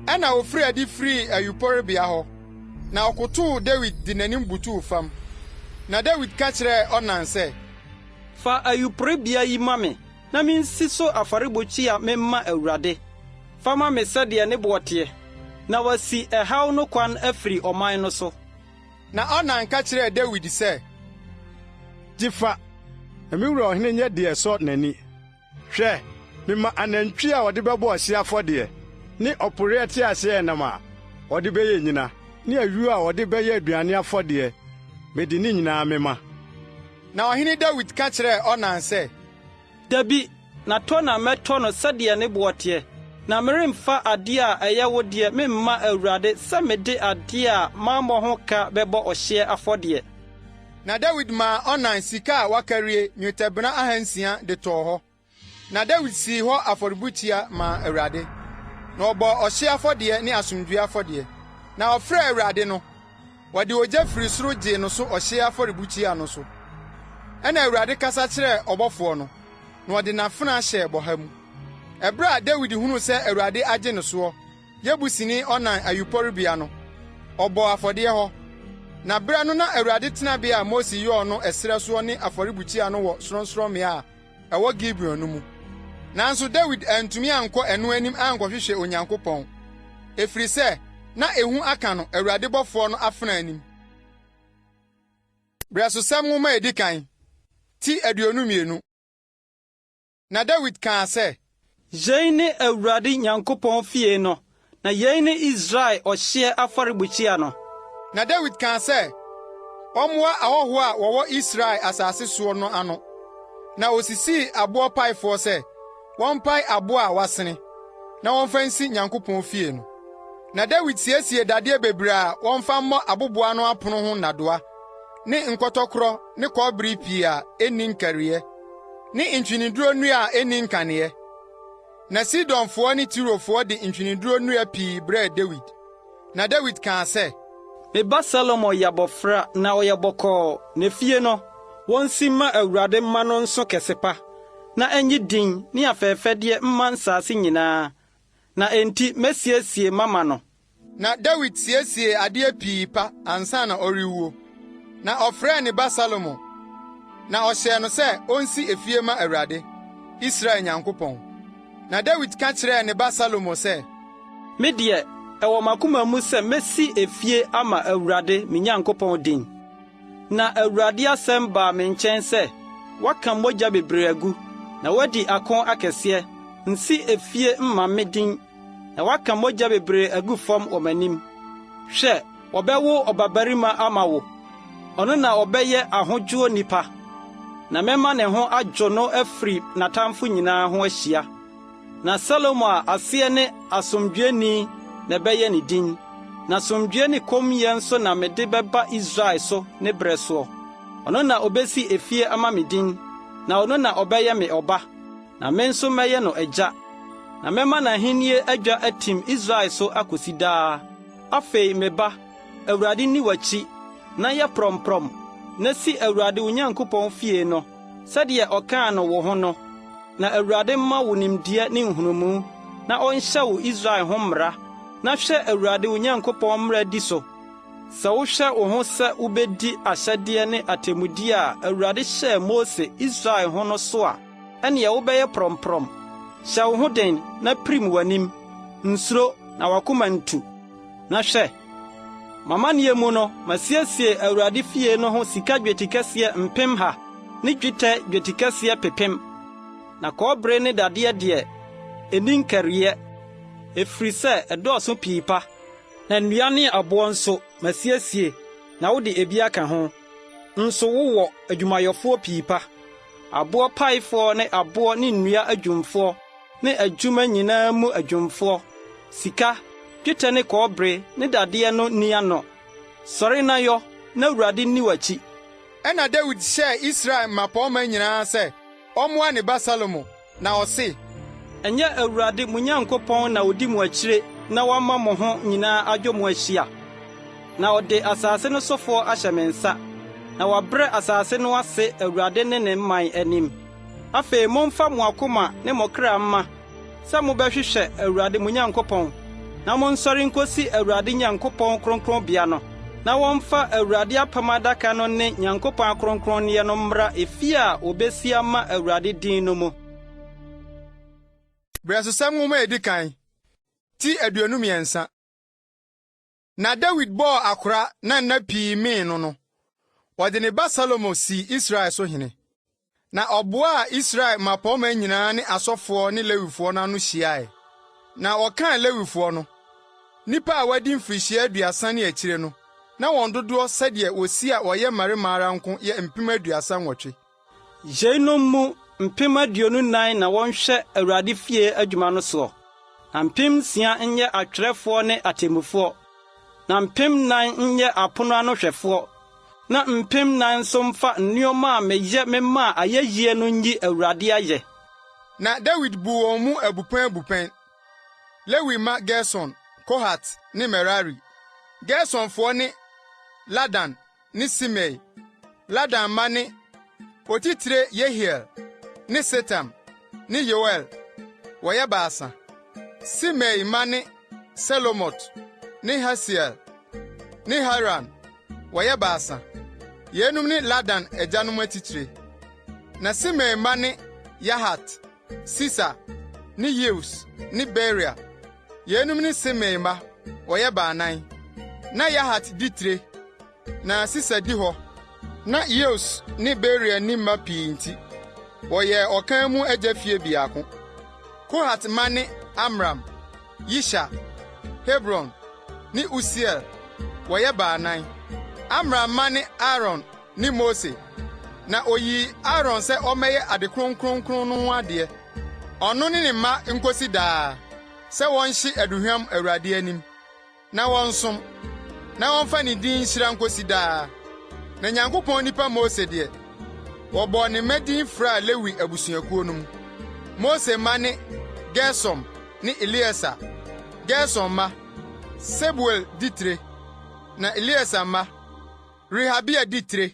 Ɛnna ofirii adi firii ayuporebea hɔ, na ɔkotow Dawid de n'anim butuw fam. Na Dawid ka kyerɛɛ Ornan sɛ. Fa ayuporebea yi ma me, na minsi so afɔrebukyia memma Awurade. Fa ma me sɛdeɛ ne boɔ teɛ, na wɔasi ɛhaw no kwan afiri ɔman no so. Na Ornan ka kyerɛɛ Dawid sɛ. Gye fa, na me wura ɔhene nyɛ deɛ ɛsɔ n'ani. Hwɛ, mema anantwi a wɔde bɛbɔ ɔhyeɛ afɔdeɛ, ne ɔporeɛ teaseɛnam a wɔde bɛyɛ nnyina. ne ayuo a wɔde bɛyɛ aduane afɔdeɛ, mede ne nyinaa mema. Na ɔhene Dawid ka kyerɛɛ Ornan sɛ, Dabi, na tɔ na mɛtɔ no sɛdeɛ ne boɔ teɛ, na meremfa adeɛ a ɛyɛ wo deɛ memma Awurade sɛ mede adeɛ a mammɔ ho ka bɛbɔ ɔhyeɛ afɔdeɛ. Na Dawid maa Ornan sika a wɔakarie nnwetɛbena ahansia de tɔɔ hɔ. Na Dawid sii hɔ afɔrebukyia maa Awurade, na ɔbɔɔ ɔhyeɛ afɔdeɛ ne asomdwoeɛ afɔdeɛ. Na ɔfrɛɛ Awurade no, wɔde ogya firi soro gyee no so ɔhyeɛ afɔrebukyia no so. Ɛnna Awurade kasa kyerɛɛ ɔbɔfoɔ no, na ɔde n'afena hyɛɛ bɔha mu. Ɛberɛ a Dawid hunuu sɛ Awurade agye no soɔ, Yebusini Ornan ayuporebea no, ɔbɔɔ afɔdeɛ hɔ. Na berɛ no na Awurade tenabea a Mose yɔɔ no ɛserɛ soɔ ne afɔrebukyia no wɔ sorɔnsorɔmmea a ɛwɔ Gibeon no mu. Nanso Dawid antumi ankɔ ɛno anim ankɔhwehwɛ Onyankopɔn, ɛfiri sɛ na ehu aka no Awurade bɔfoɔ no afena anim. Berɛsosɛm Nwoma a Edi Kan, ti 22. Na Dawid kaa sɛ. Yei ne Awurade Nyankopɔn fie no, na yei ne Israel ɔhyeɛ afɔrebukyia no. Na Dawid kaa sɛ wɔmmoa ahɔhoɔ a wɔwɔ Israel asase soɔ no ano, na ɔsisii aboɔ paefoɔ sɛ wɔmpae aboɔ a wɔasene, na wɔmfa nsi Nyankopɔn fie no. Na Dawid siesiee dadeɛ bebree a wɔmfa mmɔ aboboano apono ho nnadewa, ne nkɔtɔkorɔ ne kɔbere pii a enni nkariiɛ, ne ntweneduro nnua a enni nkaneeɛ. Na Sidonfoɔ ne Tirofoɔ de ntweneduro nnua pii brɛɛ Dawid. Na Dawid kaa sɛ. Me ba Salomo yɛ abɔfra na ɔyɛ bɔkɔɔ, na fie no, wonsi mma Awurade mma no nso kɛse pa, na ennye din ne afɛfɛdeɛ mma nsase nyinaa, na enti mesiesie mama no. Na Dawid siesiee adeɛ pii pa ansa na ɔrewuo. Na ɔfrɛɛ ne ba Salomo, na ɔhyɛɛ no sɛ onsi efie mma Awurade, Israel Nyankopɔn. Na Dawid ka kyerɛɛ ne ba Salomo sɛ. Me deɛ, ɛwɔ m'akoma mu sɛ mesi efie ama Awurade, me Nyankopɔn din. Na Awurade asɛm baa me nkyɛn sɛ, 'Woaka mogya bebree agu, na woadi ako akɛseɛ. Nsi efie mma me din. Na woaka mogya bebree agu fam wɔ m'anim. Hwɛ, wɔbɛwo ɔbabarima ama wo. Ɔno na ɔbɛyɛ ahodwoɔ nipa, na mɛma ne ho adwo no afiri n'atamfo nyinaa ho ahyia. Na Salomo a aseɛ ne Asomdwoeni na ɛbɛyɛ ne din. Na asomdwoe ne kommyɛ nso na mede bɛba Israel so ne berɛ soɔ. Ɔno na obesi efie ama me din, na ɔno na ɔbɛyɛ me ɔba. Na me nso mɛyɛ no agya, na mɛma n'ahenni adwa atim Israel so akosi daa. Afei, me ba, Awurade nni w'akyi, na yɛ prɔmprɔm, na si Awurade wo Nyankopɔn fie no, sɛdeɛ ɔkaa no wo ho no. Na Awurade mma wo nimdeɛ ne nhunumu, na ɔnhyɛ wo Israel ho mmara, na hwɛ Awurade wo Nyankopɔn mmara di so. Sɛ wohwɛ wo ho sɛ wubedi ahyɛdeɛ ne atemmudeɛ a Awurade hyɛɛ Mose Israel ho no so a, ɛnneɛ wobɛyɛ prɔmprɔm. Hyɛ wo ho den na pirim w'anim. Nsuro, na w'akoma ntu. Na hwɛ, m'amanneɛ mu no, masiesie Awurade fie no ho sika dwetikɛseɛ mpemha ne dwetɛ dwetikɛseɛ pepem, na kɔbere ne dadeɛ deɛ, ɛnni nkariiɛ, ɛfiri sɛ ɛdɔɔso pii pa. Na nnua ne aboɔ nso, masiesie, na wode ebi aka ho. Nso wowɔ adwumayɛfoɔ pii pa, aboɔ paefoɔ ne aboɔ ne nnua adwumfoɔ ne adwuma nyinaa mu adwumfoɔ, sika, dwetɛ ne kɔbere ne dadeɛ no nni ano. Sɔre na yɔ, na Awurade nni w'akyi. Ɛnna Dawid hyɛɛ Israel mmapɔmma nyinaa sɛ wɔmmoa ne ba Salomo, na ɔse. Ɛnyɛ Awurade mo Nyankopɔn na odi mo akyire na wama mo ho nyinaa adwo mo ahyia? Na ɔde asase no sofoɔ ahyɛ me nsa, na wabrɛ asase no ase Awurade ne ne man anim. Afei momfa mo akoma ne mo kra mma sɛ mobɛhwehwɛ Awurade mo Nyankopɔn, na monsɔre nkosi Awurade Nyankopɔn kronkronbea no, na wɔmfa Awurade apam adaka no ne Nyankopɔn akronkronneɛ no mmra efie a wobesi ama Awurade din no mu. Berɛsosɛm Nwoma a Edi Kan, ti 23. Na Dawid bɔɔ akora na nna pii mee no no, wɔde ne ba Salomo sii Israel so hene. Na ɔboaa Israel mmapɔmma nyinaa ne asɔfoɔ ne Lewifoɔ no ano hyiae. Na wɔkan Lewifoɔ no. Nnipa a wɔadi mfirihyia 30 ne akyire no, na wɔn dodoɔ sɛdeɛ wɔsi a wɔyɛ mmarima ara nko yɛ 38,000. Yeinom mu 24,000 na wɔnhwɛ Awurade fie adwuma no soɔ, na 6,000 nyɛ atwerɛfoɔ ne atemmufoɔ, na 4,000 nyɛ apono ano hwɛfoɔ, na 4,000 nso mfa nneɛma a meyɛ memaa ayɛyie no nyi Awurade ayɛ. Na Dawid buu wɔn mu abupɛn abupɛn, Lewi mma Gerson, Kohat ne Merari. Gersonfoɔ ne Ladan ne Simei. Ladan mma ne otitire Yehiel ne Setam ne Yoel, wɔyɛ baasa. Simei mma ne Selomot ne Hasiel ne Haran, wɔyɛ baasa. Yeinom ne Ladan agyanom atitire. Na Simei mma ne Yahat, Sisa ne Yeus ne Beria. Yeinom ne Simei mma, wɔyɛ baanan. Na Yahat di tire, na Sisa di hɔ. Na Yeus ne Beria nni mma pii nti, wɔyɛɛ ɔkan mu agya fie biako. Kohat mma ne Amram, Yishar, Hebron ne Usiel, wɔyɛ baanan. Amram mma ne Aaron ne Mose. Na oyii Aaron sɛ ɔmmɛyɛ ade kronkronkron no ho adeɛ, ɔno ne ne mma nkosi daa, sɛ wɔnhye aduhuam Awurade anim, na wɔnsom, na wɔmfa ne din nhyira nkosi daa. Na Nyankopɔn nipa Mose deɛ, wɔbɔɔ ne mma din fraa Lewi abusuakuo no mu. Mose mma ne Gersom ne Elieser. Gersom mma, Sebuel di tire, na Elieser mma, Rehabia di tire.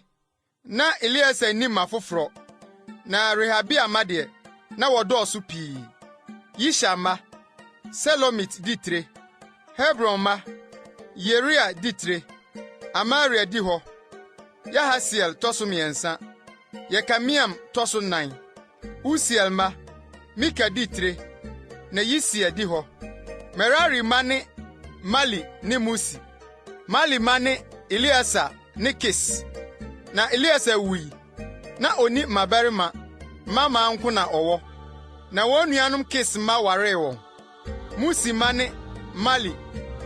Na Elieser nni mma foforɔ, na Rehabia mma deɛ, na wɔdɔɔso pii. Yishar mma, Selomit di tire. Hebron mma, Yeria di tire, Amaria di hɔ, Yahasiel tɔ so mmiɛnsa, Yekameam tɔ so nnan. Usiel mma, Mika di tire, na Yisia di hɔ. Merari mma ne Mali ne Musi. Mali mma ne Eleasar ne Kis. Na Eleasar wui, na onni mmabarima, mmammaa nko na ɔwɔ. Na wɔn nuanom Kis mma waree wɔn. Musi mma ne Mali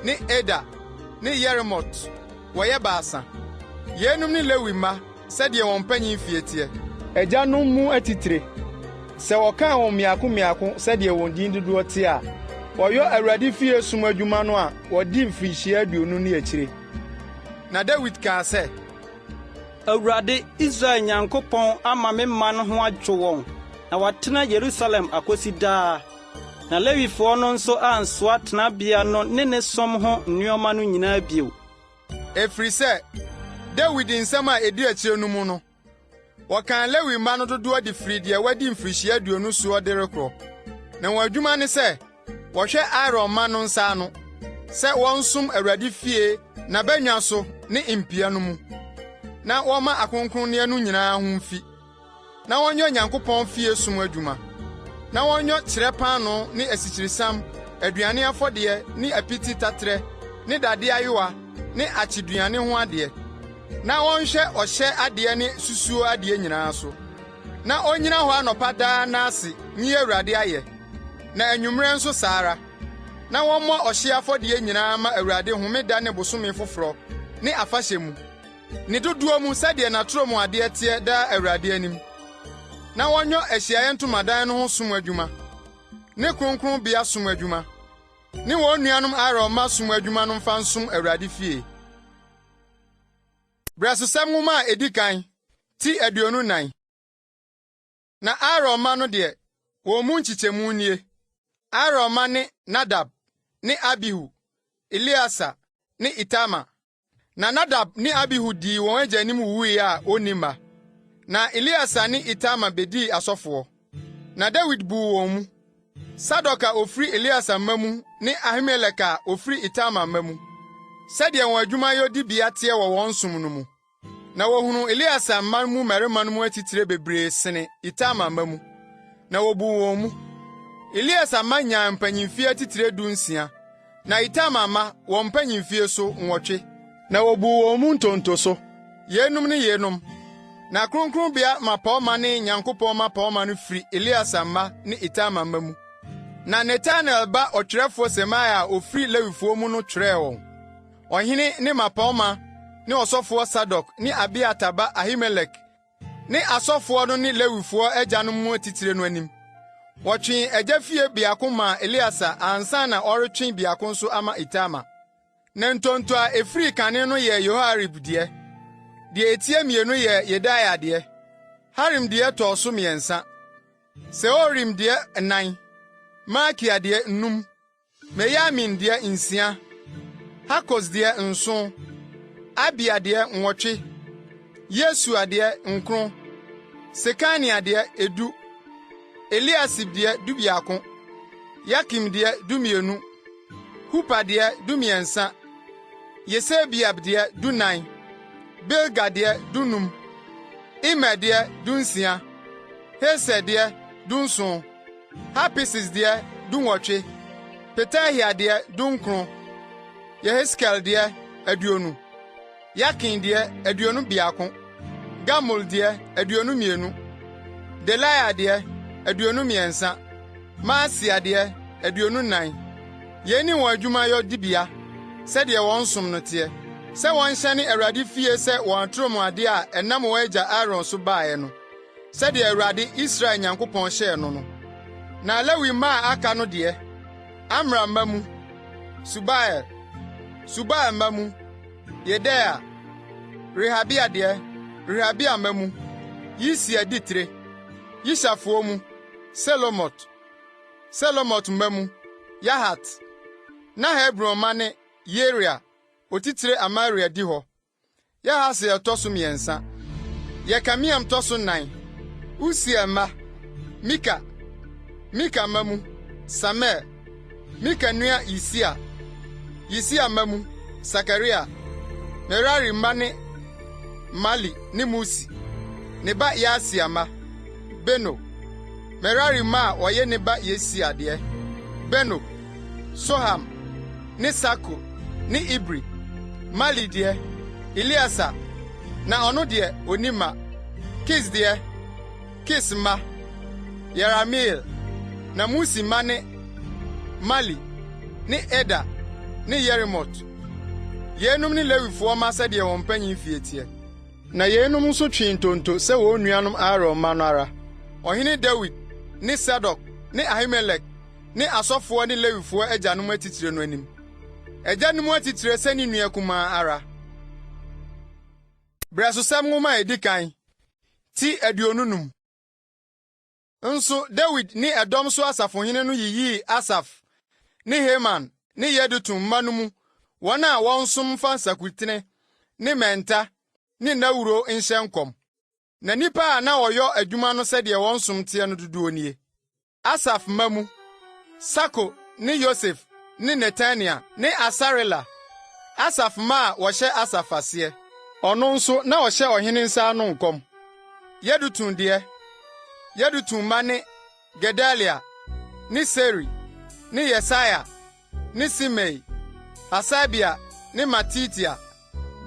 ne Eder ne Yeremot, wɔyɛ baasa. Yeinom ne Lewi mma sɛdeɛ wɔn mpanyin fie teɛ. Agyanom mu atitire, sɛ wɔkan wɔn mmiako mmiako sɛdeɛ wɔn din dodoɔ teɛ a, wɔyɔ Awurade fie som adwuma no a wɔdi mfirihyia 20 ne akyire. Na Dawid kaa sɛ. Awurade, Israel Nyankopɔn ama me man ho adwo wɔn na wɔatena Yerusalem akosi daa. Na Lewifoɔ no nso ansoa tenabea no ne ne som ho nneɛma no nyinaa bio. Ɛfiri sɛ, Dawid nsɛm a edi akyire no mu no, wɔkan Lewi mma no dodoɔ de firi deɛ wadi mfirihyia 20 soɔ de rekorɔ. Na wɔn adwuma ne sɛ wɔhwɛ Aaron mma no nsa ano, sɛ wɔnsom Awurade fie n'abannwa so ne mpia no mu, na wɔmma akronkronneɛ no nyinaa ho mfi, na wɔnyɛ Onyankopɔn fie som adwuma, na wɔnyɔ kyerɛ paanoo ne asikyiresiam, aduane afɔdeɛ ne apiti taterɛ ne dade ayowa ne akyeduane ho adeɛ, na wɔnhwɛ ɔhyɛ adeɛ ne susuo adeɛ nyinaa so. Na onnyina hɔ anɔpa daa nna ase nyi Awurade ayɛ, na anwummere nso saa ara, na wɔmmɔ ɔhyeɛ afɔdeɛ nyinaa mma Awurade homeda ne bosome foforɔ ne afahyɛ mu, ne dodoɔ mu sɛdeɛ n'atorɔmuadeɛ teɛ daa Awurade anim, na wɔnyɔ Ahyiaeɛ Ntomadan no ho som adwuma, ne kronkronbea som adwuma, ne wɔn nuanom Aaron mma som adwuma no mfa nsom Awurade fie. Brɛsosɛm Nwoma a edi kan, ti 24. Na Aaron mma no deɛ, wɔn mu nkyekyɛmu nie: Aaron mma ne Nadab ne Abihu, Eleasa ne Itamar. Na Nadab ne Abihu dii wɔn agya anim wuwui a wonni mma. Na Eleasa ne Itamar bedii asɔfoɔ. Na Dawid buu wɔn mu, Sadok a ofiri Eleasa mma mu ne Ahimelek a ofiri Itamar mma mu, sɛdeɛ wɔn adwumayɔ dibea teɛ wɔ wɔn som no mu. Na wɔhunuu Eleasa mma mu mmarima no mu atitire bebree sene Itamar mma mu, na wobuu wɔn mu. Eleasa mma nyaa mpanyimfie atitire 16, na Itamar mma, wɔn mpanyimfie so, nwɔtwe. Na wobuu wɔn mu ntonto so, yeinom ne yeinom. Na kronkronbea mmapɔmma ne Nyankopɔn mmapɔmma no firi Eleasa mma ne Itamar mma mu. Na Netanel ba ɔtwerɛfoɔ Semaia a ɔfiri Lewifoɔ mu no twerɛɛ wɔn, ɔhene ne mmapɔmma ne ɔsɔfoɔ Sadok ne Abiatar ba Ahimelek ne asɔfoɔ no ne Lewifoɔ agyanom mu atitire no anim. Wɔtwee agya fie biako maa Eleasar ansa na ɔretwe biako nso ama Itamar. Na ntonto a efirii kane no yɛɛ Yoiarib deɛ, deɛ etia mmienu yɛɛ Yedaia deɛ, Harim deɛ tɔɔ so mmiɛnsa, Seorim deɛ nnan, Malkia deɛ nnum, Meyamin deɛ nsia, Hakos deɛ nson, Abia deɛ nwɔtwe, Yesua deɛ nkron, Sekania deɛ edu, Eliasib deɛ dubiako, Yakim deɛ dumienu. Hupa deɛ, dumiɛnsa, Yesebeab deɛ, dunan, Bilga deɛ, dunum, Imer deɛ, dunsia, Heser deɛ, dunson, Hapises deɛ, dunwɔtwe, Petahia deɛ, dunkron, Yeheskel deɛ, 20, Yakin deɛ, 21, Gamul deɛ, 22, Delaia deɛ, 23, Maasia deɛ, 24. Yei ne wɔn adwumayɔ dibea, sɛdeɛ wɔn som no teɛ, sɛ wɔnhyɛne Awurade fie sɛ wɔn atorɔmuadeɛ a ɛnam wɔn agya Aaron so baeɛ no, sɛdeɛ Awurade, Israel Nyankopɔn hyɛɛ no no. Na Lewi mma a aka no deɛ, Amram mma mu, Subael, Subael mma mu, Yedeia, Rehabia deɛ, Rehabia mma mu, Yisia di tire, Yisharfoɔ mu, Selomot. Selomot mma mu, Yahat. Na Hebron mma ne Yeria, otitire Amaria di hɔ. Yahasiel tɔ so mmiɛnsa, Yekameam tɔ so nnan. Usiel mma, Mika, Mika mma mu, Samir, Mika nua Yisia, Yisia mma mu, Sakaria. Merari mma ne Mali ne Musi, ne ba Yaasia mma, Beno. Merari mma a wɔyɛ ne ba Yesia deɛ, Beno, Soham ne Sakur ne Ibri. Mali deɛ, Eleasa, na ɔno deɛ, onni mma. Kis deɛ, Kis mma, Yerahmeel. Na Musi mma ne Mali ne Eder ne Yerimot. Yeinom ne Lewifoɔ mma sɛdeɛ wɔn mpanyin fie teɛ. Na yeinom nso twee ntonto sɛ wɔn nuanom Aaron mma no ara, ɔhene Dawid ne Sadok ne Ahimelek ne asɔfoɔ ne Lewifoɔ agyanom atitire no anim, agya no mu atitire sɛ ne nua kumaa ara. Berɛsosɛm Nwoma a edi kan, ti 25. Nso Dawid ne ɛdɔm so asafohene no yiyii Asaf ne Heman ne Yedutun mma no mu wɔn a wɔnsom mfa nsankutene ne mmɛnta ne nnawuro nhyɛ nkɔm. Na nnipa a na wɔyɔ adwuma no sɛdeɛ wɔn som teɛ no dodoɔ nie. Asaf mma mu, Sakur ne Yosef ne Netania ne Asarela, Asaf mma a wɔhyɛ Asaf aseɛ. Ɔno nso, na ɔhyɛ ɔhene nsa ano nkɔm. Yedutun deɛ, Yedutun mma ne Gedalia ne Seri ne Yesaia ne Simei, Hasabia ne Matitia.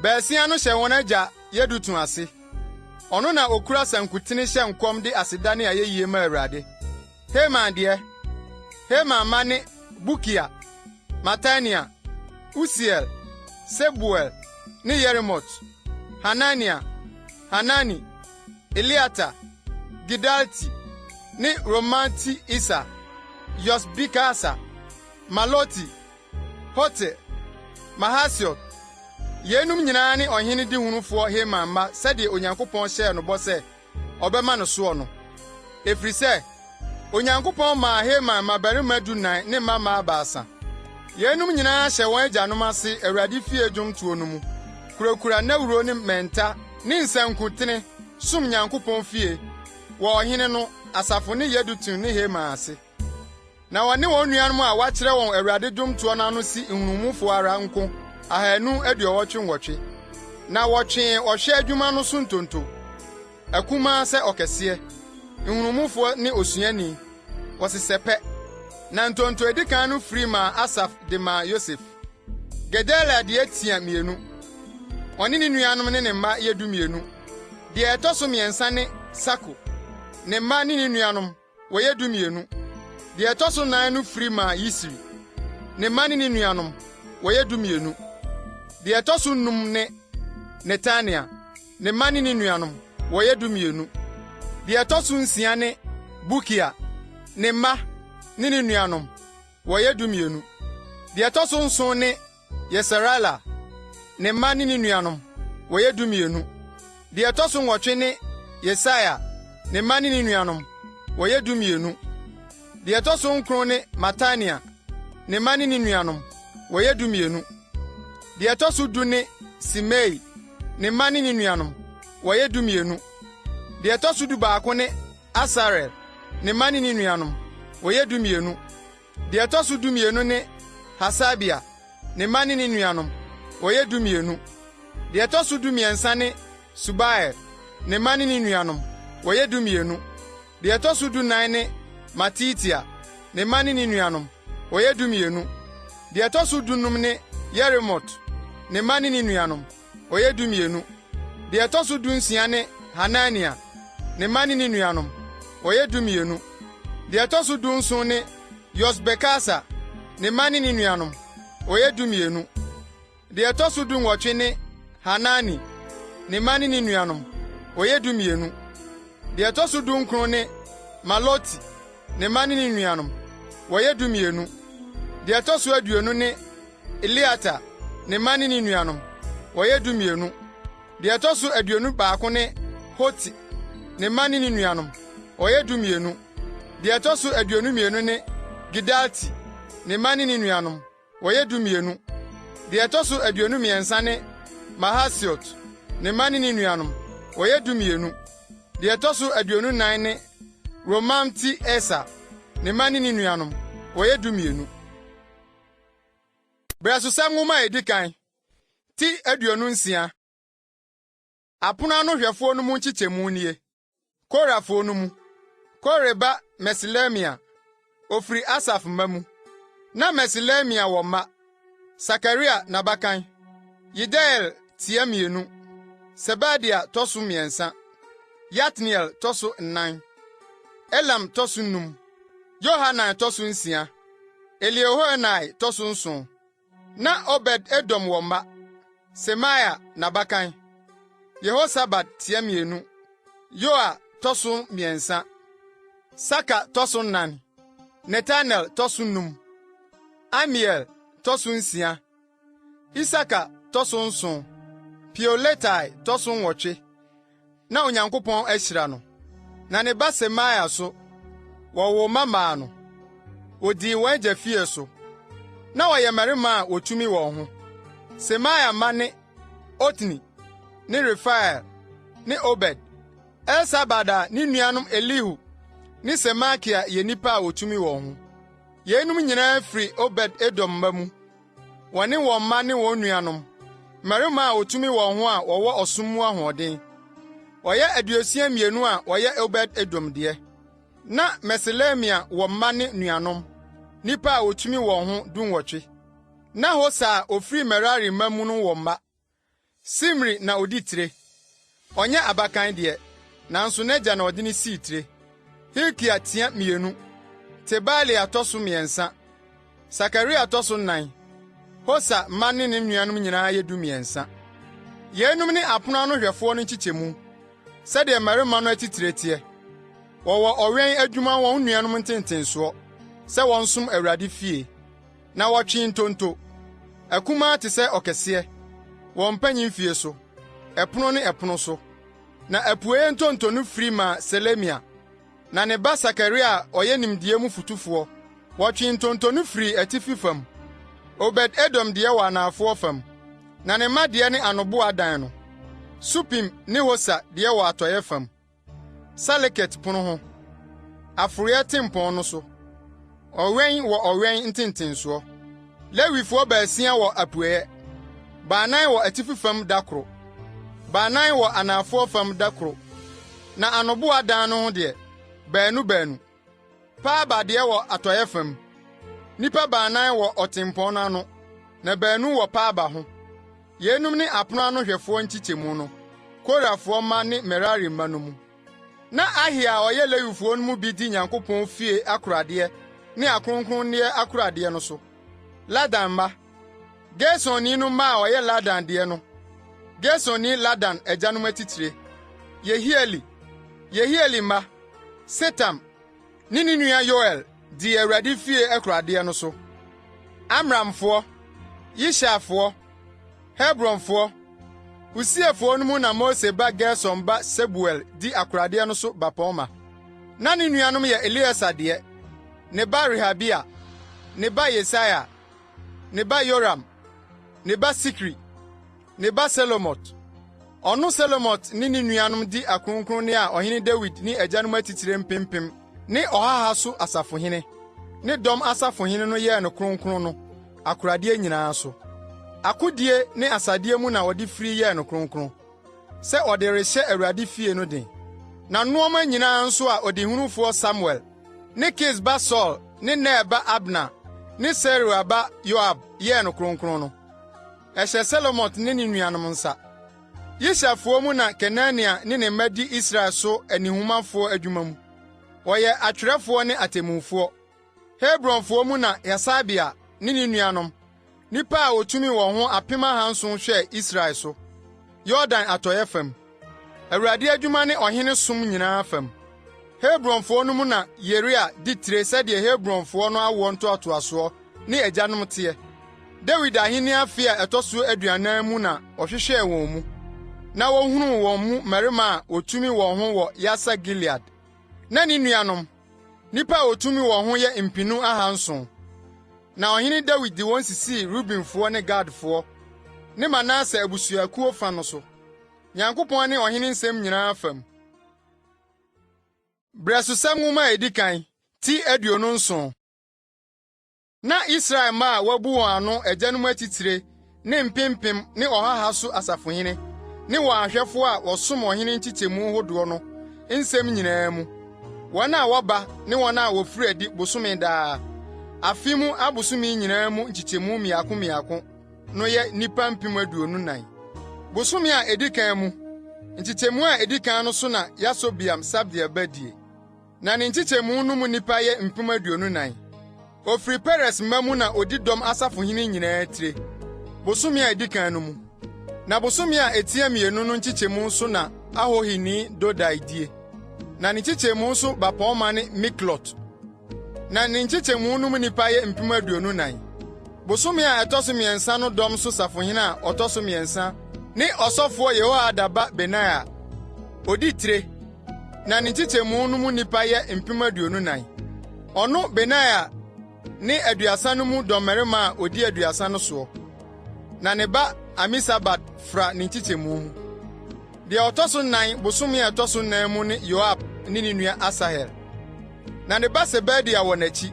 Baasia no hyɛ wɔn agya Yedutun ase. Ɔno na okura sankuten hyɛ nkɔm de aseda ne ayeyie ma Awurade. Heman deɛ, Heman mma ne Bukia, Matania, Usiel, Sebuel ne Yerimot, Hanania, Hanani, Eliata, Gidalti ne Romamti-Eser, Yosbekasa, Maloti, Hotir, Mahasiot. Yeinom nyinaa ne ɔhene dehunufoɔ Heman mma sɛdeɛ Onyankopɔn hyɛɛ no bɔ sɛ ɔbɛma no soɔ no. Ɛfiri sɛ, Onyankopɔn maa Heman mmabarima dunan ne mmammaa baasa. Yeinom nyinaa hyɛ wɔn agyanom ase Awurade fie dwomtoɔ no mu, kurakura nnawuro ne mmɛnta ne nsankutene, som Nyankopɔn fie, wɔ ɔhene no, asafo ne Yedutun ne Heman ase. Na wɔne wɔn nuanom a wɔakyerɛ wɔn Awurade dwomtoɔ no ano si nhunumufoɔ ara nko 288. Na wɔtwee ɔhwɛ adwuma no so ntonto, akumaa sɛ ɔkɛseɛ, nhunumufoɔ ne osuani, wɔsesɛ pɛ. Na ntonto a edi kan no firi maa Asaf de maa Yosef. Gedalia deɛ tia mmienu. Ɔne ne nuanom ne ne mma yɛ 12. Deɛ ɛtɔ so mmiɛnsa ne Sakur, ne mma ne ne nuanom, wɔyɛ 12. Deɛ ɛtɔ so nnan no firi maa Yisri, ne mma ne ne nuanom, wɔyɛ 12. Deɛ ɛtɔ so nnum ne Netania, ne mma ne ne nuanom, wɔyɛ 12. Deɛ ɛtɔ so nsia ne Bukia, ne mma ne ne nuanom, wɔyɛ 12. Deɛ ɛtɔ so nson ne Yesarela, ne mma ne ne nuanom, wɔyɛ 12. Deɛ ɛtɔ so nwɔtwe ne Yesaia, ne mma ne ne nuanom, wɔyɛ 12. Deɛ ɛtɔ so nkron ne Matania, ne mma ne ne nuanom, wɔyɛ 12. Deɛ ɛtɔ so du ne Simei, ne mma ne ne nuanom, wɔyɛ 12. Deɛ ɛtɔ so dubaako ne Asarel, ne mma ne ne nuanom, wɔyɛ 12. Deɛ ɛtɔ so 12 ne Hasabia, ne mma ne ne nuanom, wɔyɛ 12. Deɛ ɛtɔ so 13 ne Subael, ne mma ne ne nuanom, wɔyɛ 12. Deɛ ɛtɔ so 14 ne Matitia, ne mma ne ne nuanom, wɔyɛ 12. Deɛ ɛtɔ so 15 ne Yeremot, ne mma ne ne nuanom, wɔyɛ 12. Deɛ ɛtɔ so 16 ne Hanania, ne mma ne ne nuanom, wɔyɛ 12. Deɛ ɛtɔ so 17 ne Yosbekasa, ne mma ne ne nuanom, wɔyɛ 12. Deɛ ɛtɔ so 18 ne Hanani, ne mma ne ne nuanom, wɔyɛ 12. Deɛ ɛtɔ so 19 ne Maloti, ne mma ne ne nuanom, wɔyɛ 12. Deɛ ɛtɔ so 20 ne Eliata, ne mma ne ne nuanom, wɔyɛ 12. Deɛ ɛtɔ so 21 ne Hoti, ne mma ne ne nuanom, wɔyɛ 12. Deɛ ɛtɔ so 22 ne Gidalti, ne mma ne ne nuanom, wɔyɛ 12. Deɛ ɛtɔ so 23 ne Mahasiot, ne mma ne ne nuanom, wɔyɛ 12. Deɛ ɛtɔ so 24 ne Romamti-Eser, ne mma ne ne nuanom, wɔyɛ 12. Berɛsosɛm Nwoma a edi kan, ti 26. Apono ano hwɛfoɔ no mu nkyekyɛmu nie: Korafoɔ no mu, Kore ba Meselemia, ofiri Asaf mma mu. Na Meselemia wɔ mma: Sakaria n'abakan, Yediael tia 2, Sebadia tɔ so 3, Yatniel tɔ so 4, Elam tɔ so 5, Yohanan tɔ so 6, Eliehoenai tɔ so 7. Na Obed-Edom wɔ mma: Semaia n'abakan, Yehosabad tia 2, Yoa tɔ so 3, Sakar tɔ so 4, Netanel tɔ so 5, Amiel tɔ so 6, Isakar tɔ so 7, Peuletai tɔ so 8. Na Onyankopɔn ahyira no. Na ne ba Semaia so, wɔwoo mma maa no. Wodii wɔn agya fie so. Na wɔyɛ mmarima a wotumi wɔn ho. Semaia mma ne Otni ne Refael ne Obed, Elsabad a ne nuanom Elihu ne Semakia yɛ nnipa a wotumi wɔn ho. Yeinom nyinaa firi Obed-Edom mma mu. Wɔne wɔn mma ne wɔn nuanom, mmarima a wotumi wɔn ho a wɔwɔ ɔsom mu ahoɔden. Wɔyɛ 62 a wɔyɛ Obed-Edom deɛ. Na Meselemia wɔ mma ne nuanom, nnipa a wotumi wɔn ho 18. Na Hosa a ofiri Merari mma mu no wɔ mma. Simri na odi tire. Ɔnyɛ abakan deɛ, nanso n'agya na ɔde no sii tire. Hilkia tia 2, Tebalia tɔ so 3, Sakaria tɔ so 4. Hosa mma ne ne nuanom nyinaa yɛ 13. Yeinom ne apono ano hwɛfoɔ no nkyekyɛmu, sɛdeɛ mmarima no atitire teɛ. Wɔwɔ ɔwɛn adwuma wɔn nuanom ntentensoɔ, sɛ wɔnsom Awurade fie. Na wɔtwee ntonto, akumaa te sɛ ɔkɛseɛ, wɔn mpanyin fie so, ɛpono ne ɛpono so. Na apueeɛ ntonto no firi maa Selemia. Na ne ba Sakaria a ɔyɛ nimdeɛ mu fotufoɔ, wɔtwee ntonto no firii atifi fam. Obed-Edom deɛ wɔ anafoɔ fam, na ne mma deɛ ne anoboa dan no. Supim ne Hosa deɛ wɔ atɔeɛ fam. Saleket pono ho, aforoeɛ tempɔn no so, ɔwɛn wɔ ɔwɛn ntentensoɔ. Lewifoɔ baasia wɔ apueeɛ, baanan wɔ atifi fam da koro, baanan wɔ anafoɔ fam da koro, na anoboa dan no ho deɛ, baanu baanu. Parbar deɛ wɔ atɔeɛ fam, nnipa baanan wɔ ɔtempɔn no ano, na baanu wɔ Parbar ho. Yeinom ne apono ano hwɛfoɔ nkyekyɛmu no, Korafoɔ mma ne Merari mma no mu. Na Ahia a ɔyɛ Lewifoɔ no mu bi di Nyankopɔn fie akoradeɛ ne akronkronneɛ akoradeɛ no so. Ladan mma, Gersonni no mma a wɔyɛ Ladan deɛ no, Gersonni Ladan agyanom atitire: Yehieli, Yehieli mma, Setam ne ne nua Yoel dii Awurade fie akoradeɛ no so. Amramfoɔ, Yisharfoɔ, Hebronfoɔ, Usielfoɔ no mu na Mose ba Gersom ba Sebuel di akoradeɛ no so bapɔmma. Na ne nuanom yɛ Elieser deɛ, ne ba Rehabia, ne ba Yesaia, ne ba Yoram, ne ba Sikri, ne ba Selomot. Ɔno Selomot ne ne nuanom di akronkronne a ɔhene Dawid ne agyanom atitire mpempem ne ɔha ha so asafohene ne dɔm asafohene no yɛɛ no kronkron no akoradeɛ nyinaa so. Akodie ne asadeɛ mu na wɔde firi yɛɛ no kronkron, sɛ ɔde rehyɛ Awurade fie no den. Na nnoɔma nyinaa nso a ɔdehunufoɔ Samuel ne Kis ba Saul ne Ner ba Abner ne Seruia ba Yoab yɛɛ no kronkron no, ɛhyɛ Selomot ne ne nuanom nsa. Yisharfoɔ mu na Kenania ne ne mma di Israel so anihumafoɔ adwuma mu. Wɔyɛ atwerɛfoɔ ne atemmufoɔ. Hebronfoɔ mu na Hasabia ne ne nuanom, nnipa a wotumi wɔn ho 7,000 hwɛɛ Israel so, Yordan atɔe fam, Awurade adwuma ne ɔhene som nyinaa fam. Hebronfoɔ no mu na Yeria di tire sɛdeɛ Hebronfoɔ no awoɔ ntoatoasoɔ ne agyanom teɛ. Dawid ahenni afe a ɛtɔ so 40 mu na ɔhwehwɛɛ wɔn mu, na wohunuu wɔn mu mmarima a wotumi wɔn ho wɔ Yaser Gilead. Na ne nuanom, nnipa a wotumi wɔn ho yɛ 2,700. Na ɔhene Dawid de wɔn sisii Rubenfoɔ ne Gadfoɔ ne Manase abusuakuo fa no so, Nyankopɔn ne ɔhene nsɛm nyinaa fam. Brɛsosɛm Nwoma a edi kan, ti 27. Na Israel mma a wɔabu wɔn ano agyanom atitire ne mpempem ne ɔha ha so asafohene ne wɔn ahwɛfo a wɔsom ɔhene nkyekyɛmu hodoɔ no nsɛm nyinaa mu, wɔn a wɔba ne wɔn a wofiri adi bosome daa, afe mu abosome nyinaa mu nkyekyɛmu mmiako mmiako no yɛ nnipa 24,000. Bosome a edi kan mu, nkyekyɛmu a edi kan no so na Yasobeam Sabdiel ba die. Na ne nkyekyɛmu no mu nnipa yɛ 24,000. Ofiri Peres mma mu na odi dɔm asafohene nyinaa tire, bosome a edi kan no mu. Na bosome a etia mmienu no nkyekyɛmu so na Ahohini Dodai die. Na ne nkyekyɛmu so bapɔmma ne Miklot. Na ne nkyekyɛmu no mu nnipa yɛ 24,000. Bosome a ɛtɔ so mmiɛnsa no dɔm so safohene a ɔtɔ so mmiɛnsa ne ɔsɔfoɔ Yehoiada ba Benaia. Odi tire. Na ne nkyekyɛmu no mu nnipa yɛ 24,000. Ɔno Benaia ne 30 no mu dɔmmarima a odi 30 no soɔ. Na ne ba Amisabad fra ne nkyekyɛmu mu. Deɛ ɔtɔ so nnan bosome a ɛtɔ so nnan mu ne Yoab ne ne nua Asahel. Na ne ba Sebadia wɔ n'akyi.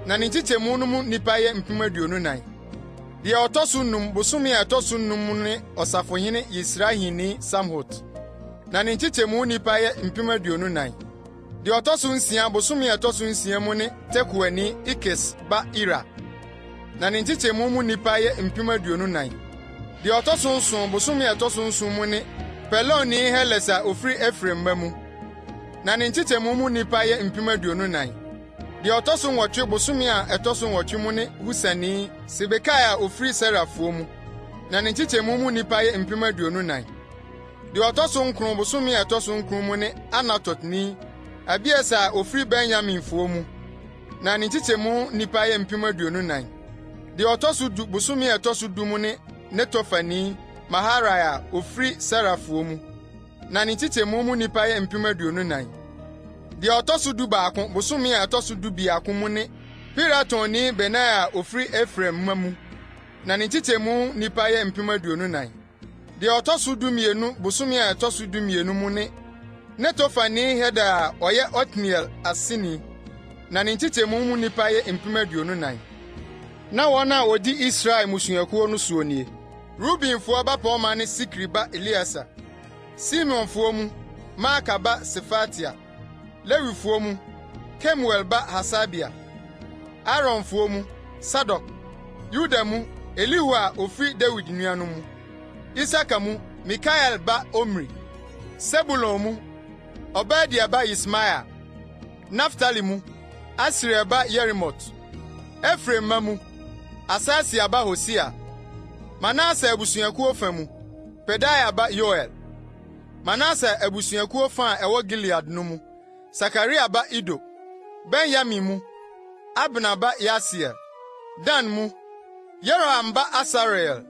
Na ne nkyekyɛmu no mu nnipa yɛ 24,000. Deɛ ɔtɔ so nnum bosome a ɛtɔ so nnum mu ne ɔsafohene Yisrahini Samhut. Na ne nkyekyɛmu nnipa yɛ 24,000. Deɛ ɔtɔ so nsia bosome a ɛtɔ so nsia mu ne Tekoani Ikes ba Ira. Na ne nkyekyɛmu mu nnipa yɛ 24,000. Deɛ ɔtɔ so nson bosome a ɛtɔ so nson mu ne Pelonni Heles a ofiri Efraim mma mu. Na ne nkyekyɛmu mu nnipa yɛ 24,000. Deɛ ɔtɔ so nwɔtwe bosome a ɛtɔ so nwɔtwe mu ne Husani Sibekai a ofiri Serafoɔ mu. Na ne nkyekyɛmu mu nnipa yɛ 24,000. Deɛ ɔtɔ so nkron bosome a ɛtɔ so nkron mu ne Anatotni Abieser a ofiri Benyaminfoɔ mu. Na ne nkyekyɛmu nnipa yɛ 24,000. Deɛ ɔtɔ so du bosome a ɛtɔ so du mu ne Netofani Maharai a ofiri Serafoɔ mu. Na ne nkyekyɛmu mu nnipa yɛ 24,000. Deɛ ɔtɔ so dubaako bosome a ɛtɔ so dubiako mu ne Piratonni Benaia a ofiri Efraim mma mu. Na ne nkyekyɛmu nnipa yɛ 24,000. Deɛ ɔtɔ so dumienu bosome a ɛtɔ so dumienu mu ne Netofani Helkai a ɔyɛ Otniel aseni. Na ne nkyekyɛmu mu nnipa yɛ 24,000. Na wɔn a wodi Israel mmusuakuo no soɔ nie: Rubenfoɔ bapɔmma ne Sikri ba Elieser; Simeonfoɔ mu, Maaka ba Sefatia; Lewifoɔ mu, Kemuel ba Hasabia; Aaronfoɔ mu, Sadok; Yuda mu, Elihu a ofiri Dawid nuanom mu; Isakar mu, Mikael ba Omri; Sebulon mu, Obadia ba Yismaia; Naftali mu, Asriel ba Yerimot. Efraim mma mu: Asasia ba Hosea. Manase abusuakuo fa mu: Pedaia ba Yoel. Manase abusuakuo fa a ɛwɔ Gilead no mu: Sakaria ba Ido. Benyamin mu: Abner ba Yaasiel. Dan mu: Yeroham ba Asarel.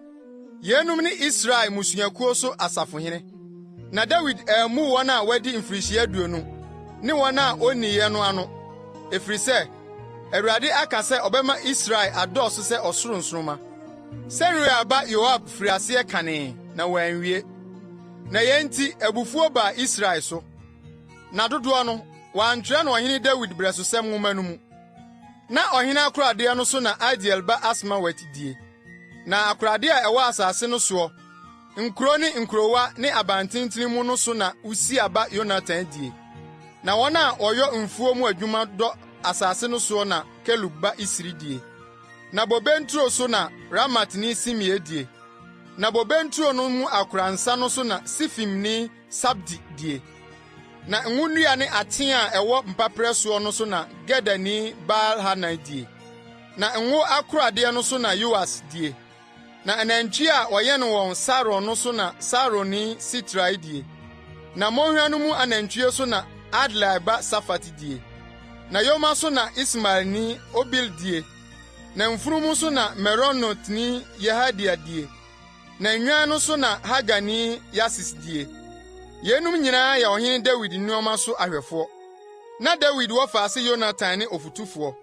Yeinom ne Israel mmusuakuo so asafohene. Na Dawid ammu wɔn a wɔadi mfirihyia 20 ne wɔn a wonniiɛ no ano, ɛfiri sɛ, Awurade aka sɛ ɔbɛma Israel adɔɔso sɛ ɔsoro nsoromma. Seruia ba Yoab firii aseɛ kanee, na wanwie. Na yei nti abufuo baa Israel so. Na dodoɔ no, wɔantwerɛ no Ɔhene Dawid Berɛsosɛm Nwoma no mu. Na ɔhene akoradeɛ no so na Adiel ba Asmawet die. Na akoradeɛ a ɛwɔ asase no soɔ, nkuro ne nkurowa ne abantenten mu no so na Usia ba Yonatan die. Na wɔn a wɔyɔ mfuo mu adwuma dɔ asase no soɔ na Kelub ba Isri die. Na bobe nturo so na Ramatni Simei die. Na bobe nturo no mu akoransa no so na Sifimni Sabdi die. Na ngonnua ne ateaa a ɛwɔ mpaperɛ soɔ no so na Gederni Baal-Hanan die. Na ngo akoradeɛ no so na Yoas die. Na anantwie a wɔyɛn wɔn Saron no so na Saronni Sitrai die. Na mmonhwa no mu anantwie so na Adlai ba Safat die. Na yoma so na Ismaelni Obil die. Na mfunumu so na Meronotni Yehedia die. Na nnwan no so na Hagarni Yasis die. Yeinom nyinaa yɛ ɔhene Dawid nneɛma so ahwɛfoɔ. Na Dawid wɔfaase Yonatan ne ɔfotufoɔ.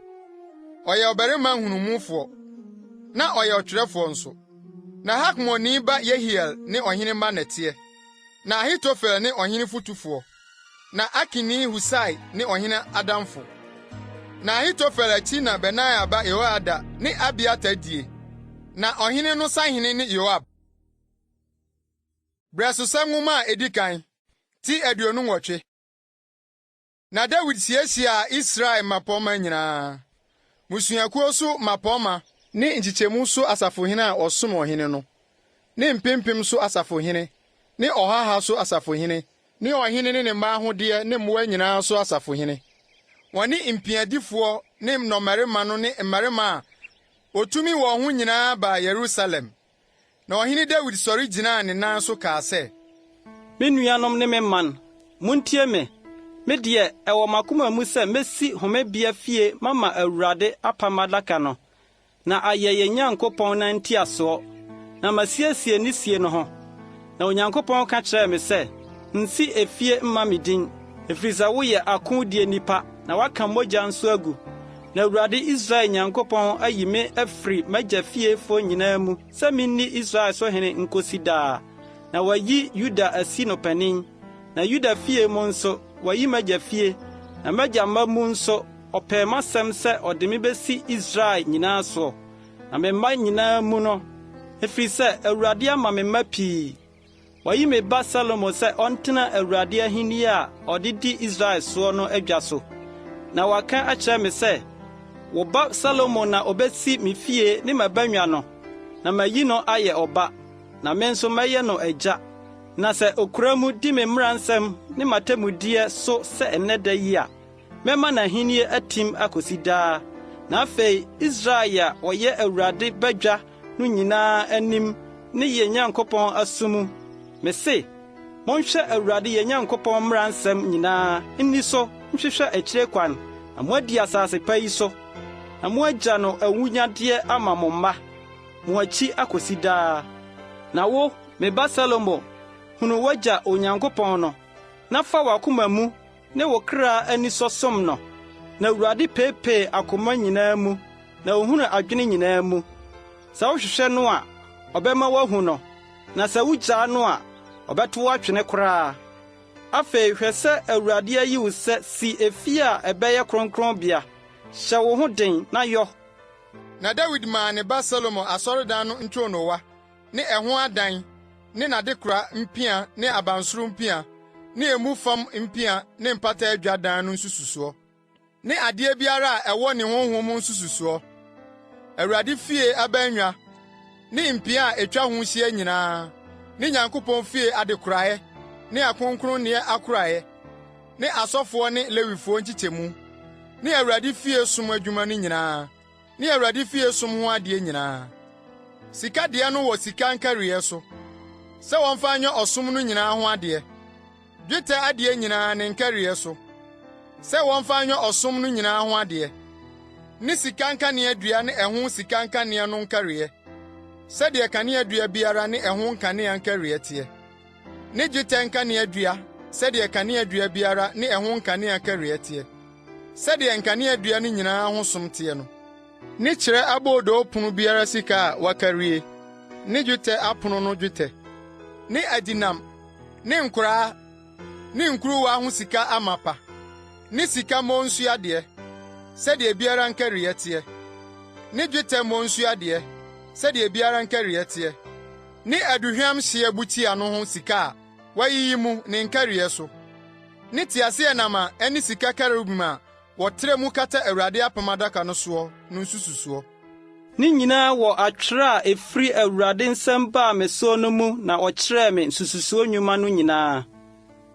Ɔyɛ ɔbarima nhunumufoɔ, na ɔyɛ ɔtwerɛfoɔ nso. Na Hakmoni ba Yehiel ne ɔhene mma nɛteɛ. Na Ahitofel ne ɔhene fotufoɔ. Na Arkini Husai ne ɔhene adamfo. Na Ahitofel akyi na Benaia ba Yehoiada ne Abiatar die. Na ɔhene no sahene ne Yoab. Brɛsosɛm Nwoma a edi kan, ti 28. Na Dawid hyiahyiaa Israel mmapɔmma nyinaa, mmusuakuo so mmapɔmma ne nkyekyɛmu so asafohene a wɔsom ɔhene no, ne mpempem so asafohene ne ɔha ha so asafohene ne ɔhene ne ne mma ahodeɛ ne mmoa nyinaa so asafohene. Wɔne mpiadifoɔ ne nnɔmmarima no ne mmarima a wɔtumi wɔn ho nyinaa baa Yerusalem. Na ɔhene Dawid sɔre gyinaa ne nan so kaa sɛ. Me nuanom ne me man, muntie me! Me deɛ, ɛwɔ m'akoma mu sɛ mesi homebea fie mama Awurade apam adaka no, na ayɛ yɛn Nyankopɔn nan ntiasoɔ, na masiesie ne sie no ho. Na Onyankopɔn ka kyerɛɛ me sɛ, 'Nsi efie mma me din, ɛfiri sɛ woyɛ akodie nipa na woaka mogya nso agu. Na Awurade Israel Nyankopɔn ayi me afiri m'agya fiefoɔ nyinaa mu sɛ minni Israel so hene nkosi daa. Na wayi Yuda asi no panin, na Yuda fie mu nso, wayi m'agya fie, na m'agya mma mu nso, ɔpɛɛ m'asɛm sɛ ɔde me besi Israel nyinaa soɔ, na me mma nyinaa mu no, ɛfiri sɛ Awurade ama me mma pii. Wayi me ba Salomo sɛ ɔntena Awurade ahenni a ɔde di Israel soɔ no adwa so. Na waka akyerɛ me sɛ, 'Wo ba Salomo na obesi me fie ne m'abannwa no, na mayi no ayɛ ɔba, na me nso mɛyɛ no agya. Na sɛ okura mu di me mmara nsɛm ne m'atemmudeɛ so sɛ nnɛ da yi a, mɛma n'ahenni atim akosi daa. Na afei Israel a wɔyɛ Awurade badwa no nyinaa anim ne yɛn Nyankopɔn aso mu, mise, Monhwɛ Awurade yɛn Nyankopɔn mmara nsɛm nyinaa nni so nhwehwɛ akyire kwan, na moadi asase pa yi so, na moagya no awunnyadeɛ ama mo mma, mo akyi akosi daa. Na wo, me ba Salomo, hunu w'agya Onyankopɔn no, na fa w'akoma mu ne wo kra anisɔ som no. Na Awurade peepee akoma nyinaa mu, na ohunu adwene nyinaa mu. Sɛ wohwehwɛ no a, ɔbɛma woahu no, na sɛ wugyaa no a, ɔbɛto wo atwene koraa. Afei hwɛ sɛ Awurade ayi wo sɛ si efie a ɛbɛyɛ kronkronbea. Hyɛ wo ho den na yɔ. Na Dawid maa ne ba Salomo asɔredan no ntwonoowa ne ɛho adan ne n'adekora mpia ne abansoro mpia ne emu fam mpia ne mpata adwa dan no nsususoɔ ne adeɛ biara a ɛwɔ ne honhom mu nsususoɔ, Awurade fie abannwa ne mpia a etwa ho hyia nyinaa, ne Nyankopɔn fie adekoraeɛ ne akronkronneɛ akoraeɛ, ne asɔfoɔ ne Lewifoɔ nkyekyɛmu. ne Awurade fie som adwuma no nyinaa ne Awurade fie som ho adeɛ nyinaa. Sika deɛ no wɔ sika nkariiɛ so, sɛ wɔmfa nyɛ ɔsom no nyinaa ho adeɛ. Dwetɛ adeɛ nyinaa ne nkariiɛ so, sɛ wɔmfa nyɛ ɔsom no nyinaa ho adeɛ, ne sika nkaneadua ne ɛho sika nkanea no nkariiɛ, sɛdeɛ kaneadua biara ne ɛho nkanea nkariiɛ teɛ, ne dwetɛ nkaneadua sɛdeɛ kaneadua biara ne ɛho nkanea nkariiɛ teɛ, sɛdeɛ nkaneadua no nyinaa ho som teɛ no, ne kyerɛ aboodoo pono biara sika a wɔakarie, ne dwetɛ apono no dwetɛ, ne adinam ne nkoraa ne nkuruwa ho sika amapa, ne sika mmonsua deɛ, sɛdeɛ biara nkariiɛ teɛ, ne dwetɛ mmonsua deɛ, sɛdeɛ biara nkariiɛ teɛ, ne aduhwam hyeɛ bukyia no ho sika a wɔayiyi mu ne nkariiɛ so, ne teaseɛnam a ɛne sika kerubim a wɔtrɛ mu kata Awurade apam adaka no soɔ no nsususoɔ. Ne nyinaa wɔ atwerɛ a ɛfiri Awurade nsam baa me soɔ no mu na ɔkyerɛɛ me nsususoɔ nnwuma no nyinaa.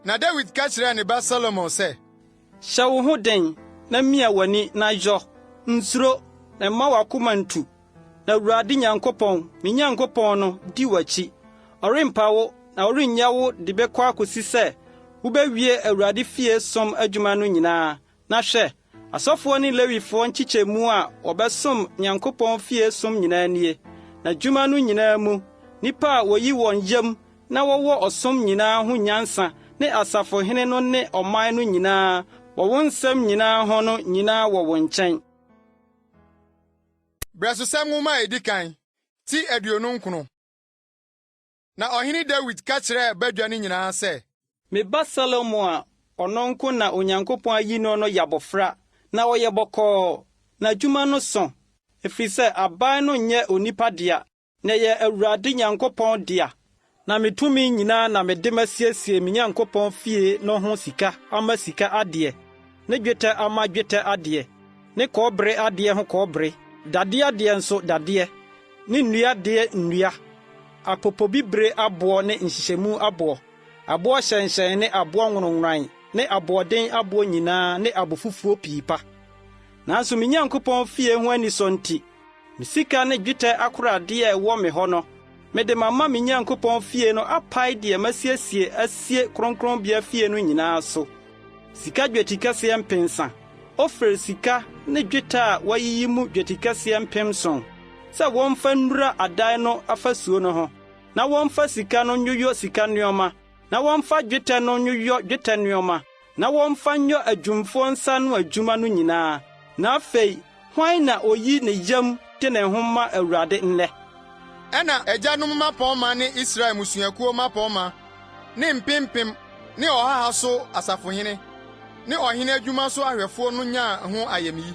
Na Dawid ka kyerɛɛ ne ba Salomo sɛ. Hyɛ wo ho den na mia w'ani na yɔ, nsuro, na mma w'akoma ntu, na Awurade Nyankopɔn, me Nyankopɔn no, di w'akyi. Ɔrempa wo na ɔrennya wo de bɛkɔ akosi sɛ wubewie Awurade fie som adwuma no nyinaa. Na hwɛ, asɔfoɔ ne Lewifoɔ nkyekyɛmu a wɔbɛsom Nyankopɔn fie som nyinaa nie. Na adwuma no nyinaa mu, nnipa a wɔyi wɔn yam na wɔwɔ ɔsom nyinaa ho nyansa ne asafohene no ne ɔman no nyinaa wɔ wo nsɛm nyinaa ho no nyinaa wɔ wo nkyɛn. Brɛsosɛm Nwoma a edi kan, ti 29. Na ɔhene Dawid ka kyerɛɛ badwa no nyinaa sɛ. Me ba Salomo a ɔno nko na Onyankopɔn ayi no no yɛ abofra, na ɔyɛ bɔkɔɔ, na adwuma no sõ, ɛfiri sɛ aban no nyɛ onipa dea, na ɛyɛ Awurade Nyankopɔn dea. Na me tumi nyinaa na mede masiesie me Nyankopɔn fie no ho sika ama sika adeɛ, ne dwetɛ ama dwetɛ adeɛ, ne kɔbere adeɛ ho kɔbere, dadeɛ adeɛ nso dadeɛ, ne nnua adeɛ nnua, apopobibire aboɔ ne nhyehyɛmu aboɔ, aboɔ hyɛnhyɛn ne aboɔ nwononwonan ne aboɔden aboɔ nyinaa ne abofufuo pii pa. Nanso me Nyankopɔn fie ho anisɔ nti, me sika ne dwetɛ akoradeɛ a ɛwɔ me hɔ no, mede mama me Nyankopɔn fie no apae deɛ masiesie asie kronkronbea fie no nyinaa so, sika dwetikɛseɛ mpensa, Ofir sika ne dwetɛ a wɔayiyi mu dwetikɛseɛ 7000, sɛ wɔmfa nnura adan no afasuo no ho, na wɔmfa sika no nyoyɔ sika nneɛma, na wɔmfa dwetɛ no nyoyɔ dwetɛ nneɛma, na wɔmfa nyɔ adwumfoɔ nsa ano adwuma no nyinaa. Na afei, hwan na oyi ne yam de ne ho ma Awurade nnɛ? Ɛnna agyanom mmapɔmma ne Israel mmusuakuo mmapɔmma ne mpempem ne ɔha ha so asafohene ne ɔhene adwuma so ahwɛfoɔ no nyaa ho ayamyi,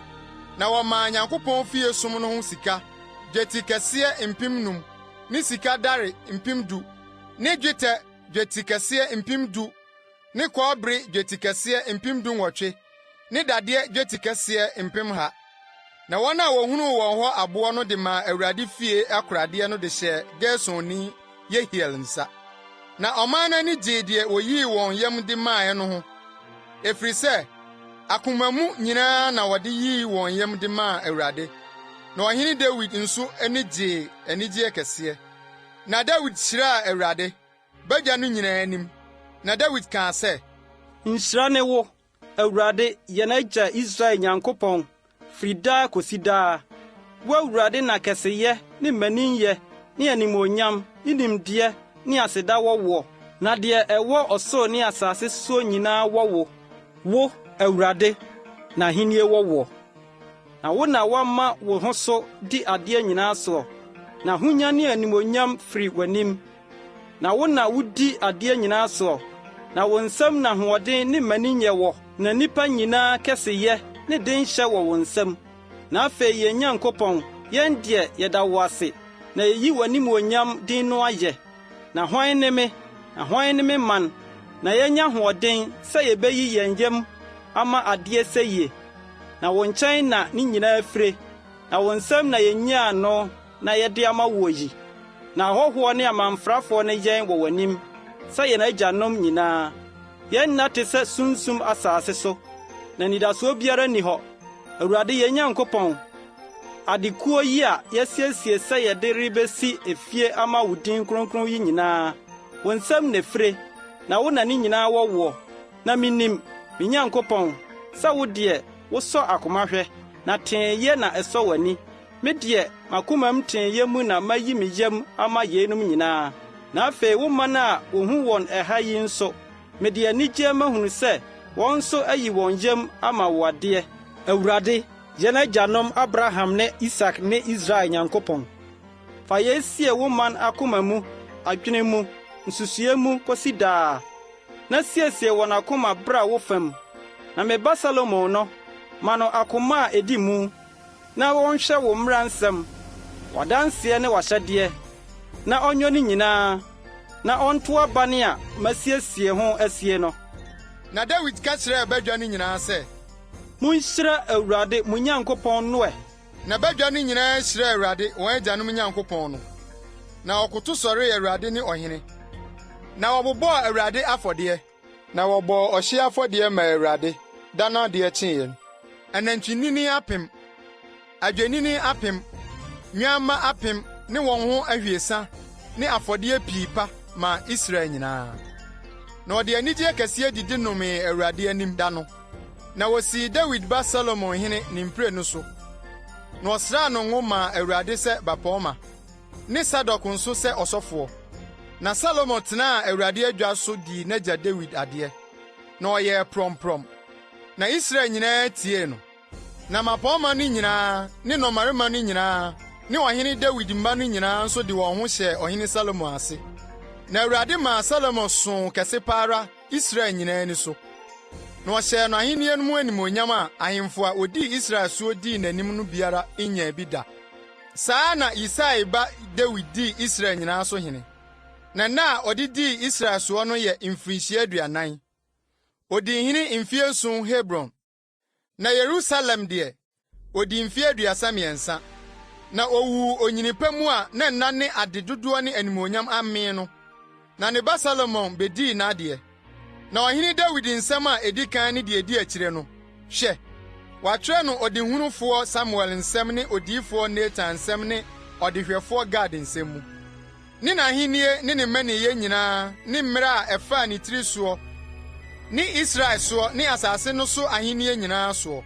na wɔmaa Nyankopɔn fie som no ho sika dwetikɛseɛ 5,000 ne sika dare 10,000 ne dwetɛ dwetikɛseɛ 10,000 ne kɔbere dwetikɛseɛ 18,000 ne dadeɛ dwetikɛseɛ 100,000. Na wɔn a wɔhunuu wɔn hɔ aboɔ no de maa Awurade fie akoradeɛ no de hyɛɛ Gersonni Yehiel nsa. Na ɔman no ani gyee deɛ wɔyii wɔn yam de maeɛ no ho, ɛfiri sɛ akoma mu nyinaa na wɔde yii wɔn yam de maa Awurade. Na ɔhene Dawid nso ani gyee anigyeɛ kɛseɛ. Na Dawid hyiraa Awurade, badwa no nyinaa anim. Na Dawid kaa sɛ. Nhyira ne wo, Awurade, yɛn agya Israel Nyankopɔn, firi daa kosi daa. Wo Awurade na kɛseyɛ ne mmaninyɛ ne animuonyam ne nimdeɛ ne aseda wɔ woɔ, na deɛ ɛwɔ ɔsoro ne asase soɔ nyinaa wɔ wo. Wo, Awurade, na ahennie wɔ woɔ. Na wo na woama wo ho so di adeɛ nyinaa soɔ, na ahonya ne animuonyam firi w'anim. Na wo na wudi adeɛ nyinaa soɔ, na wo nsam na ahoɔden ne mmaninyɛ wɔ, na nnipa nyinaa kɛseyɛ ne denhyɛ wɔ wo nsam. Na afei yɛn Nyankopɔn, yɛn deɛ, yɛda wo ase, na yeyi w'animuonyam din no ayɛ. Na hwan ne me, na hwan ne me man, na yɛanya ahoɔden sɛ yebeyi yɛn yam ama adeɛ sɛyie? Na wo nkyɛn na ne nyinaa fire, na wo nsam na yenyaa no na yɛde ama woɔ yi. Na ahɔhoɔ ne amamfrafoɔ ne yɛn wɔ w'anim sɛ yɛn agyanom nyinaa. Yɛn nna te sɛ sunsum asase so, na anidasoɔ biara nni hɔ. Awurade yɛn Nyankopɔn, ade kuo yi a yɛasiesie sɛ yɛde rebesi efie ama wo din kronkron yi nyinaa, wo nsam na efire, na wo na ne nyinaa wɔ woɔ. Na minim, me Nyankopɔn, sɛ wo deɛ, wosɔ akoma hwɛ, na teeyɛ na ɛsɔ w'ani. Me deɛ, m'akomam teeyɛ mu na mayi me yam ama yeinom nyinaa. Na afei wo man a wohu wɔn ɛha yi nso, mede anigyeɛ mahunu sɛ wɔn nso ayi wɔn yam ama wo adeɛ. Awurade, yɛn agyanom Abraham ne Isak ne Israel Nyankopɔn, fa yei sie wo man akoma mu, adwene mu, nsusuiɛ mu kosi daa, na siesie wɔn akoma bra wo fam. Na me ba Salomo no, ma no akoma a edi mu, na ɔnhwɛ wo mmara nsɛm, w'adanseɛ ne w'ahyɛdeɛ, na ɔnyɔ ne nyinaa, na ɔnto abane a masiesie ho asie no. Na Dawid ka kyerɛɛ badwa no nyinaa sɛ. Munhyira Awurade, mo Nyankopɔn no ɛ! Na badwa no nyinaa hyiraa Awurade, wɔn agyanom Nyankopɔn no, na wɔkoto sɔree Awurade ne ɔhene. Na wɔbobɔɔ Awurade afɔdeɛ. Na wɔbɔɔ ɔhyeɛ afɔdeɛ maa Awurade da no adeɛ kyeeɛ no, anantwinini apem, adwennini apem, nnwamma apem ne wɔn ho ahwiesa ne afɔdeɛ pii pa maa Israel nyinaa. Na wɔde anigyeɛ kɛseɛ didi nomee Awurade anim da no. Na wosii Dawid ba Salomo hene ne mprenu so, na ɔsraa no ngo maa Awurade sɛ bapɔmma, ne Sadok nso sɛ ɔsɔfoɔ. Na Salomo tenaa Awurade adwa so dii n'agya Dawid adeɛ, na ɔyɛɛ prɔmprɔm. Na Israel nyinaa tiee no. Na mmapɔmma no nyinaa ne nnɔmmarima no nyinaa ne ɔhene Dawid mma no nyinaa nso de wɔn ho hyɛɛ ɔhene Salomo ase. Na Awurade maa Salomo soo kɛse pa ara Israel nyinaa ani so. Na ɔhyɛɛ no ahenni no mu animuonyam a ahemfo a wodii Israel so dii n'anim no biara nnyaa bi da. Saa ara na Yisai ba Dawid dii Israel nyinaa so hene. Na nna a ɔde dii Israel soɔ no yɛ mfirihyia 40. Odii hene mfie nson Hebron. Na Yerusalem deɛ, odii mfeɛ 33, na owuu onyini pa mu a na nna ne ade dodoɔ ne animuonyam amee no. Na ne ba Salomo bedii n'adeɛ. Na Ɔhene Dawid nsɛm a edi kan ne deɛ edi akyire no, hwɛ, wɔatwerɛ no ɔdehunufoɔ Samuel nsɛm ne odiyifoɔ Natan nsɛm ne ɔdehwɛfoɔ Gad nsɛm mu. Ne n'ahennie ne ne mmaninyɛ nyinaa ne mmerɛ a ɛfaa ne tiri soɔ ne Israel soɔ ne asase no so ahennie nyinaa soɔ.